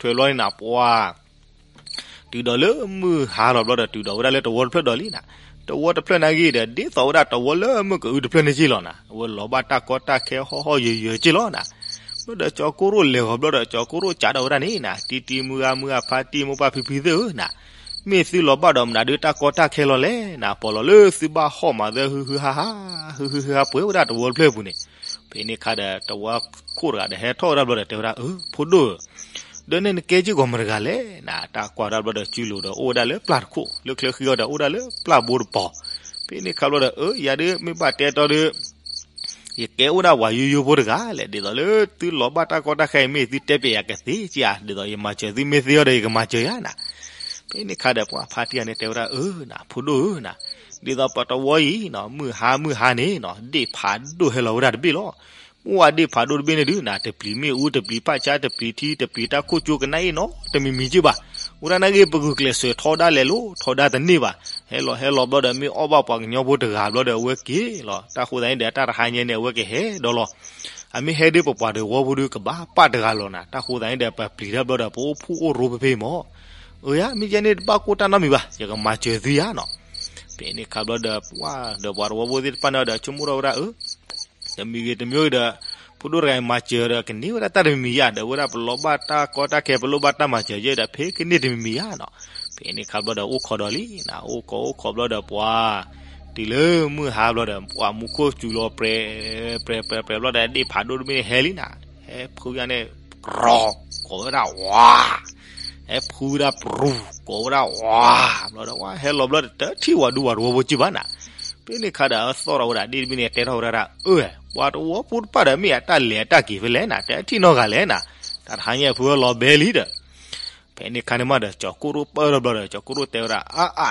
ကၠီၤကိရိၣ်ထွဲထီၣ်ဝဲဒၣ်ကၠီၤကိရိၣ်ထွဲလီၤန့ၣ်နၤ ပှၤ တုၤဒီးလၢမုၢ်ဟါလီၤဘျီဒီး တုၤဒီးဝဲဒၣ်လၢတဝီတဖျၢၣ်ဒီးလံနၤ, တဝီတဖျၢၣ်နာ်က့ဒီး ဒ်သိးဝဲဒၣ်တဝီလၢမုၢ်ကအုတဖျၢၣ်န့ၣ်က့လီၤနၤ, အဝဲလီၤဘၣ်တၢ်ကီတၢ်ခဲဟီၣ်ဟီၣ်ယၢၤယၢၤက့လီၤနၤ. ဘျီဒီးကၠီၤကိရိၣ်လဲၤဂီၤဘျီဒီး ကၠီၤကိရိၣ်ကးဒီးဝဲဒၣ်န့ၣ်နၤ, တံတံမုၢ်ဂၤမုၢ်ဂၤဖါတံမိၢ်ပၢ်ဖံဖံသ့ၣ်ဧၢနၤ, မ့ၢ်သုလီၤဘၣ်ဒီးမနုၤဒုးတၢ်ကီတၢ်ခဲလီၤလဲၣ်နၤ, ပီၢ်လီၤလၢသုဘၣ်ဟီၣ်မးသၢ ဟုဟုဟါဟါ ဟုဟုဟါဟါပှဲၤဝဲဒၣ်တဝီတဖျၢၣ်အပူၤန့ၣ်, ဖဲန့ၣ်ခါဒီးတဝီခိၣ်တဂၤဒီးဟဲထီၣ်ဝဲဒၣ်ဘျီဒီးတဲဝဲဒၣ် အၢ ဖိဒိၣ်ဧၢ ဒီးန့ၣ်နကဲက့ၢ်ဂီၤမတဂၤလဲၣ်နၤ, တၢ်ကွၢ်ဒၣ်ဘျီဒီး စုလိၤဒီးအိၣ်ဝဲဒၣ်လၢပျၢ်တခိၣ် လၢချၢဃံအီၤဒီးအိၣ်ဒၣ်လၢပျၢ်ဘိတပီၤ, ဖဲန့ၣ်ခါဘျီဒီး အၢ ယၤဒုးမ့ၢ်ဘၣ်တဲတီဒီး ယကဲအိၣ်ဒၣ်ပှၤယိယိဖိတဂၤလဲၣ်, ဒ်သိးလၢသုလီၤဘၣ်တၢ်ကီတၢ်ခဲအံၤ မ့ၢ်သုတဲပျဲယၤကသ့က့ဧါ, ဒ်သိးယမၤစၢၤသုမ့ၢ်သ့အီၤဒီး ယကမၤစၢၤယၤနၤ. ဖဲန့ၣ်ခါဒီးပှၤဖါတံၢ်ဂၤန့ၣ်တဲဝဲဒၣ် အၢနၤ ဖိဒိၣ်ဧၢနၤ, ဒ်သိးပတဝီအံၤနၤ မုၢ်ဟါမုၢ်ဟါန့ၣ်နၤ ဒ့ၣ်ဖးဒိၣ်ဟဲလီၤဝဲဒၣ်တဘ့ၣ်လီၤ. မ့ၢ်ဝဲဒ့ၣ်ဖးဒိၣ်တဘ့ၣ်န့ၣ်ဒုးနၤ တပျံၤမ့ၣ်အူ တပျံၤပၣ်ဆါ တပျံၤထံ တပျံၤတၢ်ခိၣ်ကၠိကနၣ်အ့ၣ်နီတမံၤမံၤက့ဘၣ်. ဝဲဒၣ်နာ်က့ ပဂုာ်ကျဲးစၢးထီဒါလဲၤလိၤ ထီဒါတန့ၢ်ဘၣ်. ဟဲလီၤဟဲလီၤဘျီဒီး မ့ၢ်အီၣ်ဘၣ်ပှၤကညီဖိတဂၤဘျီဒီး အဝဲက့ၤလီၤ. တၢ်ဃိသတးန့ၣ်ဒီး တၢ်တဟါညါန့ၣ် အဝဲကဟဲဒီးလီၤ. အမ့ၢ်ဟဲဒုး ပပှၤတဝီဖိဒုး ကဘၣ်ပာ်တဂၤလီၤနၤ. တၢ်ဃိသတးန့ၣ်ဒီး ပပျံၤတၢ်ဘျီဒီး ပအိၣ်ဖှိၣ်အိၣ်ရိဖဲဖဲမး. အၢယၤ မ့ၢ်ယဲန့ၣ် တဘၣ်ကိၢ်တၢ်နီတမံၤဘၣ်, ယကမၤစၢၤသုယၤနီၤ. ဖဲန့ၣ်ခါဘျီဒီး ပှၤဒီးပှၤတဝီဖိသ့ၣ်တဖၣ်န့ၣ်ဒီး ဆိကမိၣ်ထီၣ်ဝဲဒၣ် အၢ တမံၤဂ့ၤတမံၤဂ့ၤဒီး ဖိဒိၣ်တဂၤအံၤမၤစၢၤဒီး ကန့ၢ်ဝဲဒၣ်တၢ်တမံၤမံၤယါ ဒီးဝဲဒၣ်ပလီၤဘၣ်တၢ်ကီတၢ်ခဲ ပလိၣ်ဘၣ်တၢ်မၤစၢၤယဲဒီး ဖဲကန့ၢ်တမံၤမံၤယါနီၤ. ဖဲန့ၣ်ခါဘျီဒီး အိၣ်ခိးဒီးလံနၤ, အိၣ်ခိးအိၣ်ခိးဘျီဒီးပှၤ တုၤလၢမုၢ်ဟါဘျီဒီး ပှၤမူခိၣ်စူၤလီၤ ပြဲ ပြဲ ပြဲ ပြဲဘျီဒီး ဒ့ၣ်ဖးဒိၣ်တဘ့ၣ်န့ၣ်ဟဲလံနၤ. ဟဲဖုယါန့ၣ် ကြီ ကိးဝဲဒၣ်ဝါ ဟဲဖုဝဲဒၣ်ပြူၤ ကိးဝဲဒၣ်ဝါ ဘျီဒီး ဝဲဟဲလီၤဘျီဒီး တထံၣ်ဝဲဒူဝဲတဝီဖိက့ဘၣ်နၤ. ဖဲန့ၣ်ခါဒီး အသီၣ်ထီၣ်ဝဲဒၣ်ဒ့ၣ်တဘ့ၣ်န့ၣ် တဲထီၣ်ဝဲဒၣ် အၢ ပှၤတဝီဖိတဖၣ်ဒီး မ့ၢ်အတၢ်လဲၤအတၢ်က့ၤဖဲလဲၣ်နၤ, တထံၣ်နီတဂၤလဲၣ်နၤ. တၢ်တဟါညါအဖုဝဲလီၤဘဲလံဒီး ဖဲန့ၣ်ခါန့ၣ်မးဒီး ကၠီၤကိၣ်ရိၣ်ပၢၢ်ထီၣ်ဘျီဒီး ကၠီၤကိၣ်ရိၣ်တဲဝဲဒၣ် အါအါ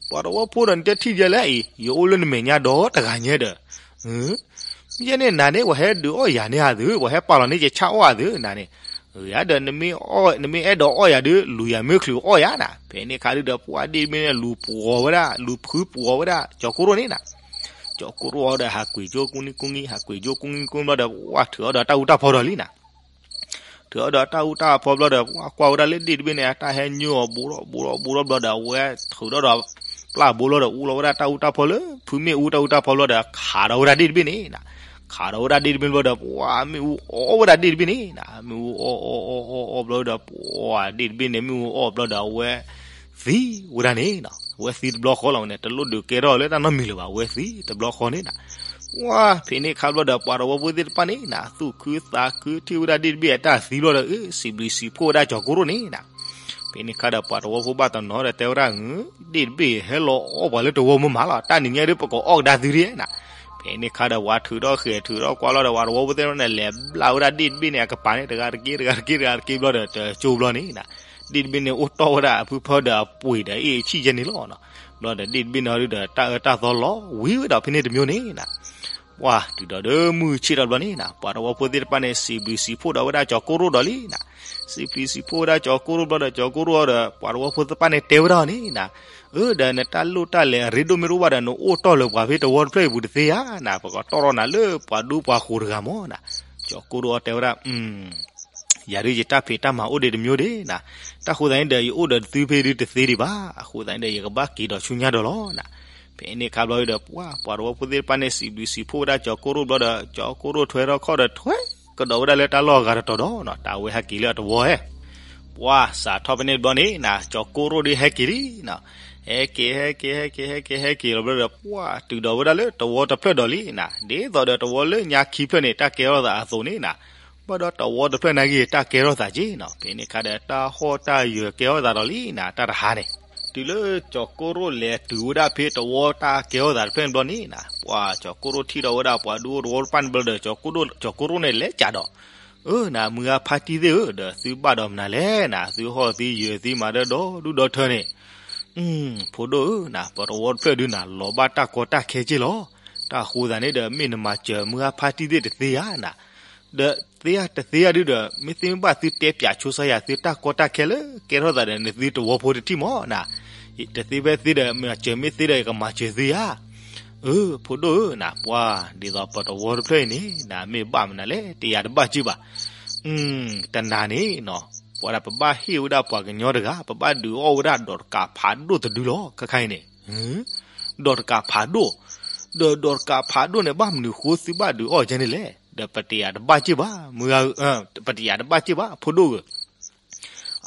ပှၤတဝီဖိဒီး နတထံၣ်ယဲလဲၣ်အံၤ ယအိၣ်လၢနမဲာ်ညါဒီးတဂၤညါဒီး ယဲန့ၣ်နၤန့ၣ် ပှၤဟဲဒုးအီၣ်ယၤန့ၣ်ဧါသု, ပှၤဟဲပာ်လီၤန့ၢ်ယဆၣ်အီၣ်ဧါသုနၤန့ၣ်, ယၤဒီး နမ့ၢ်အဲၣ်ဒိးအီၣ်ယၤဒီး လူၤယၤမ့ၢ်ချုးအီၣ်ယၤနၤ. ဖဲန့ၣ်ခါဒုးဒီး ပှၤဒ့ၣ်တဘ့ၣ်န့ၣ် လူၤပှီၤဝဲဒၣ် လူၤဖုပှီၤဝဲဒၣ် ကၠီၤကိၣ်ရိၣ်န့ၣ်နၤ. ကၠီၤကိၣ်ရိၣ်အီၤဒီး ဟးကွံာ်ကၠိကူၣ်နံၣ်ကူၣ်နံၣ် ဟးကွံာ်ကၠိကူၣ်နံၣ်ကူၣ်နံၣ်ဘျီဒီး ပှၤထုးအီၤဒီးတၢ်အူတၢ်ဖီဒီးလံနၤ. ထုးအီၤဒီးတၢ်အူတၢ်ဖီဘျီဒီး ပှၤကွၢ်ဝဲဒၣ်လၢဒ့ၣ်တဘ့ၣ်န့ၣ် အတၢ်ဟဲညိအီၤဘူးထီၣ်ဘူးထီၣ်ဘူးထီၣ်ဘျီဒီး အဝဲထုးထီၣ်ဒီး ပျၢ်ဘိလီၤဒီး အူလီၤဝဲဒၣ်တၢ်အူတၢ်ဖီလၢ ဖုမ့ၣ်အူတၢ်အူတၢ်ဖီဘျီဒီး ခးဒီးဝဲဒၣ်ဒ့ၣ်တဘ့ၣ်န့ၣ်နၤ. ခးဒီးဝဲဒၣ်ဒ့ၣ်တဘ့ၣ်ဘျီဒီး ပှၤမ့ၣ်အူအီၣ်ဝဲဒၣ်ဒ့ၣ်တဘ့ၣ်န့ၣ်နၤ. မ့ၣ်အူအီၣ်အီၣ်အီၣ်အီၣ်အီၣ်ဘျီဒီး ပှၤဒ့ၣ်တဘ့ၣ်န့ၣ် မ့ၣ်အူအီၣ်ဘျီဒီး အဝဲသံဝဲဒၣ်န့ၣ်နၤ. အဝဲသံတဘျီဃီလီၤန့ၣ် တလိၣ်ဒုးကဲထီၣ်လၢတၢ်နီတမံၤလၢၤဘၣ်, အဝဲသံတဘျီဃီန့ၣ်နၤ. ပှၤဖဲန့ၣ်ခါဘျီဒီး ပှၤတဝီဖိသ့ၣ်တဖၣ်န့ၣ်နၤ သူၣ်ခုသးခုထံၣ်ဝဲဒၣ်ဒ့ၣ်တဘ့ၣ်အတၢ်သံဘျီဒီး အၢ စံးဘျုးစံးဖှိၣ်ဝဲဒၣ်ကၠီၤကိၣ်ရိၣ်န့ၣ်နၤ. ဖဲန့ၣ်ခါဒီး ပှၤတဝီဖိဘၣ်တနီၤဒီးတဲဝဲဒၣ် ဒ့ၣ်တဘ့ၣ်ဟဲလီၤအီၣ်ပှၤလၢတဝီမးမးလီၤ, တၢ်နံၤညါဒုး ပကအီၣ်ကဒါသုဒ်နၤ. ဖဲန့ၣ်ခါဒီး ပှၤထုးထီၣ်ဃဲၤထုးထီၣ်ကွၢ်လီၤဒီး ပှၤတဝီဖိသ့ၣ်တဖၣ်န့ၣ် လဲၤဘျၣ်ဝဲဒၣ်ဒ့ၣ်တဘ့ၣ်န့ၣ် အကပၤန့ၣ် တဂၤတက့ၢ်တဂၤတက့ၢ်တဂၤတက့ၢ်ဘျီဒီး တကၠိဘျီန့ၣ်နၤ. ဒ့ၣ်တဘ့ၣ်န့ၣ် အိၣ်တီၢ်ဝဲဒၣ်အဖုဖၢဒီးအပှ့ၤဒီးအ့ၣ်အဆံၣ်ယဲန့ၣ်လီၤ. ဘျီဒီးဒ့ၣ်တဘ့ၣ်န့ၣ်ဒုးဒီး တၢ်အၢတၢ်သီလီၤဝံၤဝဲဒီးဖဲန့ၣ်တမံၤန့ၣ်နၤ. ပှၤတုၤဒီးဒီးမုၢ်ဆ့ၣ်ထီၣ်ဘျီန့ၣ်နၤ ပှၤတဝီဖိသ့ၣ်တဖၣ်န့ၣ် စံးဘျုးစံးဖှိၣ်ဒီးဝဲဒၣ်ကၠီၤကိၣ်ရိၣ်ဒီးလံနၤ. စံးဘျုးစံးဖှိၣ်ဝဲဒၣ်ကၠီၤကိၣ်ရိၣ်ဘျီဒီး ကၠီၤကိၣ်ရိၣ်ဒီး ပှၤတဝီဖိသ့ၣ်တဖၣ်န့ၣ်တဲဝဲဒၣ်န့ၣ်နၤ, အၢ ဒီးနတၢ်လိၣ်တၢ်လဲၤအရ့ဒိၣ်မ့ၢ်တအိၣ်ဘၣ်ဒီး နအိၣ်တီၢ်လၢပှၤဖဲတဝီတဖျၢၣ်အံၤပူၤတသ့ဧါနၤ, ပကတီၢ်ထီၣ်နၤလၢပှၤဒူပှၤဃိၤတဂၤမးနၤ. ကၠီၤကိၣ်ရိၣ်အီၤတဲဝဲဒၣ် ယၤဒုးယတၢ်ဖံးတၢ်မၤအိၣ်ဒံးတမံၤဒံးနၤ, တၢ်ဃိသတးန့ၣ်ဒီး ယအိၣ်ဒီးသုဖဲဒုးတသ့ဒံးဘၣ်, အဃိသတးန့ၣ်ဒီး ယကဘၣ်က့ၤဒီးဆူညါဒီးလီၤနၤ. ဖဲန့ၣ်ခါဘျီဒီး ပှၤ ပှၤတဝီဖိသ့ၣ်တဖၣ်န့ၣ် စံးဘျုးစံးဖှိၣ်ဝဲဒၣ်ကၠီၤကိၣ်ရိၣ်ဘျီဒီး ကၠီၤကိၣ်ရိၣ်ထွဲထီၣ်ခီၣ်ဒီးထွဲကဒီးဝဲဒၣ်လၢတၢ်လီၢ်အဂၤတတီၤဒီးနၤ, တၢ်ဝဲဟဲက့ၤလၢအတဝီဧဲ ပှၤစးထီၣ်ဖဲန့ၣ်တဘျီန့ၣ်နၤ ကၠီၤကိၣ်ရိၣ်ဒုးဟဲက့ၤလံနၤ, ဟဲက့ၤ ဟဲက့ၤ ဟဲက့ၤ ဟဲက့ၤ ဟဲက့ၤလီၤဘျီဒီး ပှၤတုၤဒီးဝဲဒၣ်လၢတဝီတဖျၢၣ်ဒီးလံနၤ, ဒ်သိးဒီးတဝီလၢညါခံဖျၢၣ်န့ၣ် တၢ်ကဲထီၣ်သးအသိးန့ၣ်နၤ, ဘၣ်ဒီးတဝီတဖျၢၣ်နာ်က့ၤ တၢ်ကဲထီၣ်သးက့ၤနၤ, ဖဲန့ၣ်ခါဒီးတၢ်ဟီၣ်တၢ်ယၢၤကဲထီၣ်သးဒီးလံနၤ, တၢ်တဟါန့ၣ် တုၤလၢကၠီၤကိၣ်ရိၣ်လဲၤတုၤဝဲဒၣ်ဖဲတဝီတၢ်ကဲထီၣ်သးတဖျၢၣ်န့ၣ်ဘျီန့ၣ်နၤ, ပှၤကၠီၤကိၣ်ရိၣ်ထံၣ်ဒီးဝဲဒၣ်ပှၤဒူအိၣ်တဝီတဖၣ်န့ၣ်ဘျီဒီး ကၠီၤကိၣ်ရိၣ် ကၠီၤကိၣ်ရိၣ်န့ၣ်လဲၤကးဒီး အၢ နၤ မုၢ်ဂၤဖါတံၢ်သ့ၣ်ဧၢ, ဒီးသုဘၣ်ဒီးမနုၤလဲၣ်နၤ, သုဟီၣ်သုယၢၤသုမၤဒီးဒီဒူၣ်ဒီထၢန့ၣ်. ဖိဒိၣ်ဧၢ, နၤ ပတဝီတဖျၢၣ်ဒုးနၤ လီၤဘၣ်တၢ်ကီတၢ်ခဲက့ၢ်လီၤ. တၢ်ဃိသးန့ၣ်ဒီး မ့ၢ်နမၤစၢၤမုၢ်ဂၤဖါတံၢ်သ့ၣ်တသ့ဧါနၤ. ဒီးသ့ဧါတသ့ဧါဒုးဒီး မ့ၢ်သ့မ့ၢ်ဘၣ်သုတဲပၠးဆိစါယၤသုတၢ်ကီတၢ်ခဲလၢ ကဲထီၣ်သးဒီးနသုတဝီဖိတထံၣ်မးနၤ. တသ့ဖဲသ့ဒီး မၤစၢၤမ့ၢ်သ့ဒီး ယကမၤစၢၤသုဧါ. အၢ ဖိဒိၣ်ဧၢ, နၤ ပှၤ ဒ်သိးပတဝီတဖျၢၣ်အံၤန့ၣ် နၤ မ့ၢ်ဘၣ်မနုၤလဲၣ် တယၤတဘၣ်က့ၢ်ဘၣ်. တနၤန့ၣ်နၤ ပှၤဒၣ်ပဘၣ်ဟ့ၣ်ဝဲဒၣ်ပှၤကညီတဂၤ ပဘၣ်ဒုးအီၣ်ဝဲဒၣ်ဒီးတကးဖးဒိၣ်တဒုလီၤ. ခဲခါအံၤန့ၣ် ဒီးတကးဖးဒိၣ်, ဒီးဒီးတကးဖးဒိၣ်န့ၣ် ဘၣ်မနုၤဃိသုဘၣ်ဒုးအီၣ်ကဲန့ၣ်လဲၣ်. ဒီးပတယၤတဘၣ်က့ၢ်ဘၣ် မုၢ်ဂၤ, ပတယၤတဘၣ်က့ၢ်ဘၣ် ဖိဒိၣ်ဧၢ.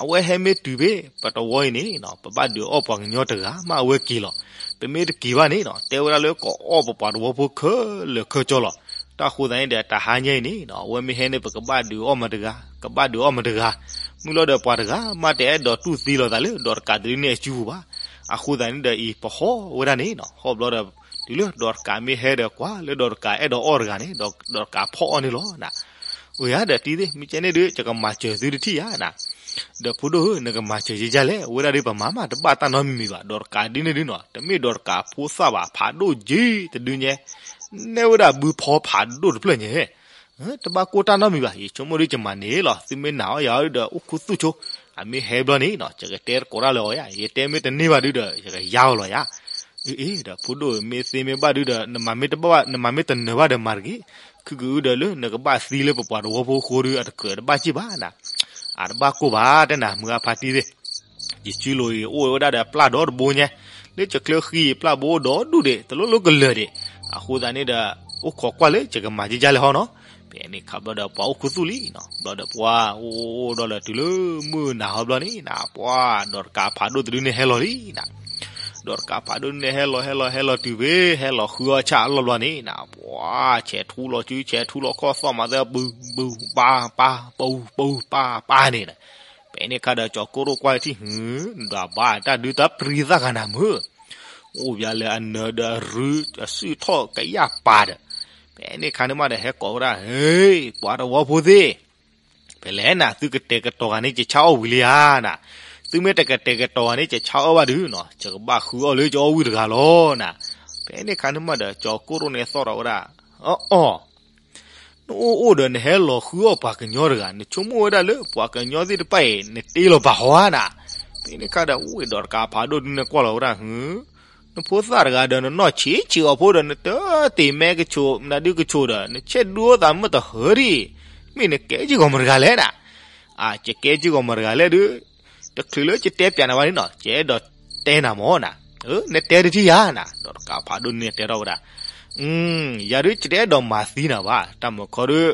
အဝဲဟဲမ့ၢ်တုၤဖဲ ပတဝီအံၤန့ၣ်နၤ ပဘၣ်ဒုးအီၣ်ပှၤကညီတဂၤမး အဝဲက့ၤလီၤ. ပမ့ၢ်တက့ၤဘၣ်န့ၣ်နၤ တဲဝဲဒၣ်လၢ ကအီၣ်ပပှၤတဝီဖိခဲလၢာ်ခဲဆ့လီၤ. တၢ်ဃိသးန့ၣ်ဒီး တဟါညါအံၤန့ၣ်နၤ အဝဲမ့ၢ်ဟဲန့ၣ် ပကဘၣ်ဒုးအီၣ်မတၤတဂၤ, ကဘၣ်ဒုးအီၣ်မတၤတဂၤ. မုၢ်လီၤဒီး ပှၤတဂၤမးတအဲၣ်ဒိးတူၢ်သံလိာ်သးလၢ ဒီးတကးတဒုန့ၣ်အစုပူၤဘၣ်. အဃိသတးန့ၣ်ဒီး အံၤပဟီၣ်ဝဲဒၣ်န့ၣ်နၤ ဟီၣ်ဘျီဒီး တုၤလၢဒီးတကးမ့ၢ်ဟဲဒီး ကွၢ်လၢဒီးတကးအဲၣ်ဒိးအီၣ်တဂၤန့ၣ် ဒီးတကးဖီၣ်အီၣ်န့ၣ်လီၤနၤ. အၢ ယၤဒီးတံၢ်သ့ၣ် မ့ၢ်ကဲန့ၣ်ဒုး ယကမၤစၢၤသုတထံၣ်ယၤနၤ. ဒီးဖိဒိၣ်ဧၢ, နကမၤစၢၤယဲယၤလဲၣ်. အဝဲဒၣ်ဒုး ပမၤမးတဘၣ်တၢ်နီတမံၤဘၣ်. ဒီးတကးဒုန့ၣ်ဒုးနၤ တမ့ၢ်ဒီးတကးဖိသၣ်ဘၣ်, ဖးဒိၣ်က့တဒုညါ, နဲၣ်ဝဲဒၣ်ဘုဖီဖးဒိၣ်တဖျၢၣ်ညါ တဘၣ်ကိၢ်တၢ်နီတမံၤဘၣ်. ယဆိကမိၣ်ဒုး ယမၤန့ၢ်လီၤ. သုမ့ၢ်နာ်အီၤယၤဒုးဒီး အိၣ်ခူသူၣ်ဆိ, အမ့ၢ်ဟဲဘျီန့ၣ်နၤ ယကတဲသကိးတၢ်လၢအီၤယၤ, ယတဲမ့ၢ်တန့ၢ်ဘၣ်ဒုးဒီး ယကယါအီၤလီၤယၤ. အ့ ဒီးဖိဒိၣ်ဧၢ, မ့ၢ်သ့မ့ၢ်ဘၣ်ဒုးဒီး နမၤမ့ၢ်တဘၣ်ဘၣ်, နမၤမ့ၢ်တနၢၤဘၣ်ဒီးမၤတဂ့ၤ. ခုကအုဒီးလၢနကဘၣ်သံလၢပပှၤတဝီဖိအဃိဒီး အတကြၢးတဘၣ်က့ၢ်ဘၣ်နၤ. အတဘၣ်ကိၢ်ဘၣ် တဲနၤ မုၢ်ဂၤဖါတံၢ်သ့ၣ်. ယစုလိၤအံၤ အိၣ်ဝဲဒၣ်ဒီးပျၢ်ဒီတဘိညါ, လၢယချၢဃံအံၤ ပျၢ်ဘိအိၣ်ဒီဒူၣ်ဒံး တလိၣ်လိၣ်ကလၢာ်ဒံး. အဃိသတးန့ၣ်ဒီး အိၣ်ခိးကွၢ်လၢယကမၤကဲကဲလဲၣ်ဟီနီၤ. ဖဲန့ၣ်ခါဘျီဒီး ပှၤအိၣ်ခူသူၣ်လံနၤ. ဘျီဒီးပှၤအိၣ်အိၣ်ဒီးလၢတုၤလၢမုၢ်နၤဟီဘျီန့ၣ်နၤ ပှၤဒီးတကးဖးဒိၣ်တဒုန့ၣ်ဟဲလီၤလံနၤ. ဒီးတကးဖးဒိၣ်န့ၣ်ဟဲလီၤ ဟဲလီၤ ဟဲလီၤတုၤဖဲ ဟဲလီၤဃုအီၣ်ဆၣ်အလီၢ်ဘျီန့ၣ်နၤ ပှၤဆဲးထူလီၤစု ဆဲးထူလီၤခီၣ်သီၣ်မၤသၢ ပူၤ ပူၤ ပၢ် ပၢ် ပူၤ ပူၤ ပၢ် ပၢ်န့ၣ်နၤ. ဖဲန့ၣ်ခါဒီး ကၠီၤကိၢ်ရိၣ်ကွၢ်ထံၣ် ဟု နဒွးဘၣ်တၢ်ဒုးတၢ်ပြံသၣ်ဂၤနၤမုၢ် အိၣ်ပၠးလၢအနၢၤဒီးအရု အစုၣ်ထီၣ်ကယၣ်ပၤဒီး, ဖဲန့ၣ်ခါန့ၣ်မးဒီး ဟဲကိးဝဲဒၣ် ဟ့ ပှၤတဝီဖိသ့ၣ်, ဖဲလဲၣ်နၤ သုကတဲာ်ကတီၤဂၤန့ၣ် ယဆါအီၣ်ဝံၤလံဧါနၤ. သုမ့ၢ်တကတဲာ်ကတီၤဂၤန့ၣ် ယဆါအီၣ်ဘၣ်ဒုးနၤ ယကဘၣ်ဃုအီၣ်လၢယအီၣ်ဝံၣ်တဂၤလီၤနၤ. ဖဲန့ၣ်ခါန့ၣ်မးဒီး ကၠီၤကိၢ်ရိၣ်န့ၣ်သီၣ်ထီၣ်ဝဲဒၣ်, အီၣ်အီၣ် နအိၣ်အိၣ်ဒီးနဟဲလီၤဃုအီၣ်ပှၤကညီတဂၤ နဆိကမိၣ်ဝဲဒၣ်လၢပှၤကညီသ့ၣ်တဖၣ်အံၤ နတ့လီၤပာ်ဃီဧါနၤ. ဖဲန့ၣ်ခါဒီး အိၣ်ဒီးတကးဖးဒိၣ်ဒုးန့ၣ်ကွၢ်လီၤဝဲဒၣ် ဟု နဖိသၣ်တဂၤဒီး နနီၢ်ဆံးဆံးအီၤဖိဒီး နတတ့ၢ်မဲကဆိး နဒုးကဆိးဒီး နဆဲးဒုးအီၣ်သးမ့ၢ်တဟၢဒံး, မ့ၢ်နကဲက့ၢ်ဂီၤမတဂၤလဲၣ်နၤ. အၢ ယကဲက့ၢ်ဂီၤမတဂၤလဲၣ်ဒုး တချုးလၢယတဲပၠးနၤဘၣ်န့ၣ်နီၤ ယအဲၣ်ဒိးတဲနၤမၢ်နၤ. အၢ နတဲတထံၣ်ယၤနၤ ဒီးတကးဖးဒိၣ်န့ၣ်တဲထီၣ်ဝဲဒၣ်, ယၤဒုး ယတအဲၣ်ဒိးမၤသံနၤဘၣ် တၢ်မုာ်ခီဒုး,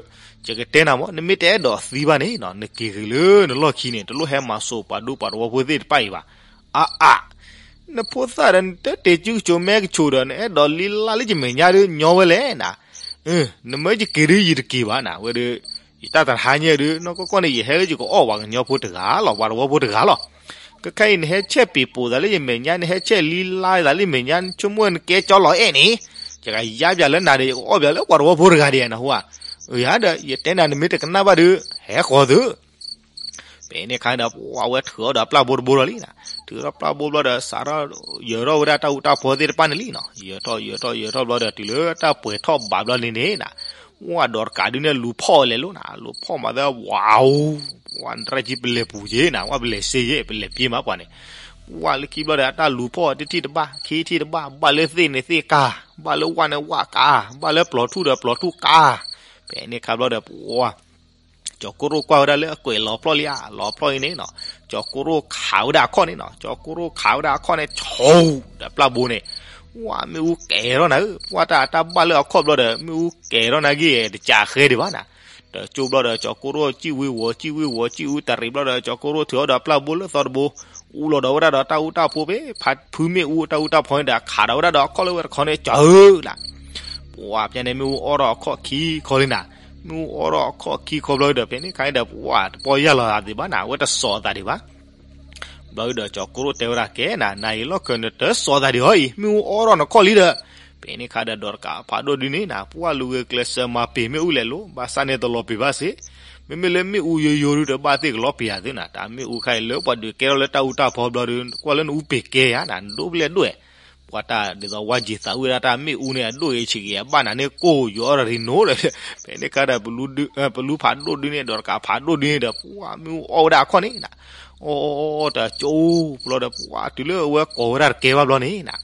ယကတဲနၤမၢ် နမ့ၢ်တအဲၣ်ဒိးသံဘၣ်န့ၣ်နီၤ နက့ၤဂ့ၤလၢနလီၢ်ခံန့ၣ် တလိၣ်ဟဲမၤစိာ်ပှၤဒူပှၤတဝီဖိသ့ၣ်တဖၣ်အံၤဘၣ်. အါအါ နဖိသၣ်ဒီး နတတ့ၢ်စုကဆိးမဲကဆိးဒီး နအဲၣ်ဒိးလံလါလၢယမဲာ်ညါဒုး ညီဝဲလဲၣ်နၤ. နမ့ၢ်ယက့ၤဒုး ယတက့ၤဘၣ်နၤ ဝဲဒုး ယတၢ်တဟါညါဒုး နီၢ်ကီၢ်ကီၢ်န့ၣ် ယဟဲလၢယကအီၣ်ပှၤကညီဖိတဂၤလီၤ ပှၤတဝီဖိတဂၤလီၤ. ခဲခဲအံၤ နဟဲဆဲးပ့ၤပိာ်သးလၢယမဲာ်ညါ နဟဲဆဲးလံလါသးလၢယမဲာ်ညါ နဆိကမိၣ်နကဲကၠီလီၤအဲၣ်န့ၣ်, ယကယါပၠးလၢနၤဒီး ယကအီၣ်ပၠးလၢပှၤတဝီဖိတဂၤဒံးနဟူဧါ. အၢ ယၤဒီး ယတဲနၤ နမ့ၢ်တကနၣ်ဘၣ်ဒုး ဟဲဃီၤသု ဖဲန့ၣ်ခါဒီး ပှၤဝဲထုးအီၣ်ဒီးပျၢ်ဘိတဘိလီၤလံနၤ, ထုးထီၣ်ပျၢ်ဘိဘျီဒီး စးထီၣ်ယၢၤထီၣ်ဝဲဒၣ်တၢ်အူတၢ်ဖီသ့ၣ်တဖၣ်န့ၣ်လံနၤ, ယၢၤထီၣ်ယၢၤထီၣ်ယၢၤထီၣ်ဘျီဒီး တုၤလၢတၢ်ပှဲၤထီၣ်ဘးဘျီန့ၣ်န့ၣ်နၤ, ဝဲဒီးတကးဒုးန့ၣ် လူၤဖီၣ်လဲၤလိၤနၤ, လူၤဖီၣ်မၤသးဝးအူ, ဝဲနရၢၢ်ကံပလဲၤပူၤယ့နၤ, ဝဲပလဲၤစ့ယ့ ပလဲၤပျ့မးပှၤန့ၣ်, ဝဲလၢခံဘျီဒီး အတၢ်လူၤဖီၣ်တထံၣ်တဘၣ် ခံထံၣ်တဘၣ်, ဘၣ်လၢသ့ၣ်န့ၣ်သ့ၣ်ကါ, ဘၣ်လၢဝၣ်န့ၣ်ဝၣ်ကါ, ဘၣ်လၢပျီၤထူၣ်ဒီးပျီၤထူၣ်ကါ, ဖဲန့ၣ်ခါဘျီဒီး ပှၤ ကၠီၤကိရိၣ်ကွၢ်ဝဲဒၣ်လၢအကွဲးလီၤဖျီၣ်လံဧါ, လီၤဖျီၣ်အံၤန့ၣ်နၤ, ကၠီၤကိရိၣ်ခးဝဲဒၣ်အခီၣ်န့ၣ်နၤ, ကၠီၤကိရိၣ်ခးဝဲဒၣ်အခီၣ်န့ၣ် ဆိး, ဒီးပျၢ်ဘိန့ၣ်, ဝဲမ့ၣ်အူကဲၤထီၣ်နၤဧၢ, ပှၤတၢ်တၢ်ဘၣ်လၢအခီၣ်ဘျီဒီး မ့ၣ်အူကဲၤထီၣ်နၤဂ့ၤ တကးဃဲဒံးဘၣ်နၤ, ဒီးကၠိဘျီဒီး ကၠီၤကိရိၣ်ကံၣ်ဝံၤဝီၤ ကံၣ်ဝံၤဝီၤ ကံၣ်အူတရံးဘျီဒီး ကၠီၤကိရိၣ်ထုးအီၣ်ဒီးပျၢ်ဘိလၢသီတဘိ, အူလီၤဒီးဝဲဒၣ်ဒီးတၢ်အူတၢ်ဖိဖဲ ဖုမ့ၣ်အူတၢ်အူတၢ်ဖီန့ၣ်ဒီး ခးဒီးဝဲဒၣ်ဒီးအခီၣ်လၢဝဲတခီန့ၣ် ကၠီၤဧၢနၤ ပှၤဖဲန့ၣ် မ့ၣ်အူအီၣ်ထီၣ်အခီၣ်ခံခီလံနၤ, မ့ၣ်အူအီၣ်ထီၣ်အခီၣ်ခံခီဘျီဒီး ဖဲန့ၣ်ခါန့ၣ်ဒီး ပှၤတပီၢ်ယၢ်လီၤသးဒံးဘၣ်နၤ, အဝဲတစိာ်အသးဒံးဘၣ်. ဘျီဒီး ကၠီၤကိရိၣ်တဲဝဲဒၣ် ကဲနၤ နၤအံၤလီၢ်ခၢၣ်နတစိာ်သးဒံးဟီအံၤ မ့ၣ်အူအီၣ်ထီၣ်နခီၣ်လံဒီး, ဖဲန့ၣ်ခါဒီး ဒီးတကးဖးဒိၣ်ဒုးန့ၣ်နၤ ပှၤလူၤဂဲၤကျဲးစၢးမၤပ့ၤမ့ၣ်အူလဲၤလိၤ ဘၣ်ဆၣ်န့ၣ်တလီၤပ့ၤဘၣ်စ့ၢ် မ့မ့ၢ်လၢမ့ၣ်အူယိယိဒုဒီး ဘၣ်သ့ၣ်ကလီပံၤယၤသုနၤ, တၢ်မ့ၣ်အူခါအံၤလၢပှၤဒုးကဲထီၣ်လၢတၢ်အူတၢ်ဖီဘျီဒီး ကွၢ်လၢနအူပ့ၤကဲယၤနၤ, နဒိၣ်ဖျဲၣ်ဒိၣ်ဧဲ, ပှၤတၢ်ဒ်သိးဝါက့ၤသးဝံၣ်ဝဲဒၣ်တၢ်မ့ၣ်အူန့ၣ် အဒိၣ်အံၤဆံးက့ၤအဘၣ်နၤန့ၣ် ကိၢ်ယိၤအီၣ်တရံးနိလီၤ, ဖဲန့ၣ်ခါဒီး ပလူဖးဒိၣ်ဒုန့ၣ် ဒီးတကးဖးဒိၣ်ဒုန့ၣ်ဒီး ပှၤမ့ၣ်အူအီၣ်ဝဲဒၣ်အခီၣ်န့ၣ်နၤ, အီၣ် တကၠိပျီဒီး ပှၤတုၤလၢအဝဲကိးဝဲဒၣ်တကဲဘၣ်ဘျီန့ၣ်နၤ,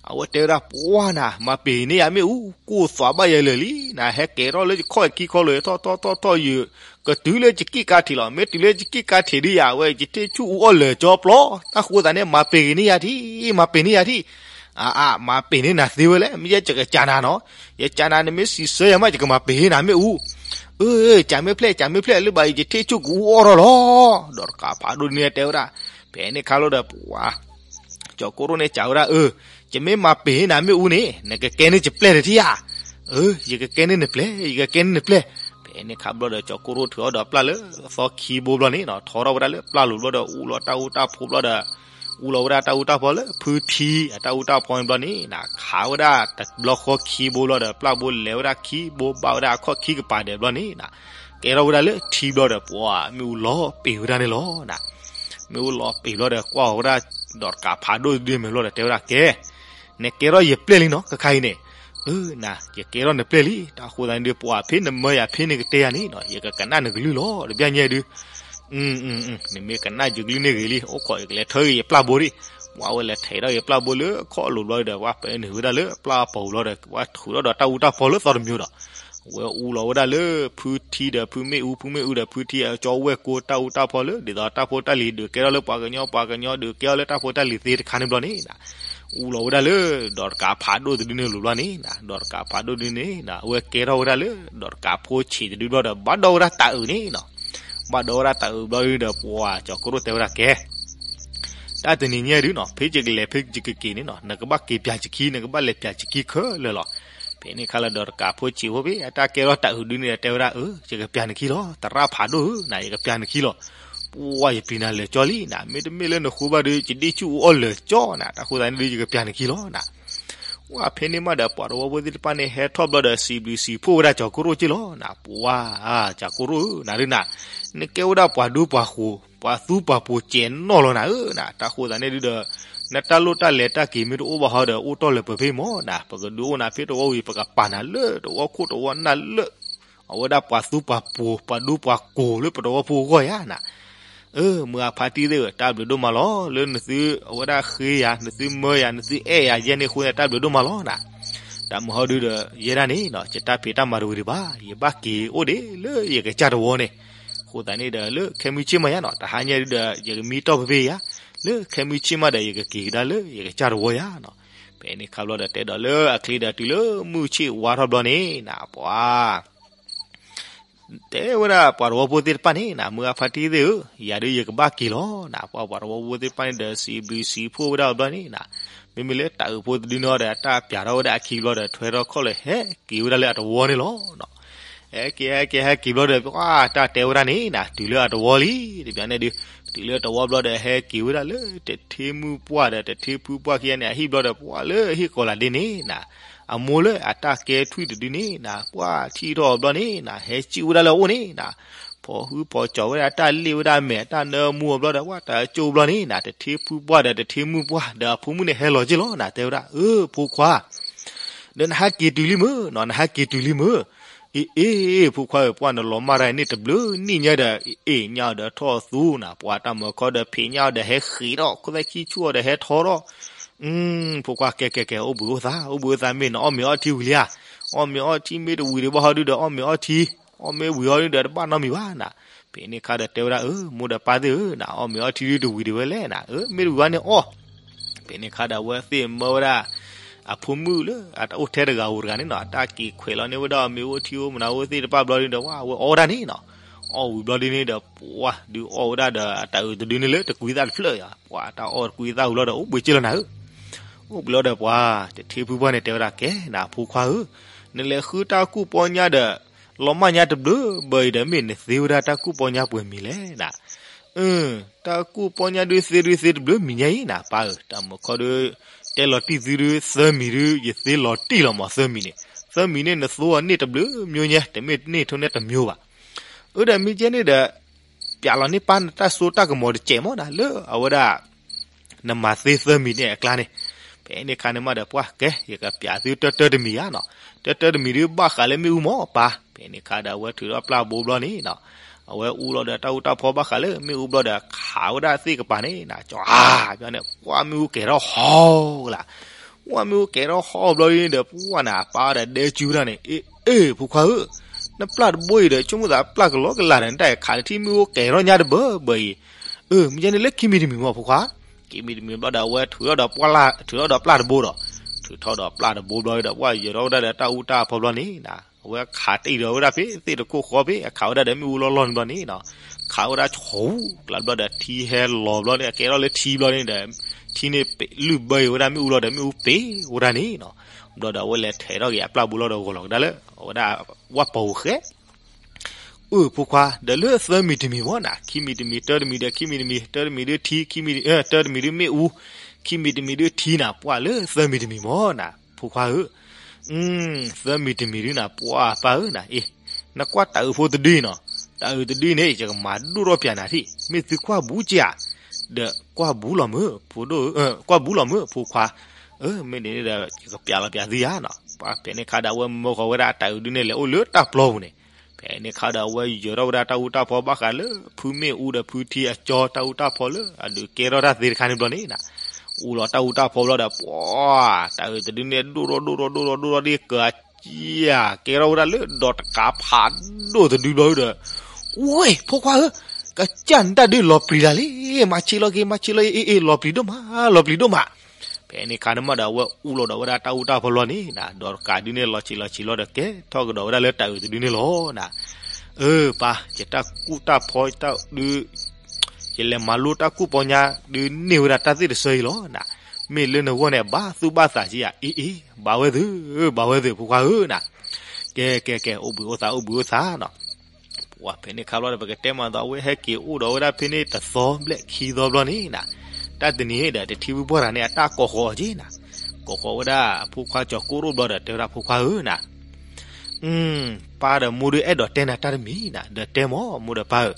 အဝဲတဲဝဲဒၣ်ပှၤနၤ, မၤပ့ၤန့ၢ်ယၤမ့ၣ်အူ ကိၢ်သွးဘၣ်ယၤလၢာ်လံနၤ, ဟဲကဲထီၣ်လၢယခီၣ်ခံခီလၢာ် ထီၣ်ထီၣ်ထီၣ်ထီၣ်ယၤ, ကတုၤလၢယကံၣ်ကါထံးလီၤ, မ့ၢ်တုၤလၢယကံၣ်ကါထံးဒုယၤ အဝဲယထံၣ်ဆူၣ်အူအီၣ်လၢာ်ကၠီပျီ, တၢ်ဃိသးန့ၣ် မၤပ့ၤက့ၤန့ၢ်ယၤထံ, မၤပ့ၤန့ၢ်ယၤထံ, အါအါ မၤပ့ၤန့ၢ်နၤသ့ဝဲလဲၣ်, မ့ၢ်ယဲယကစံးနၤနီၤ, ယစံးနၤ နမ့ၢ်စံးဆၢယၤမး ယကမၤပ့ၤန့ၢ်နၤမ့ၣ်အူ, အၢ စံးမ့ၢ်ဖျဲၣ် စံးမ့ၢ်ဖျဲၣ် လၢဘၣ်အံၤယထံၣ်ဆူၣ်ကအူအီၣ်ထီၣ်လီၤ, ဒီးတကးဖးဒိၣ်ဒုန့ၣ်တဲဝဲဒၣ်, ဖဲန့ၣ်ခါလီၤဒီး ပှၤ ကၠီၤကိရိၣ်န့ၣ်စံးဝဲဒၣ် အၢ ယမ့ၢ်မၤပ့ၤန့ၢ်နၤမ့ၣ်အူန့ၣ် နကကဲန့ၢ်ယပျဲၢ်တထံၣ်ဧါ, အၢ ယကကဲန့ၢ်နပျဲၢ် ယကကဲန့ၢ်နပျဲၢ်, ဖဲန့ၣ်ခါဘျီဒီး ကၠီၤကိရိၣ်ထုးအီၤဒီးပျၢ်လၢသီခံဘိဘျီန့ၣ်နီၤ, ထီထီၣ်ဝဲဒၣ်လၢပျၢ်လိၤဘျီဒီး အူလီၤတၢ်အူတၢ်ဖီဘျီဒီး အူလီၤဝဲဒၣ်တၢ်အူတၢ်ဖီလၢဖုထံအတၢ်အူတၢ်ဖီန့ၣ်ဘျီန့ၣ်နၤ, ခးဝဲဒၣ်တဘျီဃီခံဘိဘျီဒီး ပျၢ်ဘိလဲၤဝဲဒၣ်ခံဘိဘၣ်ဝဲဒၣ်အခီၣ်ခံကပၤဒဲးဘျီန့ၣ်နၤ, ကဲထီၣ်ဝဲဒၣ်လၢထံဘျီဒီး ပှၤမ့ၣ်အူလီၤပ့ၤဝဲဒၣ်န့ၣ်လီၤနၤ, မ့ၣ်အူလီၤပ့ၤဘျီဒီး ကွၢ်အီၤဝဲဒၣ် ဒီးတကးဖးဒိၣ်ဒုမဲာ်ဘျီဒီး တဲဝဲဒၣ်ကဲ နကဲထီၣ်ယပျဲၢ်လံနီၤ ခဲခါအံၤန့ၣ်, အၢ နၤ ယကဲထီၣ်နပျဲၢ်လံ, တၢ်ဃိသတးန့ၣ်ဒုး ပှၤဖဲနမၢယၤဖဲန့ၣ်ကတဲယၤန့ၣ်နီၤ ယကကနၣ်နကလုၢ်လီၤ တဘျီညါဒုး, နမ့ၢ်ကနၣ်ယကလုၢ်န့ၣ်ဂ့ၤလံ အိၣ်ခိးယကလဲၤထၢက့ၤယပျၢ်ဘိဒံး, ပှၤဝဲလဲၤထဲးထီၣ်ယပျၢ်ဘိလၢခီၣ်လိၤဘျီဒီး ပှၤပဲာ်နုာ်ဝဲဒၣ်လၢပျၢ်အပီၤဘျီဒီး ပှၤထုးထီၣ်ဒီးတၢ်အူတၢ်ဖီလၢသီတမံၤဒီး ဝဲအူလီၤဝဲဒၣ်လၢဖုထံဒီးဖုမ့ၣ်အူ ဖုမ့ၣ်အူဒီးဖုထံအကၠီဝဲၢ်ကိတၢ်အူတၢ်ဖီလၢ ဒ်သိးတၢ်ဖိတၢ်လံၤဒုးကဲထီၣ်လၢပှၤကညီ ပှၤကညီဒုးကဲထီၣ်လၢတၢ်ဖိတၢ်လံၤသ့တခါန့ၣ်ဘျီန့ၣ်နၤ, အူလီၤဝဲဒၣ်လၢ ဒီးတကးဖးဒိၣ်တဒုန့ၣ်လိၤဘျီန့ၣ်နၤ, ဒီးတကးဖးဒိၣ်တဒုန့ၣ်နၤ အဝဲကဲထီၣ်ဝဲဒၣ်လၢ ဒီးတကးဖိဆံးတဒုဘျီဒီး ဘၣ်ဒီးဝဲဒၣ်တၤအုးန့ၣ်နီၤ, ဘၣ်ဒီးဝဲဒၣ်တၤအုးဘျီဒီး ပှၤကၠီၤကိရိၣ်တဲဝဲဒၣ်ကဲ တၢ်တနံၤညါဒုးနီၤ ဖဲယကလဲၤဖဲယကက့ၤန့ၣ်နီၤ နကဘၣ်က့ၤပျၢ်ယခံ နကဘၣ်လဲၤပျၢ်ယခံခဲလၢာ်လီၤ. ဖဲန့ၣ်ခါလီၤဒီးတကးဖိဆံးဖိဖဲအတၢ်ကဲထီၣ်တၤအုးဒုန့ၣ်ဒီးတဲဝဲဒၣ် အၢ ယကပျၢ်နခံလီၤ သရၣ်ဖးဒိၣ်ဧၢ နၤ ယကပျၢ်နခံလီၤ. ပှၤယပျံၤနၤလၢာ်ကၠီလံနၤ မ့တမ့ၢ်လၢနဃိဘၣ်ဒီး ယဒ့ဆူၣ်အူအီၣ်လၢာ်ကၠီနၤ တၢ်ဃိသတးန့ၣ်ဒုး ယကပျၢ်နခံလီၤနၤ. ပှၤဖဲန့ၣ်မးဒီး ပှၤတဝီဖိသ့ၣ်တဖၣ်န့ၣ် ဟဲထီၣ်ဘျီဒီး စံးဘျုးစံးဖှိၣ်ဝဲဒၣ်ကၠီၤကိရိၣ်က့လီၤနၤ ပှၤ ကၠီၤကိရိၣ်ဧၢ နၤဒုးနၤ နကဲဝဲဒၣ်ပှၤဒူပှၤဃိၤ ပှၤသူပှၤပိၤစဲးနီၣ်လီၤနၤဧၢနၤ တၢ်ဃိသတးန့ၣ်ဒုးဒီး နတၢ်လိၣ်တၢ်လဲၤတၢ်က့ၤမ့ၢ်တအိၣ်ဘၣ်ဟီဒီး အိၣ်တ့ၢ်လၢပဖဲမၢ်နၤ ပကဒုးအိၣ်နၤဖဲတဝီဝံၤ ပကပာ်နၤလၢတဝီခိၣ်တဝီနၢ်လၢ အဝဲဒၣ်ပှၤသူပှၤပိၤ ပှၤဒူပှၤကိၤလၢပတဝီဖိအဂီၢ်ယါနၤ. အၢ မုၢ်အဖါတံၢ်သ့ၣ်ဧၢ တၢ်ဘျုးဒိၣ်မးလီၤ လၢနသုအဝဲဒၣ်ဃ့ယၤ နသုမၢယၤ နသုအဲၣ်ယၤယဲန့ၣ်အဃိန့ၣ် တၢ်ဘျုးဒိၣ်မးလီၤနၤ. တၢ်မုၢ်ဟီဒုးဒီး ယဲဒၣ်န့ၣ်နီၤ ယတၢ်ဖံးတၢ်မၤတဝံၤဒံးဘၣ် ယဘၣ်က့ၤအိၣ်ဒံးလၢယကစၢ်တဝီန့ၣ် အဃိသတးန့ၣ်ဒီး လၢခဲမုၢ်ဆ့ၣ်မးယါနီၤ တဟါညါဒုးဒီး ယကမံတီၢ်ဖဲဖဲယါ လၢခဲမုၢ်ဆ့ၣ်မးဒီး ယကက့ၤကဒါလၢယကစၢ်တဝီယါနီၤ. ဖဲန့ၣ်ခါဘျီဒီး တဲဒီးလၢအချ့ဒီးတုၤလၢမုၢ်ဆ့ၣ်ဝါထီၣ်ဘျီန့ၣ်နၤ ပှၤ တဲဝဲဒၣ်ပှၤတဝီဖိသ့ၣ်တဖၣ်န့ၣ်နၤ မုၢ်အဖါတံၢ်သ့ၣ်ဧၢ, ယၤဒုးယကဘၣ်က့ၤလီၤနၤ, ပှၤပှၤတဝီဖိသ့ၣ်တဖၣ်န့ၣ်ဒီး စံးဘျုးစံးဖှိၣ်ဝဲဒၣ်အဘျီန့ၣ်နၤ, မ့မ့ၢ်လၢတၤအုးဖိတဒုန့ၣ်ဒီး အတၢ်ပျးထီၣ်ဝဲဒၣ်အခံဘျီဒီး ထွဲထီၣ်ခီၣ်လၢာ်ဟဲက့ၤဝဲဒၣ်လၢအတဝီန့ၣ်လီၤ. ဟဲက့ၤဟဲက့ၤဟဲက့ၤဘျီဒီး ပှၤတၢ်တဲဝဲဒၣ်န့ၣ်နၤ တုၤလၢအတဝီလံ, တဘျီန့ၣ်ဒုး တုၤလၢအတဝီဘျီဒီး ဟဲက့ၤဝဲဒၣ်လၢတထ့မုၣ်ပှၢ်ဒီး တထ့ဖုပှၢ်ခံဂၤန့ၣ် အဟံၣ်ဘျီဒီး ပှၤလၢဟံၣ်ကိးလးဒ့န့ၣ်နၤ အမိၢ်လၢအတၢ်ကဲထွံၣ်တဒုန့ၣ်နၤ ပှၤထံၣ်ထီၣ်အီၤဘျီန့ၣ်နၤ ဟဲစံၣ်ဝဲဒၣ်လၢအအိၣ်န့ၣ်နၤ, ဖီၣ်ဟုဖီၣ်ကၠီၤဝဲဒၣ်တၢ်လ့ၣ်ဝဲဒၣ်မဲာ် တၢ်နၢမူအီၤဘျီဒီး ပှၤတၢ်ကၠိဘျီန့ၣ်နၤ တထ့ဖုပှၢ်ဒီးတထ့မုၣ်ပှၢ်ဒီးအဖိမုၣ်န့ၣ် ဟဲလီၤက့ၤလီၤနၤ တဲဝဲဒၣ် အၢ ဖိခွါ ဒီးနဟဲက့ၤတုၤလံမ့ၢ်နီၤ နဟဲက့ၤတုၤလံမ့ၢ်, အ့ အ့ အ့ ဖိခွါဧၢ ပှၤနလီၤမၢ်တၢ်န့ၣ်တဘျုးနံၣ်ညါဒီး အ့ၣ်ညါအီၤဒီးထီၣ်သူနၤ ပှၤတၢ်မၤခီဒီးဖံးညါအီၤဒီးဟဲဃ့းထီၣ် ခိၣ်သၣ်ခံဆူၣ်အီၤဒီးဟဲထီထီၣ် ဖိခွါ ကဲကဲကဲ အိၣ်ဘှံးအိၣ်သါ အိၣ်ဘှံးအိၣ်သါ မ့ၢ်နအီၣ်မ့ၤအီထံဝံၤလံဧါ, အီၣ်မ့ၤအီထံမ့ၢ်တဝံၤဒံးဘၣ်ဟီဒုဒီး အီၣ်မ့ၤအီထံ, အီၣ်မ့ၢ်ဝံၤဟီဒုဒီး တဘၣ်နီတမံၤဘၣ်နၤ. ဖဲန့ၣ်ခါဒီးတဲဝဲဒၣ် အၢ မိၢ်ဒီးပၢ်သ့ၣ်ဧၢ နအီၣ်မ့ၤအီထံဒုတဝံၤဒံးဝဲလဲၣ်နၤ, အၢ မ့ၢ်တဝံၤဘၣ်န့ၣ်အီၣ် ဖဲန့ၣ်ခါဒီး အဝဲသ့ၣ်မၢဝဲဒၣ် အဖိမုၣ်လၢအအိၣ်ထဲတဂၤဧိၤတဂၤန့ၣ်နီၤ အတၢ်က့ၤခွဲးလီၤန့ၢ်ဝဲဒၣ်မ့ၤအိၣ်ထံအိၣ်မနုၤအိၣ်သ့ၣ်တဖၣ်ဘျီဒုဒီး ဝဲအီၣ်ဝဲဒၣ်န့ၣ်နီၤ, အီၣ်ဝံၤဘျီဒုန့ၣ်ဒီး ပှၤဒုးအီၣ်ဝဲဒၣ်ဒီး အတၢ်အုးတဒုန့ၣ်လၢတကွံသၣ်တဖျၢၣ်ယါ ပှၤတၢ်အီၣ်တကွံသၣ်ဝံၤဘျီဒီး အိၣ်ဘှံးက့လီၤနၤဧၢ, အိၣ်ဘှံးလီၤဒီးပှၤ တထ့ဖုပှၢ်န့ၣ်တဲဝဲဒၣ် ကဲနၤဖိခွါဧၢ, နလဲၤဃုတၢ်ကူၣ်ပီညါဒီး လီၤမၢ်ညါတဘျုးဘၢအံၤဒီး မ့ၢ်နသ့ဝဲဒၣ်တၢ်ကူၣ်ပီညါပှဲၤမံၤလဲၣ်နၤ တၢ်ကူၣ်ပီညါဒုးသ့ဒုးသ့တဘျုးမံၤညါအံၤနၤ ပၢ်ဧၢ, တၢ်မုၢ်ခီဒုး တဲလီၤတံၢ်သုဒုး သၢမံၤဒုး ယသ့လီၤတံၢ်လီၤမး သၢမံၤန့ၣ်, သၢမံၤန့ၣ် နသိအီၤန့ၢ်တဘျုးမျိုးညါ တမ့ၢ်န့ၢ်ထိၣ်န့ၢ်တမျိုးဘၣ်. အၢ ဒီးမ့ၢ်ကဲန့ၣ်ဒီး ပျးလီၤန့ၢ်ပၢ်နတၢ်စိတၢ်ကမီၤတစဲးမ့ၢ်နၤ လၢအဝဲဒၣ် နမၤသ့သၢမံၤန့ၣ်အကျါန့ၣ်. ဖဲန့ၣ်ခါန့ၣ်မးဒီး ပှၢ်ကဲ ယကပျးသုတၢတၢတမံၤဧါနီၤ. တၢတၢတမံၤဒုးဘၣ်ဃးလၢမ့ၣ်အူမ့ၢ်ပၢ်. ဖဲန့ၣ်ခါဒီး အဝဲထုးထီၣ်ပျၢ်ဘိဘျီန့ၣ်နီၤ, အဝဲအူလီၤဒီးတၢ်အူတၢ်ဖီဘၣ်ဃးလၢမ့ၣ်အူဘျီဒီး ခးဝဲဒၣ်သ့ၣ်ကပၤန့ၣ်နၤ, ကၠီၤအါ ဘျီန့ၣ် ပှၢ်မ့ၣ်အူကဲၤထီၣ်ဟီကလါ ပှၢ်မ့ၣ်အူကဲၤထီၣ်ဟီဘျီန့ၣ်ဒီး ပှၢ်နၤ အပၢ်ဒီးဒဲကၠူတၢ်န့ၣ်, အ့ အ့ ဖိခွါဧၢ, နပျၢ်တဘိအံၤဒီး ဆိကမိၣ်သးပျၢ်ကလီကလးဒီး နတၢ်ခးလၢထံမ့ၣ်အူကဲၤထီၣ်ညါတဘၢဘၢအံၤ. အၢ မ့ၢ်ကဲန့ၣ်လၢခံမံၤတမံၤမ့ၢ်ဖိခွါ. ခံမံၤတမံၤဘျီဒီး အဝဲထုးထီၣ်ဒီးပျၢ် ထုးထီၣ်ဒီးပျၢ်တဘိဒီး, ထုးထီၣ်ဒီးပျၢ်တဘိဘျီဒီး ပှၢ်ယၢၤထီၣ်ဝဲဒၣ်ဒီးတၢ်အူတၢ်ဖီဘျီန့ၣ်နၤ, အဝဲခးတံၢ်ဒီးဝဲဒၣ်ဖဲသ့ၣ်တခိၣ်ဃီဖဲ အခးဝဲဒၣ်ဒီးမ့ၣ်အူလီၢ်လီၢ်န့ၣ်ဘျီန့ၣ်နီၤ, ခးဝဲဒၣ်ဆူၣ်ကျါဘျီဒီး ထံဟဲလီၤဘျီန့ၣ် အကဲထီၣ်လၢထံဘျီန့ၣ်ဒီး ထံန့ၣ်လုၢ်ဘၢအံၤဝဲဒၣ်မ့ၣ်အူလီၤဒီး မ့ၣ်အူပ့ၤဝဲဒၣ်န့ၣ်နီၤ. ဘျီဒီး အဝဲလဲၤထဲးထီၣ်က့ၤအပျၢ်ဘိလီၤဒီး ဂီၤလီၤကဒါလၢ အဝဲဒၣ်ဝၣ်ပီၤဧိၤဃဲ အၢ ဖိခွါ ဒီးလၢသၢမံၤတမံၤမ့ၢ်နၤ, ခံမံၤတမံၤ တၢတမံၤဒီး ခံမံၤတမံၤ တၢတမံၤဒုးထံ, ခံမံၤ, တၢတမံၤဒုးမ့ၣ်အူ, ခံမံၤတမံၤဒုးထံနၤ, ပှၢ်လၢသၢမံၤတမံၤမ့ၢ်နၤ ဖိခွါဧၢ. သၢမံၤတမံၤဒုးနၤ ပှၢ်ပၢ်ဧၢနၤ, အ့ နကွၢ်တၤအုးဖိတဒုနီၤ, တၤအုးတဒုန့ၣ် ယကမၤဒိၣ်ထီၣ်ပျးနၤထံၣ်, မ့ၢ်သုကွၢ်ဘူးက့ၤဧါ, ဒီးကွၢ်ဘူးလီၤမုၢ် ဖိဒိၣ်, ကွၢ်ဘူးလီၤမုၢ် ဖိခွါ, အၢ မ့ၢ်န့ၣ်ဒီး ယကပျးလီၤပျးသုဧါနီၤ. ဖဲန့ၣ်ခါဒီး အဝဲမၢဃီၤဝဲဒၣ်အတၤအုးဒုးန့ၣ် လဲၤအိၣ်လၢတၢ်ပျီပူၤန့ၣ်. ဖဲန့ၣ်ခါဒီး အဝဲယၢၤထီၣ်ဝဲဒၣ်တၢ်အူတၢ်ဖီဘၣ်ဃးလၢ ဖုမ့ၣ်အူဒီးဖုထံအကၠီ တၢ်အူတၢ်ဖီလၢအဒုးကဲထီၣ်တၢ်သ့တခါန့ၣ်ဘျီန့ၣ်နၤ, အူလီၤတၢ်အူတၢ်ဖီဘျီဒီး ပှၢ် တၤအုးတဒုန့ၣ်ဒိၣ်ထီၣ်ဒိၣ်ထီၣ်ဒိၣ်ထီၣ်ဒိၣ်ထီၣ်ဒ်ကကၢ ကဲထီၣ်ဝဲဒၣ်လၢဒီးတကးဖးဒိၣ်တဒုဘျီဒီး, ဝဲ ဖိခွါဧၢ, ကစၢ်နတၢ်ဒုးလီၤပျံၤတၢ်လံ, မၤဆ့လီၤက့ၤ မၤဆ့လီၤက့ၤ အ့ အ့ လီၤပျံၤဒိၣ်မး လီၤပျံၤဒိၣ်မး. ဖဲန့ၣ်ခါန့ၣ်မးဒီး အဝဲအူလီၤဒီးဝဲဒၣ်တၢ်အူတၢ်ဖီလီၤန့ၣ်နၤ, ဒီးတကးဒုးန့ၣ် လီၤဆံးလီၤဆံးလီၤဒီး ကဲထီၣ်ကဒီးဝဲဒၣ်လၢတၤအုးတဒုန့ၣ်လီၤနၤ. အၢ ပၢ် ယတၢ်ကူၣ်တၢ်ဖီတၢ်ဒုး ယလဲၤမၤလိတၢ်ကူၣ်ပီညါဒုးန့ၢ်ဝဲဒၣ်တၢ်သ့ၣ်တဆၢအံၤလီၤနၤ. မ့ၢ်လၢနဂီၢ်န့ၣ် ဘၣ်သူၣ်ဘၣ်သးက့ဧါ. အ့ အ့ ဘၣ်ဝဲသုး ဘၣ်ဝဲသုး ဖိခွါဧၢနၤ. ကဲ ကဲ ကဲ အိၣ်ဘှံးအိၣ်သါ အိၣ်ဘှံးအိၣ်သါနီၤ. ပှၢ် ဖဲန့ၣ်ခါဘျီဒီး ပကတဲမးသိး အဝဲဟဲက့ၤအိၣ်ဒီးဝဲဒၣ်ဖဲန့ၣ် တသီဘျဲၣ်ခံသီဘျီန့ၣ်နၤ, တၢ်တနံၤဒီး တထံဝံပှၢ်တဂၤန့ၣ် အတၢ်ကိးဃီၤအီၤက့နၤ. ကိးဃီၤဝဲဒၣ်အဖိခွါကၠီၤကိၣ်ရိၣ်ဘျီဒီး တဲဝဲဒၣ် ဖိခွါဧၢနၤ, ပၢ်ဒီးမိၢ်ဒုးအဲၣ်ဒိးတဲနၤတၢ်တမံၤနၤ, ဒီးတဲမး မိၢ်ဒီးပၢ်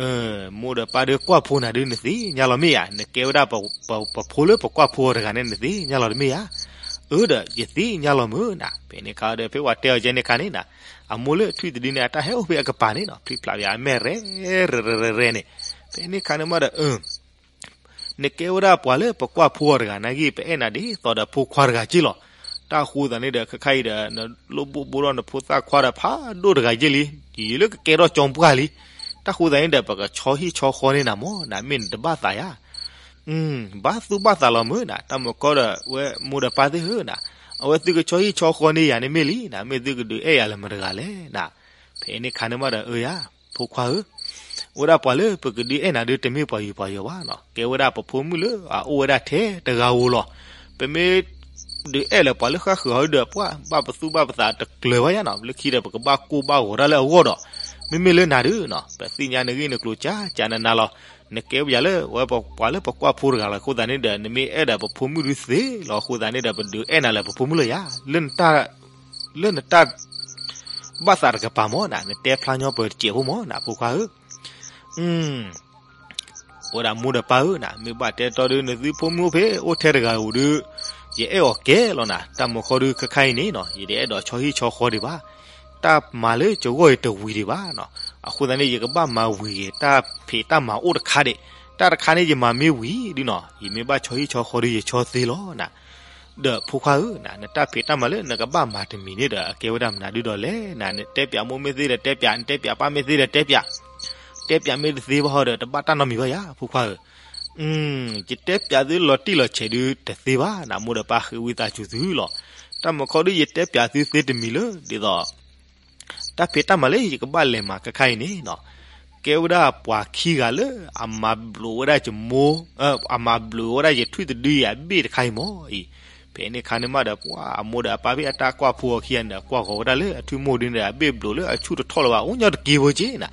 ဧၢ. မိၢ်ဒီးပၢ်ဒုးကွၢ်ဖိနၤဒုး နသ့ၣ်ညါလီၤမ့ၢ်ဧါ. နကဲဝဲဒၣ်ပဖိလၢပကွၢ်ဖိအီၤတဂၤန့ၣ် နသ့ၣ်ညါလီၤတမ့ၢ်ဧါ. အၢ ဒီး ယသ့ၣ်ညါလီၤမုၢ်နၤ. ဖဲန့ၣ်ခါဒီး ဖဲပှၤတဲအီၤကဲန့ၣ်ခါန့ၣ်နၤ, အမိၢ်လၢထွံၣ်တဒုန့ၣ် အတၢ်ဟဲအိၣ်ဖဲအကပၤန့ၣ်နီၤ, ဖျံဖျါဖဲအမဲာ်ရဲၣ် ရဲၣ် ရဲၣ် ရဲၣ် ရဲၣ်န့ၣ်. ဖဲန့ၣ်ခါန့ၣ်မးဒီး အၢ နကဲဝဲဒၣ်ပှၤလၢပကွၢ်ဖိအီၤတဂၤနာ်က့ ပအဲၣ်နၤဒ်သိးဒီးဖိခွါတဂၤက့လီၤ. တၢ်ဃိသးန့ၣ်ဒီး ခဲခါအံၤဒီး နလိၣ်ဘိၣ်ဘိၣ်ထီၣ်နဖိသၣ်ခွါဒီးဖးဒိၣ်တဂၤက့လံ, ယံာ်လၢကကဲထီၣ်ကၠီပှၢ်လံ. တၢ်ဃိသးန့ၣ်ဒီး ပကဆီဟံၣ်ဆီဃီန့ၢ်နၤမးနၤ, မ့ၢ်နတဘၣ်သးယၤ. ဘၣ်သူၣ်ဘၣ်သးလီၤမုၢ်နၤ, တၢ်မုၢ်ကီၢ်ဒီးဝဲမိၢ်ဒီးပၢ်သ့ၣ်ဧၢနၤ, အဝဲသုကဆီဟံၣ်ဆီဃီန့ၢ်ယၤန့ၣ်မ့ၢ်လံနၤ, မ့ၢ်သုကဒုးအဲၣ်ယၤလၢမတၤတဂၤလဲၣ်နၤ. ဖဲန့ၣ်ခါန့ၣ်မးဒီး အၢယၤ ဖိခွါဧၢ, အိၣ်ဒၣ်ပှၤလၢပကဒုးအဲၣ်နၤဒုး တမ့ၢ်ပှၤယုၤပှၤယီၤဘၣ်နီၤ, ကဲဝဲဒၣ်ပဖိမုၣ်လၢအအိၣ်ဝဲဒၣ်ထဲတဂၤဧိၤလီၤ. ပမ့ၢ်ဒုးအဲၣ်လၢပှၤလၢဃၣ်ဃုာ်အီၤဒီး ပှၤဘၣ်ပသူၣ်ဘၣ်ပသးတကျၢၤဘၣ်ယၤနီၤ, လၢခံဒီးပကဘၣ်ကိၢ်ဘၣ်ဂီၤတၢ်လၢအဂီၢ်ဒီး, မ့မ့ၢ်လၢနၤဒုးနီၤ ပသ့ၣ်ညါနဂ့ၢ်နကျိၤကၠးကၠးနးနးလီၤ. နကဲပယၤလၢဝဲပှၤလၢပကွၢ်ဖိတဂၤလီၤ. အဃိသတးန့ၣ်ဒီး နမ့ၢ်အဲၣ်ဒိးပဖိမုၣ်ဒုးသ့လီၤ. အဃိသတးန့ၣ်ဒီး ပဒုးအဲၣ်နၤလၢပဖိမုၣ်လၢယၤ, လၢနတၢ် လၢနတၢ်ဘၣ်သးတကပၤမးနၤ, နတဲဖျါညီပၢၤတစဲးဖိမးနၤ ဖိခွါဧၢ. အဝဲဒၣ်မိၢ်ဒီးပၢ်ဧၢနၤ, မ့ၢ်ဘၣ်တဲတီဒုး နသုဖိမုၣ်အိၣ်ဖဲအိၣ်ထဲတဂၤဧိၤဒုး, ယအဲၣ်အီၤကဲလီၤနၤ. တၢ်မုၢ်ကီၢ်ဒုး ခဲခါအံၤန့ၣ်နီၤ, ယတအဲၣ်ဒိးဆီဟံၣ်ဆီဃီဒံးဘၣ်. တၢ်မၤလၢယဂီၢ်အံၤတဝံၤဒံးဘၣ်နီၤ. အဃိသတးန့ၣ် ယကဘၣ်မၤဝံၤဂ့ၤ တၢ်ဖံးတၢ်မၤအိၣ်တခါဒံး, တၢ်တခါန့ၣ် ယမၤမ့ၢ်ဝံၤဒုးနီၤ, ယမ့ၢ်ဘၣ်ဆီဟံၣ်ဆီဃီဒုး ယဆီသ့လီၤနၤ. ဒီးဖိခွါဧၢနၤ, နတၢ်ဖံးတၢ်မၤလၢနကဘၣ်မၤတမံၤန့ၣ်ဒီး အကဲဝဲဒၣ်မနုၤဒုးဒီးလဲၣ်နၤ. နတဲပျးမိၢ်မ့ၢ်သ့ဒီးတဲပျး, နတဲပျးပၢ်မ့ၢ်သ့ဒီးတဲပျး, တဲပျးမ့ၢ်တသ့ဘၣ်ဟီဒီး တဘၣ်တၢ်နီတမံၤဘၣ်ယၤ ဖိခွါဧၢ. ယတဲပျးသုလီၤတံၢ်လီၤဆဲးဒုးတသ့ဘၣ်နၤ, မိၢ်ဒီးပၢ်ဃ့ဝံသးစူၤသုလီၤ. တၢ်မုၢ်ကီၢ်ဒုး ယတဲပျးသုသ့တမံၤလၢ ဒ်သိး တၢ်ဖံးတၢ်မၤလၢယကဘၣ်လဲၤမၤခဲခါအံၤန့ၣ်နီၤ, ကဲဝဲဒၣ်ပှၤခံဂၤလၢအမၤဘျိးဝဲဒၣ်ယမိၢ်, အမၤဘျိးဝဲဒၣ်ယထွံၣ်တဒုအံၤအဘ့ၣ်တခါအံၤမးအံၤ. ဖဲန့ၣ်ခါန့ၣ်မးဒီး ပှၤအမိၢ်ဒီးအပၢ်ဖဲအတၢ်ကွၢ်ဖိအီၤခံဂၤန့ၣ်ဒီး ကွၢ်ဃီၤဝဲဒၣ်လၢအထွံၣ်မိၢ်ဒုန့ၣ်ဒီး အဘ့ၣ်ဘျိးလၢအဆူၣ်တထီၣ်လၢၤဘၣ်, အိၣ်ညီတက့ၤဖိက့ၤနၤ.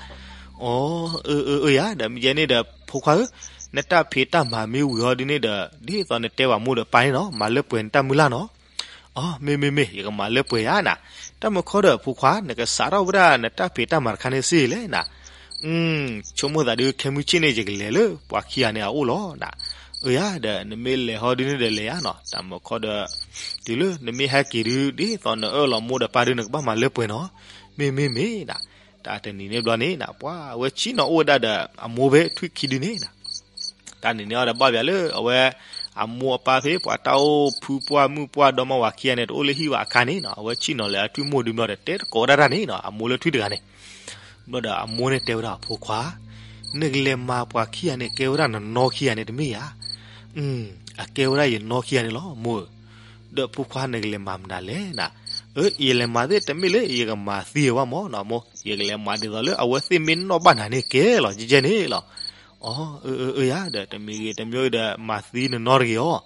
အၢ အၢ အၢယၤ, ဒီးမ့ၢ်ယဲန့ၣ်ဒီး ဖိခွါဧၢ, နတၢ်ဖံးတၢ်မၤမ့ၢ်ဝံၤဟီဒုန့ၣ်ဒီး ဒ်သိးနတဲဘၣ်မိၢ်ဒီးပၢ်န့ၣ်နီၤ, မၤလၢပှဲၤနတၢ်မုၢ်လၢ်နီၤ. အီ မ့ၢ်မ့ၢ်မ့ၢ် ယကမၤလၢပှဲၤယၤနၤ. တၢ်မုၢ်ခီဒီးဖိခွါ နကစးထီၣ်ဝဲဒၣ်နတၢ်ဖံးတၢ်မၤတခါန့ၣ်စ့ၢ်လဲၣ်နၤ. ဆိကမိၣ်သးဒုး ခဲမုၢ်ဆ့ၣ်န့ၣ် ယကလဲၤလၢပှၤခံဂၤန့ၣ်အအိၣ်လီၤနၤ. အၢယၤဒီး နမ့ၢ်လဲၤဟီဒုန့ၣ်ဒီးလဲၤယၤနီၤ. တၢ်မုၢ်ခီဒီး တုၤလၢနမ့ၢ်ဟဲက့ၤဒုး ဒ်သိးနအၢၣ်လီၤမိၢ်ဒီးပၢ်ဒုး နကဘၣ်မၤလၢပှဲၤနီၤ. မ့ၢ်မ့ၢ်မ့ၢ်နၤ. တၢ်တနံၤန့ၣ်ဘျီန့ၣ်နၤ ပှၤအဝဲဆ့ၣ်နီၤအိၣ်ဝဲဒၣ်ဒီး အမိၢ်ဖဲထွံၣ်ခံဒုန့ၣ်နၤ. တၢ်နံၤန့ၣ်အီၤဒီးဘၣ်ပၠးလၢအဝဲ အမိၢ်အပၢ်ဖဲ ပှၤတၢ်အိၣ်ဖုပှၢ်မုၣ်ပှၢ်ဒီမါဝၤခံဂၤန့ၣ် တအိၣ်လၢဟံၣ်ဘၣ်အခါန့ၣ်နီၤ အဝဲဆ့ၣ်နီၤလဲၤအထွံၣ်မိၢ်ဒုဘျီဒီး တဲတကိးဝဲဒၣ်တၢ်န့ၣ်နီၤ အမိၢ်လၢထွံၣ်တဂၤန့ၣ်. ဘျီဒီးအမိၢ်န့ၣ်တဲဝဲဒၣ်အဖိခွါ, နကလဲၤမၤပှၤခံဂၤန့ၣ် ကဲဝဲဒၣ်နနီၢ်ခံဂၤန့ၣ်တမ့ၢ်ဧါ. အကဲဝဲဒၣ်ယနီၢ်ခံဂၤန့ၣ်လီၤ မိၢ်ဧၢ. ဒီးဖိခွါနကလဲၤမၤမနုၤလဲၣ်နၤ. အၢ ယလဲၤမၤသ့ၣ်တမ့ၢ်လၢယကမၤသံအီၤဘၣ်မၢ်နီၤ မိၢ်, ယကလဲၤမၤဒ်သိးလၢအဝဲသ့ၣ်မ့ၢ်နီၣ်ဘၣ်နၤန့ၣ်ကဲလီၤ ကဲကဲန့ၣ်လီၤ. အီ အၢ အၢ အၢယၤဒီး တမံၤဂ့ၤတမံၤဂ့ၤဒီး မၤသံနနီၢ်တဂ့ၤအီၤ.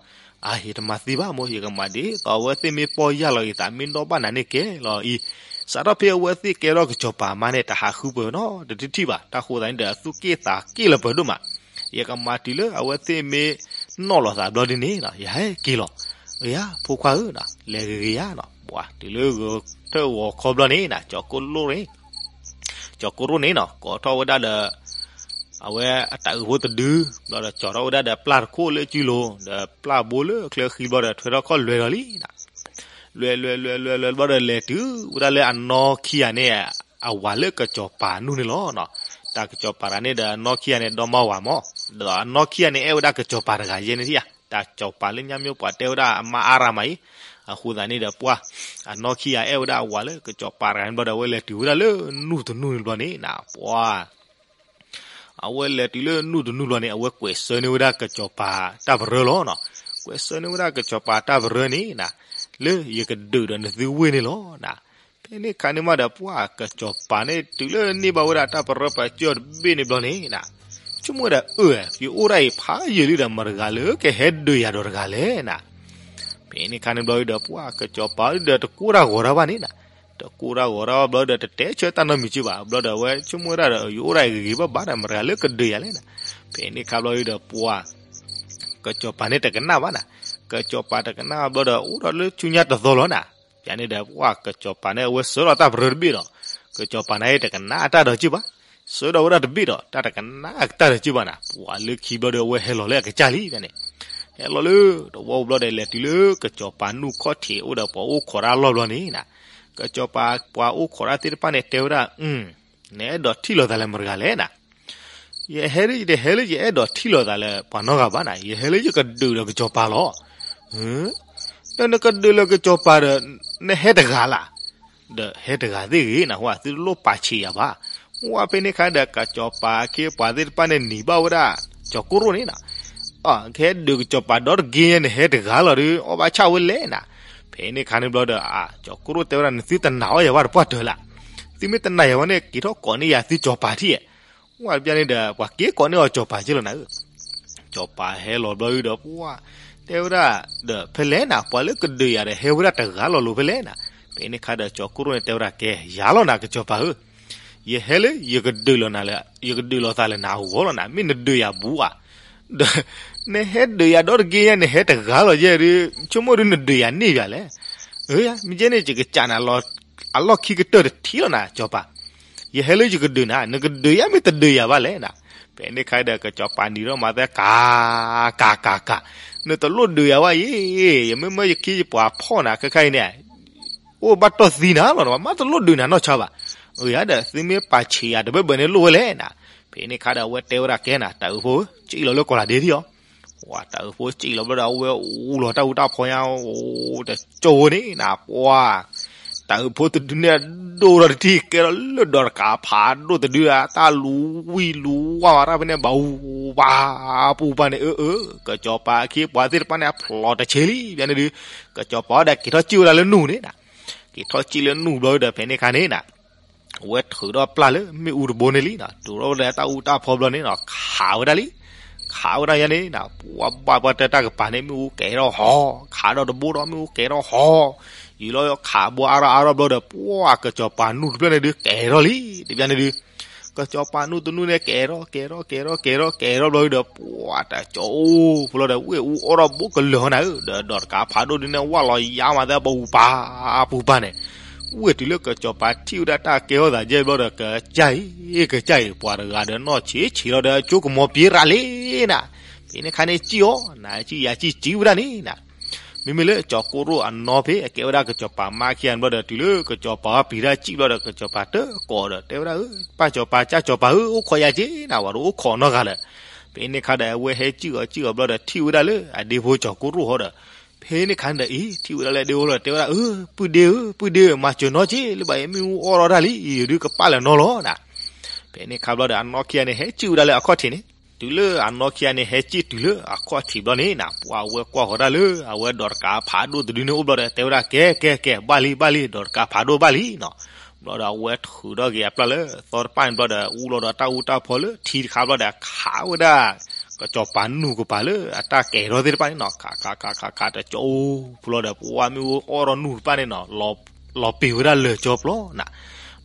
အါ ယတမၤသံဘၣ် မိၢ်, ယကမၤဒ်သိးအဝဲသ့ၣ်မ့ၢ်ပီၢ်ယၢ်လီၤဂ့ၤသး မ့ၢ်နီၣ်ဘၣ်နၤန့ၣ်ကဲလီၤအံၤ. စးထီၣ်ဖဲအဝဲသ့ၣ်ကဲထီၣ်ကစီၤပၤမါန့ၣ် တဟးဃုပှဲၤနီတထံၣ်ဘၣ်, တၢ်ဃိသးန့ၣ်ဒီး အသူၣ်က့ၣ်သးက့ၣ်လီၤပှဲၤဒိၣ်မး. ယကမၤတုၤလၢအဝဲသ့ၣ်မ့ၢ်နီၣ်လီၤသးဘျီဒ်န့ၣ် ယဟဲက့ၤလီၤ. အၢယၤ ဖိခွါဧၢ, လဲၤဂ့ၤဂ့ၤယၤနီၤ. ပှၤတုၤလၢဂဲၤထၢၣ်ဂီၤခီဘျီန့ၣ် ကၠီၤကိၣ်ရိၣ်န့ၣ် ကၠီၤကိၣ်ရိၣ်န့ၣ်နီၤ ကိးထီၣ်ဝဲဒၣ်ဒီး အဝဲအတၤအုးဖိတဒု, ဘျီဒီးကၠီၤထီၣ်ဝဲဒၣ်ဒီးပျၢ်တခိၣ်လၢစုလိၤ, ဒီးပျၢ်ဘိလၢချၢဃံဘျီဒီး ထွဲထီၣ်ခီၣ်လွဲၤဒီးလံနၤ. လွဲၤလွဲၤလွဲၤလွဲၤလွဲၤဘျီဒီး လဲၤတုၤဝဲဒၣ်လၢအနီၢ်ခံဂၤန့ၣ် အဝၤလၢကစီၤပၤနူၢ်န့ၣ်လီၤ. တၢ်ကစီၤပၤတဂၤန့ၣ်ဒီး အနီၢ်ခံဂၤန့ၣ် ဒီမါဝၤမၢ်, ဒီးအနီၢ်ခံဂၤန့ၣ် အဲၣ်ဝဲဒၣ်ကစီၤပၤတဂၤယဲန့ၣ်ဧါ. တၢ်ကစီၤပၤလၢညါမ့ၢ်ပှၤတဲဝဲဒၣ်အမါအါရၤမးအံၤ, အဃိသတးန့ၣ်ဒီးပှၢ် အနီၢ်ခံဂၤအဲၣ်ဝဲဒၣ်အဝၤလၢကစီၤပၤတဂၤန့ၣ်ဘျီဒီး အဝဲလဲၤတုၤဝဲဒၣ်လၢနူၢ်တနူၢ်န့ၣ်ဘျီန့ၣ်နၤ ပှၢ် အဝဲလဲၤတုၤလၢနူၢ်တနူၢ်ဘျီန့ၣ် အဝဲကွဲးဆၢန့ၢ်ဝဲဒၣ်ကစီၤပၤတၢ်ပရၢလီၤနီၤ. ကွဲးဆၢန့ၢ်ဝဲဒၣ်ကစီၤပၤတၢ်ပရၢန့ၣ်နၤ, လၢယကဒုးဒီးနသုဝ့ၢ်န့ၣ်လီၤနၤ. ဖဲန့ၣ်ခါန့ၣ်မးဒီး ပှၢ်ကစီၤပၤန့ၣ် တုၤလၢန့ၢ်ဘၣ်ဝဲဒၣ်တၢ်ပရၢပာ်စၢၤအီၤတဘ့ၣ်န့ၣ်ဘျီန့ၣ်နၤ, ဆိကမိၣ်ဝဲဒၣ် အၢ ယအိၣ်ဒၣ်အံၤဖးယံာ်လံဒီး မတၤတဂၤလၢကဟဲဒုးယၤဒီးတဂၤလဲၣ်နၤ. ဖဲန့ၣ်ခါန့ၣ်ဘျီဒီး ပှၢ်ကစီၤပၤဒီးတကိၢ်တၢ်ဂီၤတၢ်ဘၣ်န့ၣ်နၤ, တကိၢ်တၢ်ဂီၤတၢ်ဘၣ်ဘျီဒီး တတဲဆၢတၢ်နီတမံၤက့ဘၣ်. ဘျီဒီးအဝဲဆိကမိၣ်ဝဲဒၣ်ဒီး ယအိၣ်ဒၣ်အံၤဂ့ၤဂ့ၤဘၣ်ဘၣ်ဒီး မတၤတဂၤလၢကဒုးယၤလဲၣ်နၤ. ဖဲန့ၣ်ခါဘျီဒီး ပှၢ် ကစီၤပၤန့ၣ်တကနၣ်ဘၣ်နၤ, ကစီၤပၤတကနၣ်ဘျီဒီး အိၣ်ဒီးလၢဆူညါတသီလီၤနၤ. ယၤန့ၣ်ဒီး ပှၢ်ကစီၤပၤန့ၣ် အဝဲဆှၢလီၤတၢ်ပရၢတဘ့ၣ်ဒီး ကစီၤပၤန့ၣ်တကနၣ်အတၢ်ဒီးက့ဘၣ်, ဆှၢဒီးဝဲဒၣ်တဘ့ၣ်ဒီး တၢ်တကနၣ်အတၢ်ဒီးက့ဘၣ်နၤ. ပှၢ်လၢခံဘျီဒီး အဝဲဟဲလီၤလၢအကစၢ်လံန့ၣ်, ဟဲလီၤလၢတဝီဘျီဒီး လဲၤတုၤလၢကစီၤပၤနူၢ်ခီၣ်ထံးအိၣ်ဒီးပှၤအိၣ်ခိးတၢ်အလီၢ်ဘျီန့ၣ်နၤ, ကစီၤပၤပှၤအိၣ်ခိးတၢ်သ့ၣ်တဖၣ်န့ၣ် တဲဝဲဒၣ် နအဲၣ်ဒိးထံၣ်လိာ်သးလၢမတၤတဂၤလဲၣ်နၤ. ယဟဲလၢယတဟဲလၢယအဲၣ်ဒိးထံၣ်လိာ်သးလၢပှၤနီတဂၤဘၣ်နၤ, ယဟဲလၢယကဒုးဒီးကစီၤပၤလီၤ. ဒီးနကဒုးလၢကစီၤပၤဒီး နဟဲတဂၤလၢ်, ဒီးဟဲတဂၤသ့ၣ်ဂ့ၤနၤ ဟါ သုတလိၣ်ပာ်ဆံးယၤဘၣ်. ဝံၤဖဲန့ၣ်ခါဒီး ကစီၤပၤအခ့အပှၤသ့ၣ်တဖၣ်န့ၣ် နံၤဘၣ်ဝဲဒၣ် ကၠီၤကိရိၣ်န့ၣ်နၤ, အကဟဲဒုးကစီၤပၤဒီတဂ့ၤညါ နဟဲတဂၤလီၤဒီး အီၣ်ဘၣ်ဆၣ်ဝဲလဲၣ်နၤ. ဖဲန့ၣ်ခါန့ၣ်ဘျီဒီး အကၠီၤကိရိၣ်တဲဝဲဒၣ် နသုတနာ်အီၣ်ယၤဘၣ်တပှၢ်တၢၢ်လၢ်, သုမ့ၢ်တနာ်ယၤဝဲန့ၣ် က့ၤထီၣ်ကိးန့ၢ်ယၤသုစီၤပၤထံၣ်ဧါ. ဝံၤတဘျီန့ၣ်ဒီး ပှၤက့ၤကိးန့ၢ်အီၤစီၤပၤက့လီၤနၤဧၢ. စီၤပၤဟဲလီၤဘျီဒီး ပှၢ်တဲဝဲဒၣ်ဒီး ဖဲလဲၣ်နၤ ပှၤလၢကဒုးယၤဒီး ဟဲဝဲဒၣ်တဂၤလီၤလိၤဖဲလဲၣ်နၤ. ဖဲန့ၣ်ခါဒီး ကၠီၤကိရိၣ်န့ၣ်တဲဝဲဒၣ် ကဲ ယၤလီၤနၤ ကစီၤပၤဧၢ, ယဟဲလၢယကဒုးလီၤနၤလၢ ယကဒုးလီၤသးလၢနၤအဂီၢ်လီၤနၤ, မ့ၢ်နဒုးယၤဘူးဧါ. ဒီး နဟဲဒုးယၤဒီတဂ့ၤညါ နဟဲတဂၤလီၤယဲဒီး ဆိကမိၣ်ဒုးနဒုးယၤန့ၢ်ယၤလဲၣ်. အၢ မ့ၢ်ကဲန့ၣ် ယကစးနၤလီၤ အလီၢ်ခံကတၢၢ်တထံၣ်လီၤနၤ စီၤပၤ, ယဟဲလၢယကဒုးနၤ နကဒုးယၤမ့ၢ်တဒုးယၤဘၣ်လဲၣ်နၤ. ဖဲန့ၣ်ခါဒီး ကစီၤပၤနံၤထီၣ်မၤသဲ ကၤ ကၤ ကၤ ကၤ, နတလိၣ်ဒုးယၤဘၣ်အံၤ, ယမ့ၢ်မၢယခံယပှၤဖီၣ်နၤခဲခါအံၤန့ၣ် အိၣ်ဘၣ်တီၢ်သံနၤလီၤ, မ့ၢ်တလိၣ်ဒုးနၤနီၢ်ဆါဘၣ်. အၢ ယၤဒီး သုမ့ၢ်ပာ်ဆံးယၤတဘၢဘၢန့ၣ်လိၣ်ဝဲလဲၣ်နၤ. ဖဲန့ၣ်ခါဒီး အဝဲတဲဝဲဒၣ်ကဲနၤ တၢ်အုးဖိ စံၣ်လီၤလၢကီးလးဒ့ထံၣ်အီၤ. ပှၤတၢ်အုးဖိစံၣ်လီၤဘျီဒီး အဝဲအူလီၤတၢ်အူတၢ်ဖီညါ တကၠိဝဲန့ၣ်နၤ ပှၤ တၢ်အုးဖိတဒုန့ၣ် အဒိၣ်ထီၣ်တထံၣ် ကဲထီၣ်လၢဒီးတကးဖးဒိၣ်တဒုဒီး တၢ်လူၤဝံၤလူၤဝါဝဲတၢ်ဖဲန့ၣ် ဘၣ်အူဘၣ်ပူၤဘၣ်န့ၣ် အၢ အၢ ကစီၤပၤအခ့အပှၤသ့ၣ်တဖၣ်န့ၣ် အဖျိးတဆ့လံ ဘျီန့ၣ်ဒုး ကစီၤပၤဒီးက့ၤထီၣ်စံၣ်ဝဲဒၣ်လၢနူၢ်န့ၣ်နၤ. က့ၤထီၣ်စံၣ်လၢနူၢ်ဘျီဒီး ဖဲန့ၣ်ခါန့ၣ်နၤ အဝဲထုးထီၣ်ပျၢ်လၢမ့ၣ်အူတဘိန့ၣ်လံနၤ, တုၤထီၣ်ဝဲဒၣ်တၢ်အူတၢ်ဖီဘျီန့ၣ်နၤ ခးဝဲဒၣ်လံ. ခးဝဲဒၣ်ယါန့ၣ်နၤ ပှၤဘၣ်ပှၤတဲတၢ်ကပၤန့ၣ် မ့ၣ်အူကဲထီၣ်ဟီ, ခးဒီးတဘိဒီးမ့ၣ်အူကဲထီၣ်ဟီ, ယူၤလီၤခးဘိအါထီၣ်အါထီၣ်ဘျီဒီး ပှၤကစီၤပၤနူၢ်တဖျၢၣ်န့ၣ်ဒုးကဲထီၣ်လံ တဘျီန့ၣ်ဒုး ကစီၤပၤနူၢ်တနူၢ်န့ၣ် ကဲထီၣ်ကဲထီၣ်ကဲထီၣ်ကဲထီၣ်ကဲထီၣ်ဘျီဒီး ပှၤတကၠီအိၣ်ဖဲလီၤဒီး ဝ့ၢ်အူအီၣ်ထီၣ်ဘိကလၢာ်ဟီနၤဧၢ, ဒီးဒီးတကးဖးဒိၣ်ဒုန့ၣ် ဝၢ်လီၤယါမးသးပူၤပၤပူၤပၤန့ၣ်, ဝ့ၢ်တုၤလၢကစီၤပၤထံၣ်ဝဲဒၣ်တၢ်ကဲထီၣ်သးယဲၢ်ဘျီဒီး ကစၢ်အံၤ ကစၢ်အံၤ ပှၤတဂၤဒီးနီၢ်ဆံးဆံးလီၤဒီး အကၠိကမီၤပံၤရၤလံနၤ, ဖဲန့ၣ်ခါန့ၣ်စံၣ်အီၤ နၤစံၣ်ယၤစံၣ်စံၣ်ဝဲဒၣ်န့ၣ်နၤ မ့မ့ၢ်လၢကၠီၤကိၢ်ရိၣ်အနီၢ်ဖဲအကဲဝဲဒၣ်ကစီၤပၤမါခံဂၤန့ၣ်ဘျီဒီး တုၤလၢကစီၤပၤအီၣ်ပံၤတၢ်စံၣ်ဘျီဒီး ကစီၤပၤတကိးဒီး တဲဝဲဒၣ်ဧၢ, ပၢ်စီၤပၤ ကၢ်စီၤပၤဧၢ, အိၣ်ခိးယၤက့နၤ, ဝဲတအိၣ်ခိးနီတဂၤလၢၤ. ဖဲန့ၣ်ခါဒီး အဝဲဟဲစံၣ်အီၤစံၣ်အီၤဘျီဒီး ထံၣ်ဝဲဒၣ်လၢအဒ့ဖိကၠီၤကိၢ်ရိၣ်ဟီဒီး ဖဲန့ၣ်ခါန့ၣ်ဒီးအံၤ ထံၣ်ဝဲဒၣ်လၢအဒ့ဖိလီၤ တဲဝဲဒၣ်ဧၢ, ပုၢ်ဒ့ဧၢ, ပုၢ်ဒ့ဧၢ, မၤစၢၤနီတက့ၢ်, လၢဘၣ်အံၤမ့ၣ်အူအီၣ်ထီၣ်တၢ်လံ, ယဒုးကပာ်လၢာ်နီလီၤနၤ. ဖဲန့ၣ်ခါဘျီဒီး အနီၢ်ခံဂၤန့ၣ် ဟဲစံၣ်ဝဲဒၣ်လၢအခီၣ်ထံးန့ၣ်, တုၤလၢအနီၢ်ခံဂၤန့ၣ် ဟဲစံၣ်တုၤလၢအခီၣ်ထံးဘျီန့ၣ်နၤ, ပှၤအဝဲကွၢ်ဃီၤတၢ်လၢ အဝဲဒီးတကးဖးဒိၣ်တဒုန့ၣ်အိၣ်ဘျီဒီး တဲဝဲဒၣ် ကဲ ကဲ ကဲ ဘၣ်လံ ဘၣ်လံ, ဒီးတကးဖးဒိၣ်ဘၣ်လံနီၤ. ဘျီဒီးအဝဲထုးထီၣ်က့ၤအပျၢ်လၢသီတဖၣ်န့ၣ်ဘျီဒီး အူလီၤဒီးတၢ်အူတၢ်ဖီလၢထံတခါဘျီဒီး ခးဝဲဒၣ် ကစီၤပၤနူာ်ကပၤလၢအတၢ်ကဲထီၣ်သ့ၣ်တဖၣ်န့ၣ်နီၤ, ခးခးခးခးခး တကၠီအိၣ်ဖဲလီၤဒီး ပှၤမ့ၣ်အူအီၣ်ထီၣ်နူၢ်တဖၣ်န့ၣ်နီၤ, လီၤပ့ၤဝဲဒၣ်လၢာ်ကၠီပျီနၤ.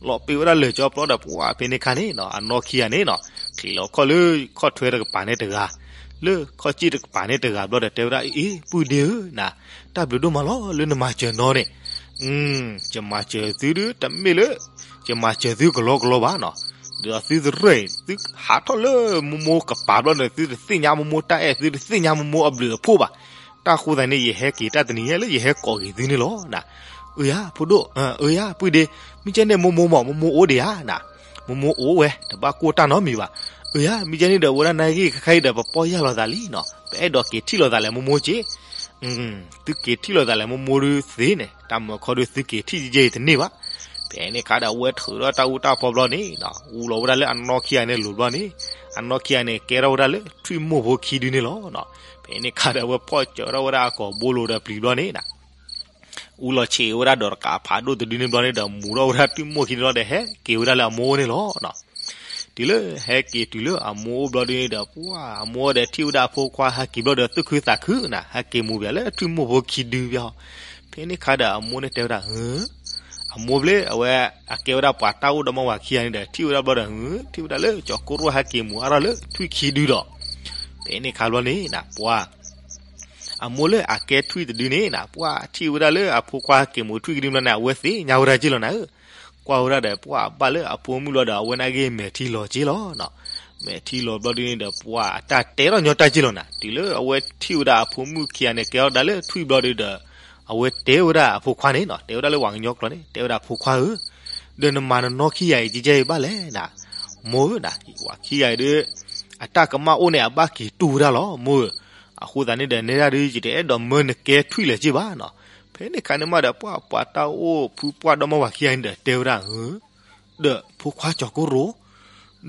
လီၤပ့ၤဝဲဒၣ်လၢာ်ကၠီပျီဒီး ပှၤဖဲန့ၣ်ခါန့ၣ်နီၤ အနီၢ်ခံဂၤန့ၣ်နီၤ ချံးလီၤခီၣ်လၢခီၣ်ထွဲတကပၤန့ၣ်တဂၤ, လၢခီၣ်စံၣ်တကပၤန့ၣ်တဂၤဘျီဒီး တဲဝဲဒၣ် အ့ ပုၢ်ဒ့ဧၢနၤ, တၢ်ဘျုးဒိၣ်မးလီၤ လၢနမၤစၢၤနီၤန့ၣ် ယမၤစၢၤသုဒုးတမ့ၢ်လၢ ယမၤစၢၤသုကလီကလီဘၣ်နီၤ, ဒီးသုတရၢၣ် သုဟးထီၣ်လၢမိၢ်မိၢ်ကပၤဘျီန့ၣ် သုတသ့ၣ်ညါမိၢ်မိၢ်တၢ်အဲၣ် သုတသ့ၣ်ညါမိၢ်မိၢ်အဘျုးအဖှိၣ်ဘၣ်. တၢ်ဃိသတးန့ၣ် ယဟဲက့ၤတၢ်တနံၤညါလၢယဟဲကိးက့ၤသုန့ၣ်လီၤနၤ. အၢယၤ ဖိဒိၣ်, အၢယၤ ပုၢ်ဒ့, မ့ၢ်ကဲန့ၣ်မိၢ်မိၢ်မး မိၢ်မိၢ်အိၣ်ဒံးဧါနၤ, မိၢ်မိၢ်အိၣ်ဝဲ တဘၣ်ကိၢ်တၢ်နီတမံၤဘၣ်. အၢယၤ မ့ၢ်ကဲန့ၣ်ဒီး ဝဲဒၣ်နဂ့ၢ်ခဲခါအံၤဒီး ပပီၢ်ယၢ်လီၤသးလံနီၤ, ပအဲၣ်ဒိးက့ၤထံၣ်လိာ်သးလဲၣ်မိၢ်မိၢ်က့ သုက့ၤထံၣ်လိာ်သးလဲၣ်မိၢ်မိၢ်ဒုးသ့န့ၣ် တၢ်မၢခီဒုးသုက့ၤထံၣ်ယဲၢ်အံၤတန့ၢ်ဘၣ်. ဖဲန့ၣ်ခါဒီး အဝဲထုးထီၣ်တၢ်အူတၢ်ဖီဘျီန့ၣ်နီၤ အူလီၤဝဲဒၣ်လၢအနီၢ်ခံဂၤန့ၣ်လိၤဘျီန့ၣ်, အနီၢ်ခံဂၤန့ၣ် ကဲထီၣ်ဝဲဒၣ်လၢထွံၣ်မိၢ်ဖိခံဒုန့ၣ်လီၤနီၤ. ဖဲန့ၣ်ခါဒီး အဝဲဖီၣ်စၢၤထီၣ်ဝဲဒၣ်အကိာ်ဘိလိာ်ဒီးပျံၤဘျီန့ၣ်နၤ အူလီၤဆံးဝဲဒၣ်ဒီးတကးဖးဒိၣ်တဒုန့ၣ်ဘျီန့ၣ်ဒီး မူၤထီၣ်ဝဲဒၣ်ထွံၣ်မိၢ်ခံန့ၣ်လီၤဒီး ဟဲက့ၤဝဲဒၣ်လၢအမိၢ်အိၣ်န့ၣ်လီၤနီၤ. တုၤလၢဟဲက့ၤတုၤလၢအမိၢ်အိၣ်ဘျီဒုန့ၣ်ဒီး ပှၤအမိၢ်ဒီးထံၣ်ဝဲဒၣ်အဖိခွါဟဲက့ၤဘျီဒီး သူၣ်ခုသးခုနၤ ဟဲက့ၤမူၤဘၣ်လၢထွံၣ်မိၢ်ဖိခံဒုဘျီ. ဖဲန့ၣ်ခါဒီးအမိၢ်န့ၣ်တဲဝဲဒၣ် အမိၢ်ဖျဲ အဝဲအကဲဝဲဒၣ်ပှၤတၢ်အိၣ်ဒီမါဝၤခံဂၤန့ၣ်ဒီး ထံၣ်ဝဲဒၣ်ဘျီဒီး ထံၣ်ဝဲဒၣ်လၢကၠီၤကိရိၣ်ဟဲက့ၤမူၤအါထီၣ်လၢထွံၣ်ခံဒုဒီး ဖဲန့ၣ်ခါဘျီန့ၣ်နၤ ပှၤ အမိၢ်လၢအကဲထွံၣ်တဒုန့ၣ်နၤ ပှၤထံၣ်ဝဲဒၣ်လၢအဖိခွါဟဲက့ၤမူၤထွံၣ်ခံဒုဘျီန့ၣ် အဝဲသ့ၣ်ညါဝဲဒၣ်က့လီၤနၤဧၢ. ကွၢ်ဝဲဒၣ်ဒီး ပှၤဘၣ်လၢအဖိမုၣ်လီၤဒီး အဝဲနာ်က့မဲာ်ထံလီၤက့လီၤနီၤ. မဲာ်ထံလီၤဘျီဒုန့ၣ်ဒီး ပှၤအတၢ်တဲထီၣ်ညီတၢ်က့လီၤနၤ တုၤလၢအဝဲထံၣ်ဝဲဒၣ်အဖိမုၣ်ခံဂၤန့ၣ် ကဲထီၣ်ဒၣ်လၢထွံၣ်ဘျီဒုဒီး အဝဲတဲဝဲဒၣ်အဖိခွါန့ၣ်နီၤ တဲဝဲဒၣ်လၢပှၤကညီကျိာ်န့ၣ် တဲဝဲဒၣ်ဖိခွါဧၢ, ဒီးနမၤနနီၢ်ခံဂၤအံၤ ကဲကဲအံၤဘၣ်လဲၣ်နၤ. မိၢ်ဧၢနၤ ပှၤခံဂၤအံၤဒီး အတၢ်ကမၣ်အိၣ်န့ၣ် အဘၣ်က့ၤတူၢ်ဝဲဒၣ်လီၤ မိၢ်ဧၢ. အဃိသတးန့ၣ်ဒီး နဲဒၣ်ဒုး ယတအဲၣ်ဒိးမၢနကဲထွံၣ်လၢၤက့ဘၣ်နီၤ. ဖဲန့ၣ်ခါန့ၣ်မးဒီး ပှၤပှၤတၢ်အိၣ်ဖုပှၢ်ဒီမါဝၤခံဂၤန့ၣ်ဒီး တဲဝဲဒၣ်ဧၢ ဒီးဖိခွါကၠီၤကိရိၣ်,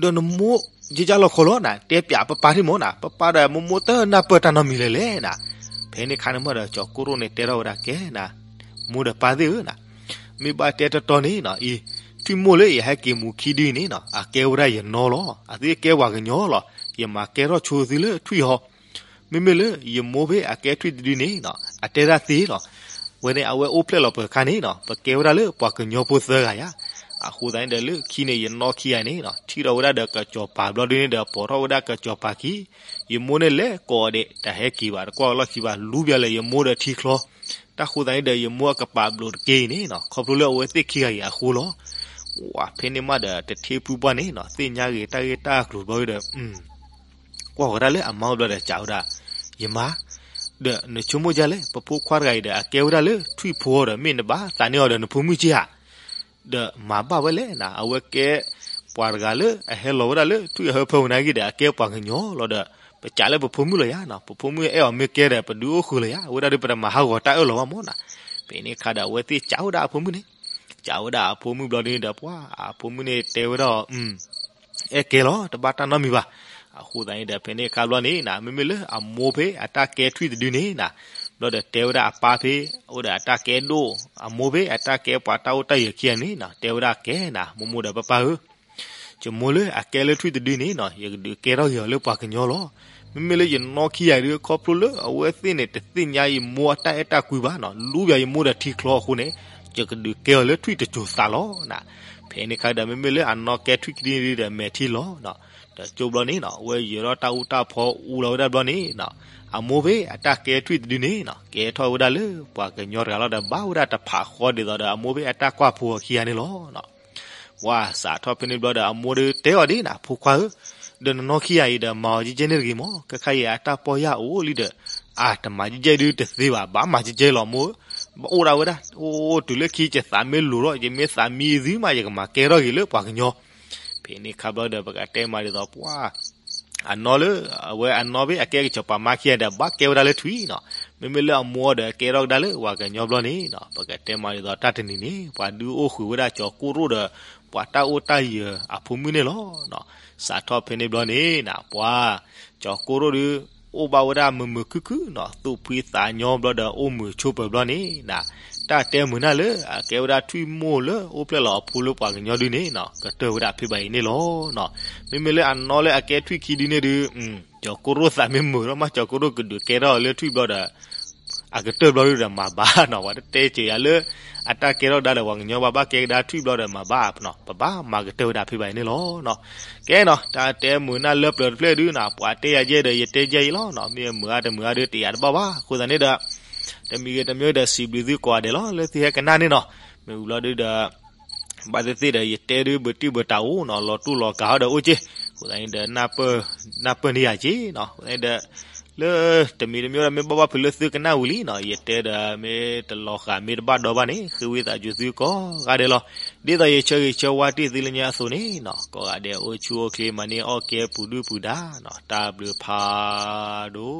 ဒီးနမိၢ်ကကၢ်လီၤခီလီၤနၤ တဲပၠးပပၢ်ထံၣ်မးနၤ ပပၢ်ဒီးမိၢ်မိၢ်တနၢ်ပၢၢ်တၢ်နီတမံၤလၢၤလဲၣ်နၤ. ဖဲန့ၣ်ခါန့ၣ်မးဒီး ကၠီၤကိရိၣ်န့ၣ်တဲထီၣ်ဝဲဒၣ်ကဲနၤ မိၢ်ဒီးပၢ်သ့ၣ်ဧၢနၤ, မ့ၢ်ဘၣ်တဲတီတီန့ၣ်နီၤ အံၤ ထွံၣ်မိၢ်လၢယဟဲက့ၤမူၤခံဒုအံၤန့ၣ်နီၤ အကဲဝဲဒၣ်ယနီၢ်လီၤ အသုကဲပှၤကညီလီၤ ယမၤကဲထီၣ်ဆိသုလၢထွံၣ်ဟီ မ့မ့ၢ်လၢယမိၢ်ဖဲအကဲထွံၣ်တဒုန့ၣ်နီၤ အတဲဒၣ်သ့လီၤ. ဝဲန့ၣ်အဝဲအိၣ်ဖျဲၣ်လီၤပှဲၤခါန့ၣ်နီၤ ပကဲဝဲဒၣ်လၢပှၤကညီဖိသၢဂၤယါ. အဃိသတးန့ၣ်ဒီးလၢခံန့ၣ် ယနီၢ်ခံဂၤန့ၣ်နီၤ ထံၣ်ထီၣ်ဝဲဒၣ်ဒီးကစီၤပၤဘျီဒုန့ၣ်ဒီး ပိာ်ထီၣ်ဝဲဒၣ်ကစီၤပၤခံ, ယမိၢ်န့ၣ်လဲၤကိးအီၤဒဲး တဟဲက့ၤဘၣ် တကွၢ်လီၢ်ခံဘၣ် လူပျၢၤလၢယမိၢ်ဒီးထံချီ. တၢ်ဃိသတးန့ၣ်ဒီး ယမိၢ်အကပာ်ဘျိးတက့ၢ်အံၤန့ၣ်နီၤ ခီဖျိလၢအဝဲသ့ၣ်ခံဂၤအံၤအဃိလီၤ. ဝဲဖဲန့ၣ်မးဒီး တထ့ဖုပှၢ်န့ၣ်နီၤ သ့ၣ်ညါဂ့ၤတၢ်ဂ့ၢ်တၢ်အကျိၤဘျီဒီး ကွၢ်ဃီၤတၢ်လၢအမါအိၣ်ဘျီဒီး စံးဝဲဒၣ်, ယမါ, ဒီးနဆိကမိၣ်ဒ်လဲၣ် ပဖိခွါတဂၤအံၤဒီး အကဲဝဲဒၣ်လၢထွံၣ်ဖိဒီး မ့ၢ်နဘၣ်သးန့ၢ်အီၤဒီးနဖိမုၣ်က့ဧါ. ဒီးမၤဘၣ်ဝဲလဲၣ်နၤ အဝဲကဲပှၤတဂၤလၢအဟဲလီၤဝဲဒၣ်လၢထွံၣ်အဟၢဖၢပူၤနာ်က့ဒီး အကဲပှၤကညီလီၤဒီး ပစံးလၢပဖိမုၣ်လီၤယါနီၤ ပဖိမုၣ်အဲၣ်အီၤမ့ၢ်ကဲဒီး ပဒုးအိၣ်ဃုာ်လီၤယါ အဝဲဒၣ်ဒီးပတမၤဟးဂီၤတၢ်အၢၣ်လီၤဘၣ်မးနီၤ. ဖဲန့ၣ်ခါဒီး အဝဲသ့ၣ်စံးဝဲဒၣ်အဖိမုၣ်န့ၣ် စံးဝဲဒၣ်အဖိမုၣ်ဘျီဒုန့ၣ်ဒီး ပှၤအဖိမုၣ်န့ၣ်တဲဝဲဒၣ်အီၤ အဲၣ်ကဲလီၤ တဘၣ်တၢ်နီတမံၤဘၣ်. အဃိသတးန့ၣ်ဒီး ဖဲန့ၣ်အခါဘျီန့ၣ်နၤ မ့မ့ၢ်လၢအမိၢ်ဖဲအတၢ်ကဲထွံၣ်တဒုန့ၣ်နၤ ဘျီဒီးတဲဝဲဒၣ်အပၢ်ဖဲ အိၣ်ဒီးအတၢ်ကဲဒိၣ် အမိၢ်ဖဲအတၢ်ကဲပှၤတၢ်အိၣ်တၢ်ယၢၤခံဂၤန့ၣ်နၤ တဲဝဲဒၣ်ကဲနၤ မိၢ်မိၢ်ဒီးပၢ်ပၢ်ဧၢ ယမိၢ်လၢအကဲလၢထွံၣ်တဒုန့ၣ်နၤ ယကဒုးကဲထီၣ်က့ၤအီၤလၢပှၤကညီလီၤ. မ့မ့ၢ်လၢယနီၢ်ခံဂၤအံၤဒုး ခီဖျိလၢအဝဲသ့ၣ်န့ၣ် တသ့ၣ်ညါယမိၢ်အတၢ်အဲၣ်တၢ်ကွံဘၣ်နီၤ, လူပၠးယမိၢ်ဒီးထံချီအဃိန့ၣ် ယကဒုးကဲအီၤလၢထွံၣ်တစိၤသးလီၤနီၤ. ဖဲန့ၣ်အခါဒီး မ့မ့ၢ်လၢအနီၢ်ကဲထွံၣ်ခံဒုန့ၣ်ဒီး မဲာ်ထံလီၤနီၤ. ဒီးကၠိဘျီန့ၣ်နီၤ အဝဲယၢၤထီၣ်တၢ်အူတၢ်ဖီအူလီၤဝဲဒၣ်ဘျီန့ၣ်နီၤ, အမိၢ်ဖဲအတၢ်ကဲထွံၣ်တဒုန့ၣ်နီၤ ကဲထီၣ်ဝဲဒၣ်လၢပှၤကညီတဂၤလီၤဒီး ဘၣ်ဝဲဒၣ်တဖးဃီဒ်သိးဒီး အမိၢ်ဖဲအတၢ်ကွၢ်ဖိအခံဂၤန့ၣ်လီၤနီၤ. ပှၤစးထီၣ်ဖဲန့ၣ်ဘျီဒီး အမိၢ်ဒုးတဲအီၤဒ်နီၤ, ဖိခွါဧၢ, ဒီးနနီၢ်ခံဂၤအံၤဒီး မၤအီၤကဲကဲန့ၣ်တဂ့ၤမး, ခဲခါအံၤအတၢ်ပီၢ်ယၢ်အိၣ်လံဒီး အတမၤကဲကဲဒုးတသ့ဘၣ်, ဘၣ်မၤကဲကဲလီၤမိၢ်, ဘၣ်အိၣ်ဒၣ်ဝဲဒၣ်, အိၣ်တုၤလၢခံယသးမ့ၢ်လိၤထီၣ် ယမ့ၢ်သးမံသုမး ယကမၤကဲထီၣ်က့ၤလၢပှၤကညီ. ဖဲန့ၣ်အခါဘျီဒီး ပကတဲမးဒ်သိးပှၤ အနီၢ်လၢ အဝဲအနီၢ်ဖဲအကဲကစီၤပၤမါခံဂၤဒီး ဘၣ်ကဲဝဲဒၣ်လၢထွံၣ်နီၤ, မ့မ့ၢ်လၢအမိၢ်ဒီးကဲထီၣ်ကဒါလၢပှၤကညီဘျီန့ၣ်နီၤ, ပကတဲမးဒ်သိးတၢ်တနံၤန့ၣ် ပှၤဒုးအိၣ်ဃုာ်ဝဲဒၣ်ကၠီၤကိၢ်ရိၣ်ဒီး ပှၤတၢ်အိၣ်တၢ်ယၢၤအဖိမုၣ်န့ၣ်လီၤနီၤ. စးထီၣ်ဖဲန့ၣ်ဘျီန့ၣ်နီၤ ပှၤ ကၠီၤကိၢ်ရိၣ်ဒုး အိၣ်ဘၣ်ဝဲဒၣ်မုာ်မုာ်ခုၣ်ခုၣ်နီၤ, သူၣ်ဖှံသးညီဘျီဒီး အိၣ်မုာ်ဆိးပၢၤဘျီန့ၣ်နီၤ, တၢ်တဲမုာ်နၢ်လၢအကဲဝဲဒၣ်ထွံၣ်မိၢ်လၢအိၣ်ဖျဲၣ်လီၤအဖိလၢပှၤကညီဒုန့ၣ်နီၤ ကတၢၢ်ဝဲဒၣ်ဖဲဘၣ်အံၤန့ၣ်လီၤနီၤ. မ့မ့ၢ်လၢအနီၢ်လၢအကဲထွံၣ်ခံဒုန့ၣ်ဒုး ကၠီၤကိၢ်ရိၣ်သးမ့ၢ်မုာ်လီၤမး ကၠီၤကိၢ်ရိၣ်ကဒုးကဲထီၣ်လၢထွံၣ်ဘျီဒီး အကတၢၢ်ဘျီဒုဒီးမၤဘၣ်နီၤ, ပှၤတတဲစၢၤယၤလၢ အတၢ်ကဲထီၣ်ကဒါဒီးပှၤကညီဘၣ်ဘၣ်ကဲကဒါထွံၣ်ဘျီဒီးမၤဘၣ်နီၤ, ပဘၣ်မၤကတၢၢ်ဝဲဒၣ်ဖဲဘၣ်အံၤန့ၣ်လီၤနီၤ. ကဲနီၤ တၢ်တဲမုာ်နၢ်လၢပျၢၤတဖျၢၣ်ဒုနီၤ ပှၤတဲယၤယဲဒီး ယတဲယဲအံၤလီၤနီၤ, မ့ၢ်မုာ်အါတမုာ်အါဒု တယာ်တဘၣ်ဘၣ်. အဃိသတးန့ၣ်ဒီး တမံၤဂ့ၤတမံၤဂ့ၤဒီး စံးဘျုးသုကိးဂၤဒဲးလီၤ လၢသုဟဲကနၣ်န့ၣ်နီၤ. မ့ၢ်ဝံၤလီၤဒုဒီး ဘၣ်သ့ၣ်သ့ၣ်ဒီး ယတဲဒု ဘုးတံၢ်ဘုးတၢ်အိၣ်နီၤ, လီၤတူၢ်လီၤကာ်ဟီဒီးအိၣ်က့ၢ်, အဃိသတးန့ၣ်ဒီး နၢ်ပၢၢ်န့ၢ်ယၤက့ၢ်နီၤ. အဃိသတးန့ၣ်ဒီး လၢတမံၤတမံၤဒီး မ့ၢ်ဘၣ်ဘၣ်ဖုးလၢသုကနၣ်ဝံၤလံနီၤ, ယတဲဒီးမ့ၢ်တလီၤဃာ်မ့ၢ်တဘၣ်ဒီဘၣ်န့ၣ် ဃ့ဝံသးစူၤသုကိးဂၤဒဲးလီၤ. ဒ်သိးယဆၢဂ့ၤဆၢဝါတ့ၢ်သုလၢညါအသိးန့ၣ်နီၤ, ကိးဂၤဒဲးအိၣ်ဆူၣ်အိၣ်ချ့ မၤန့ၢ်အီၣ်ကဲပူၤဒုၣ်ပူၤဒါနီၤ, တၢ်ဘျုးဖးဒိၣ်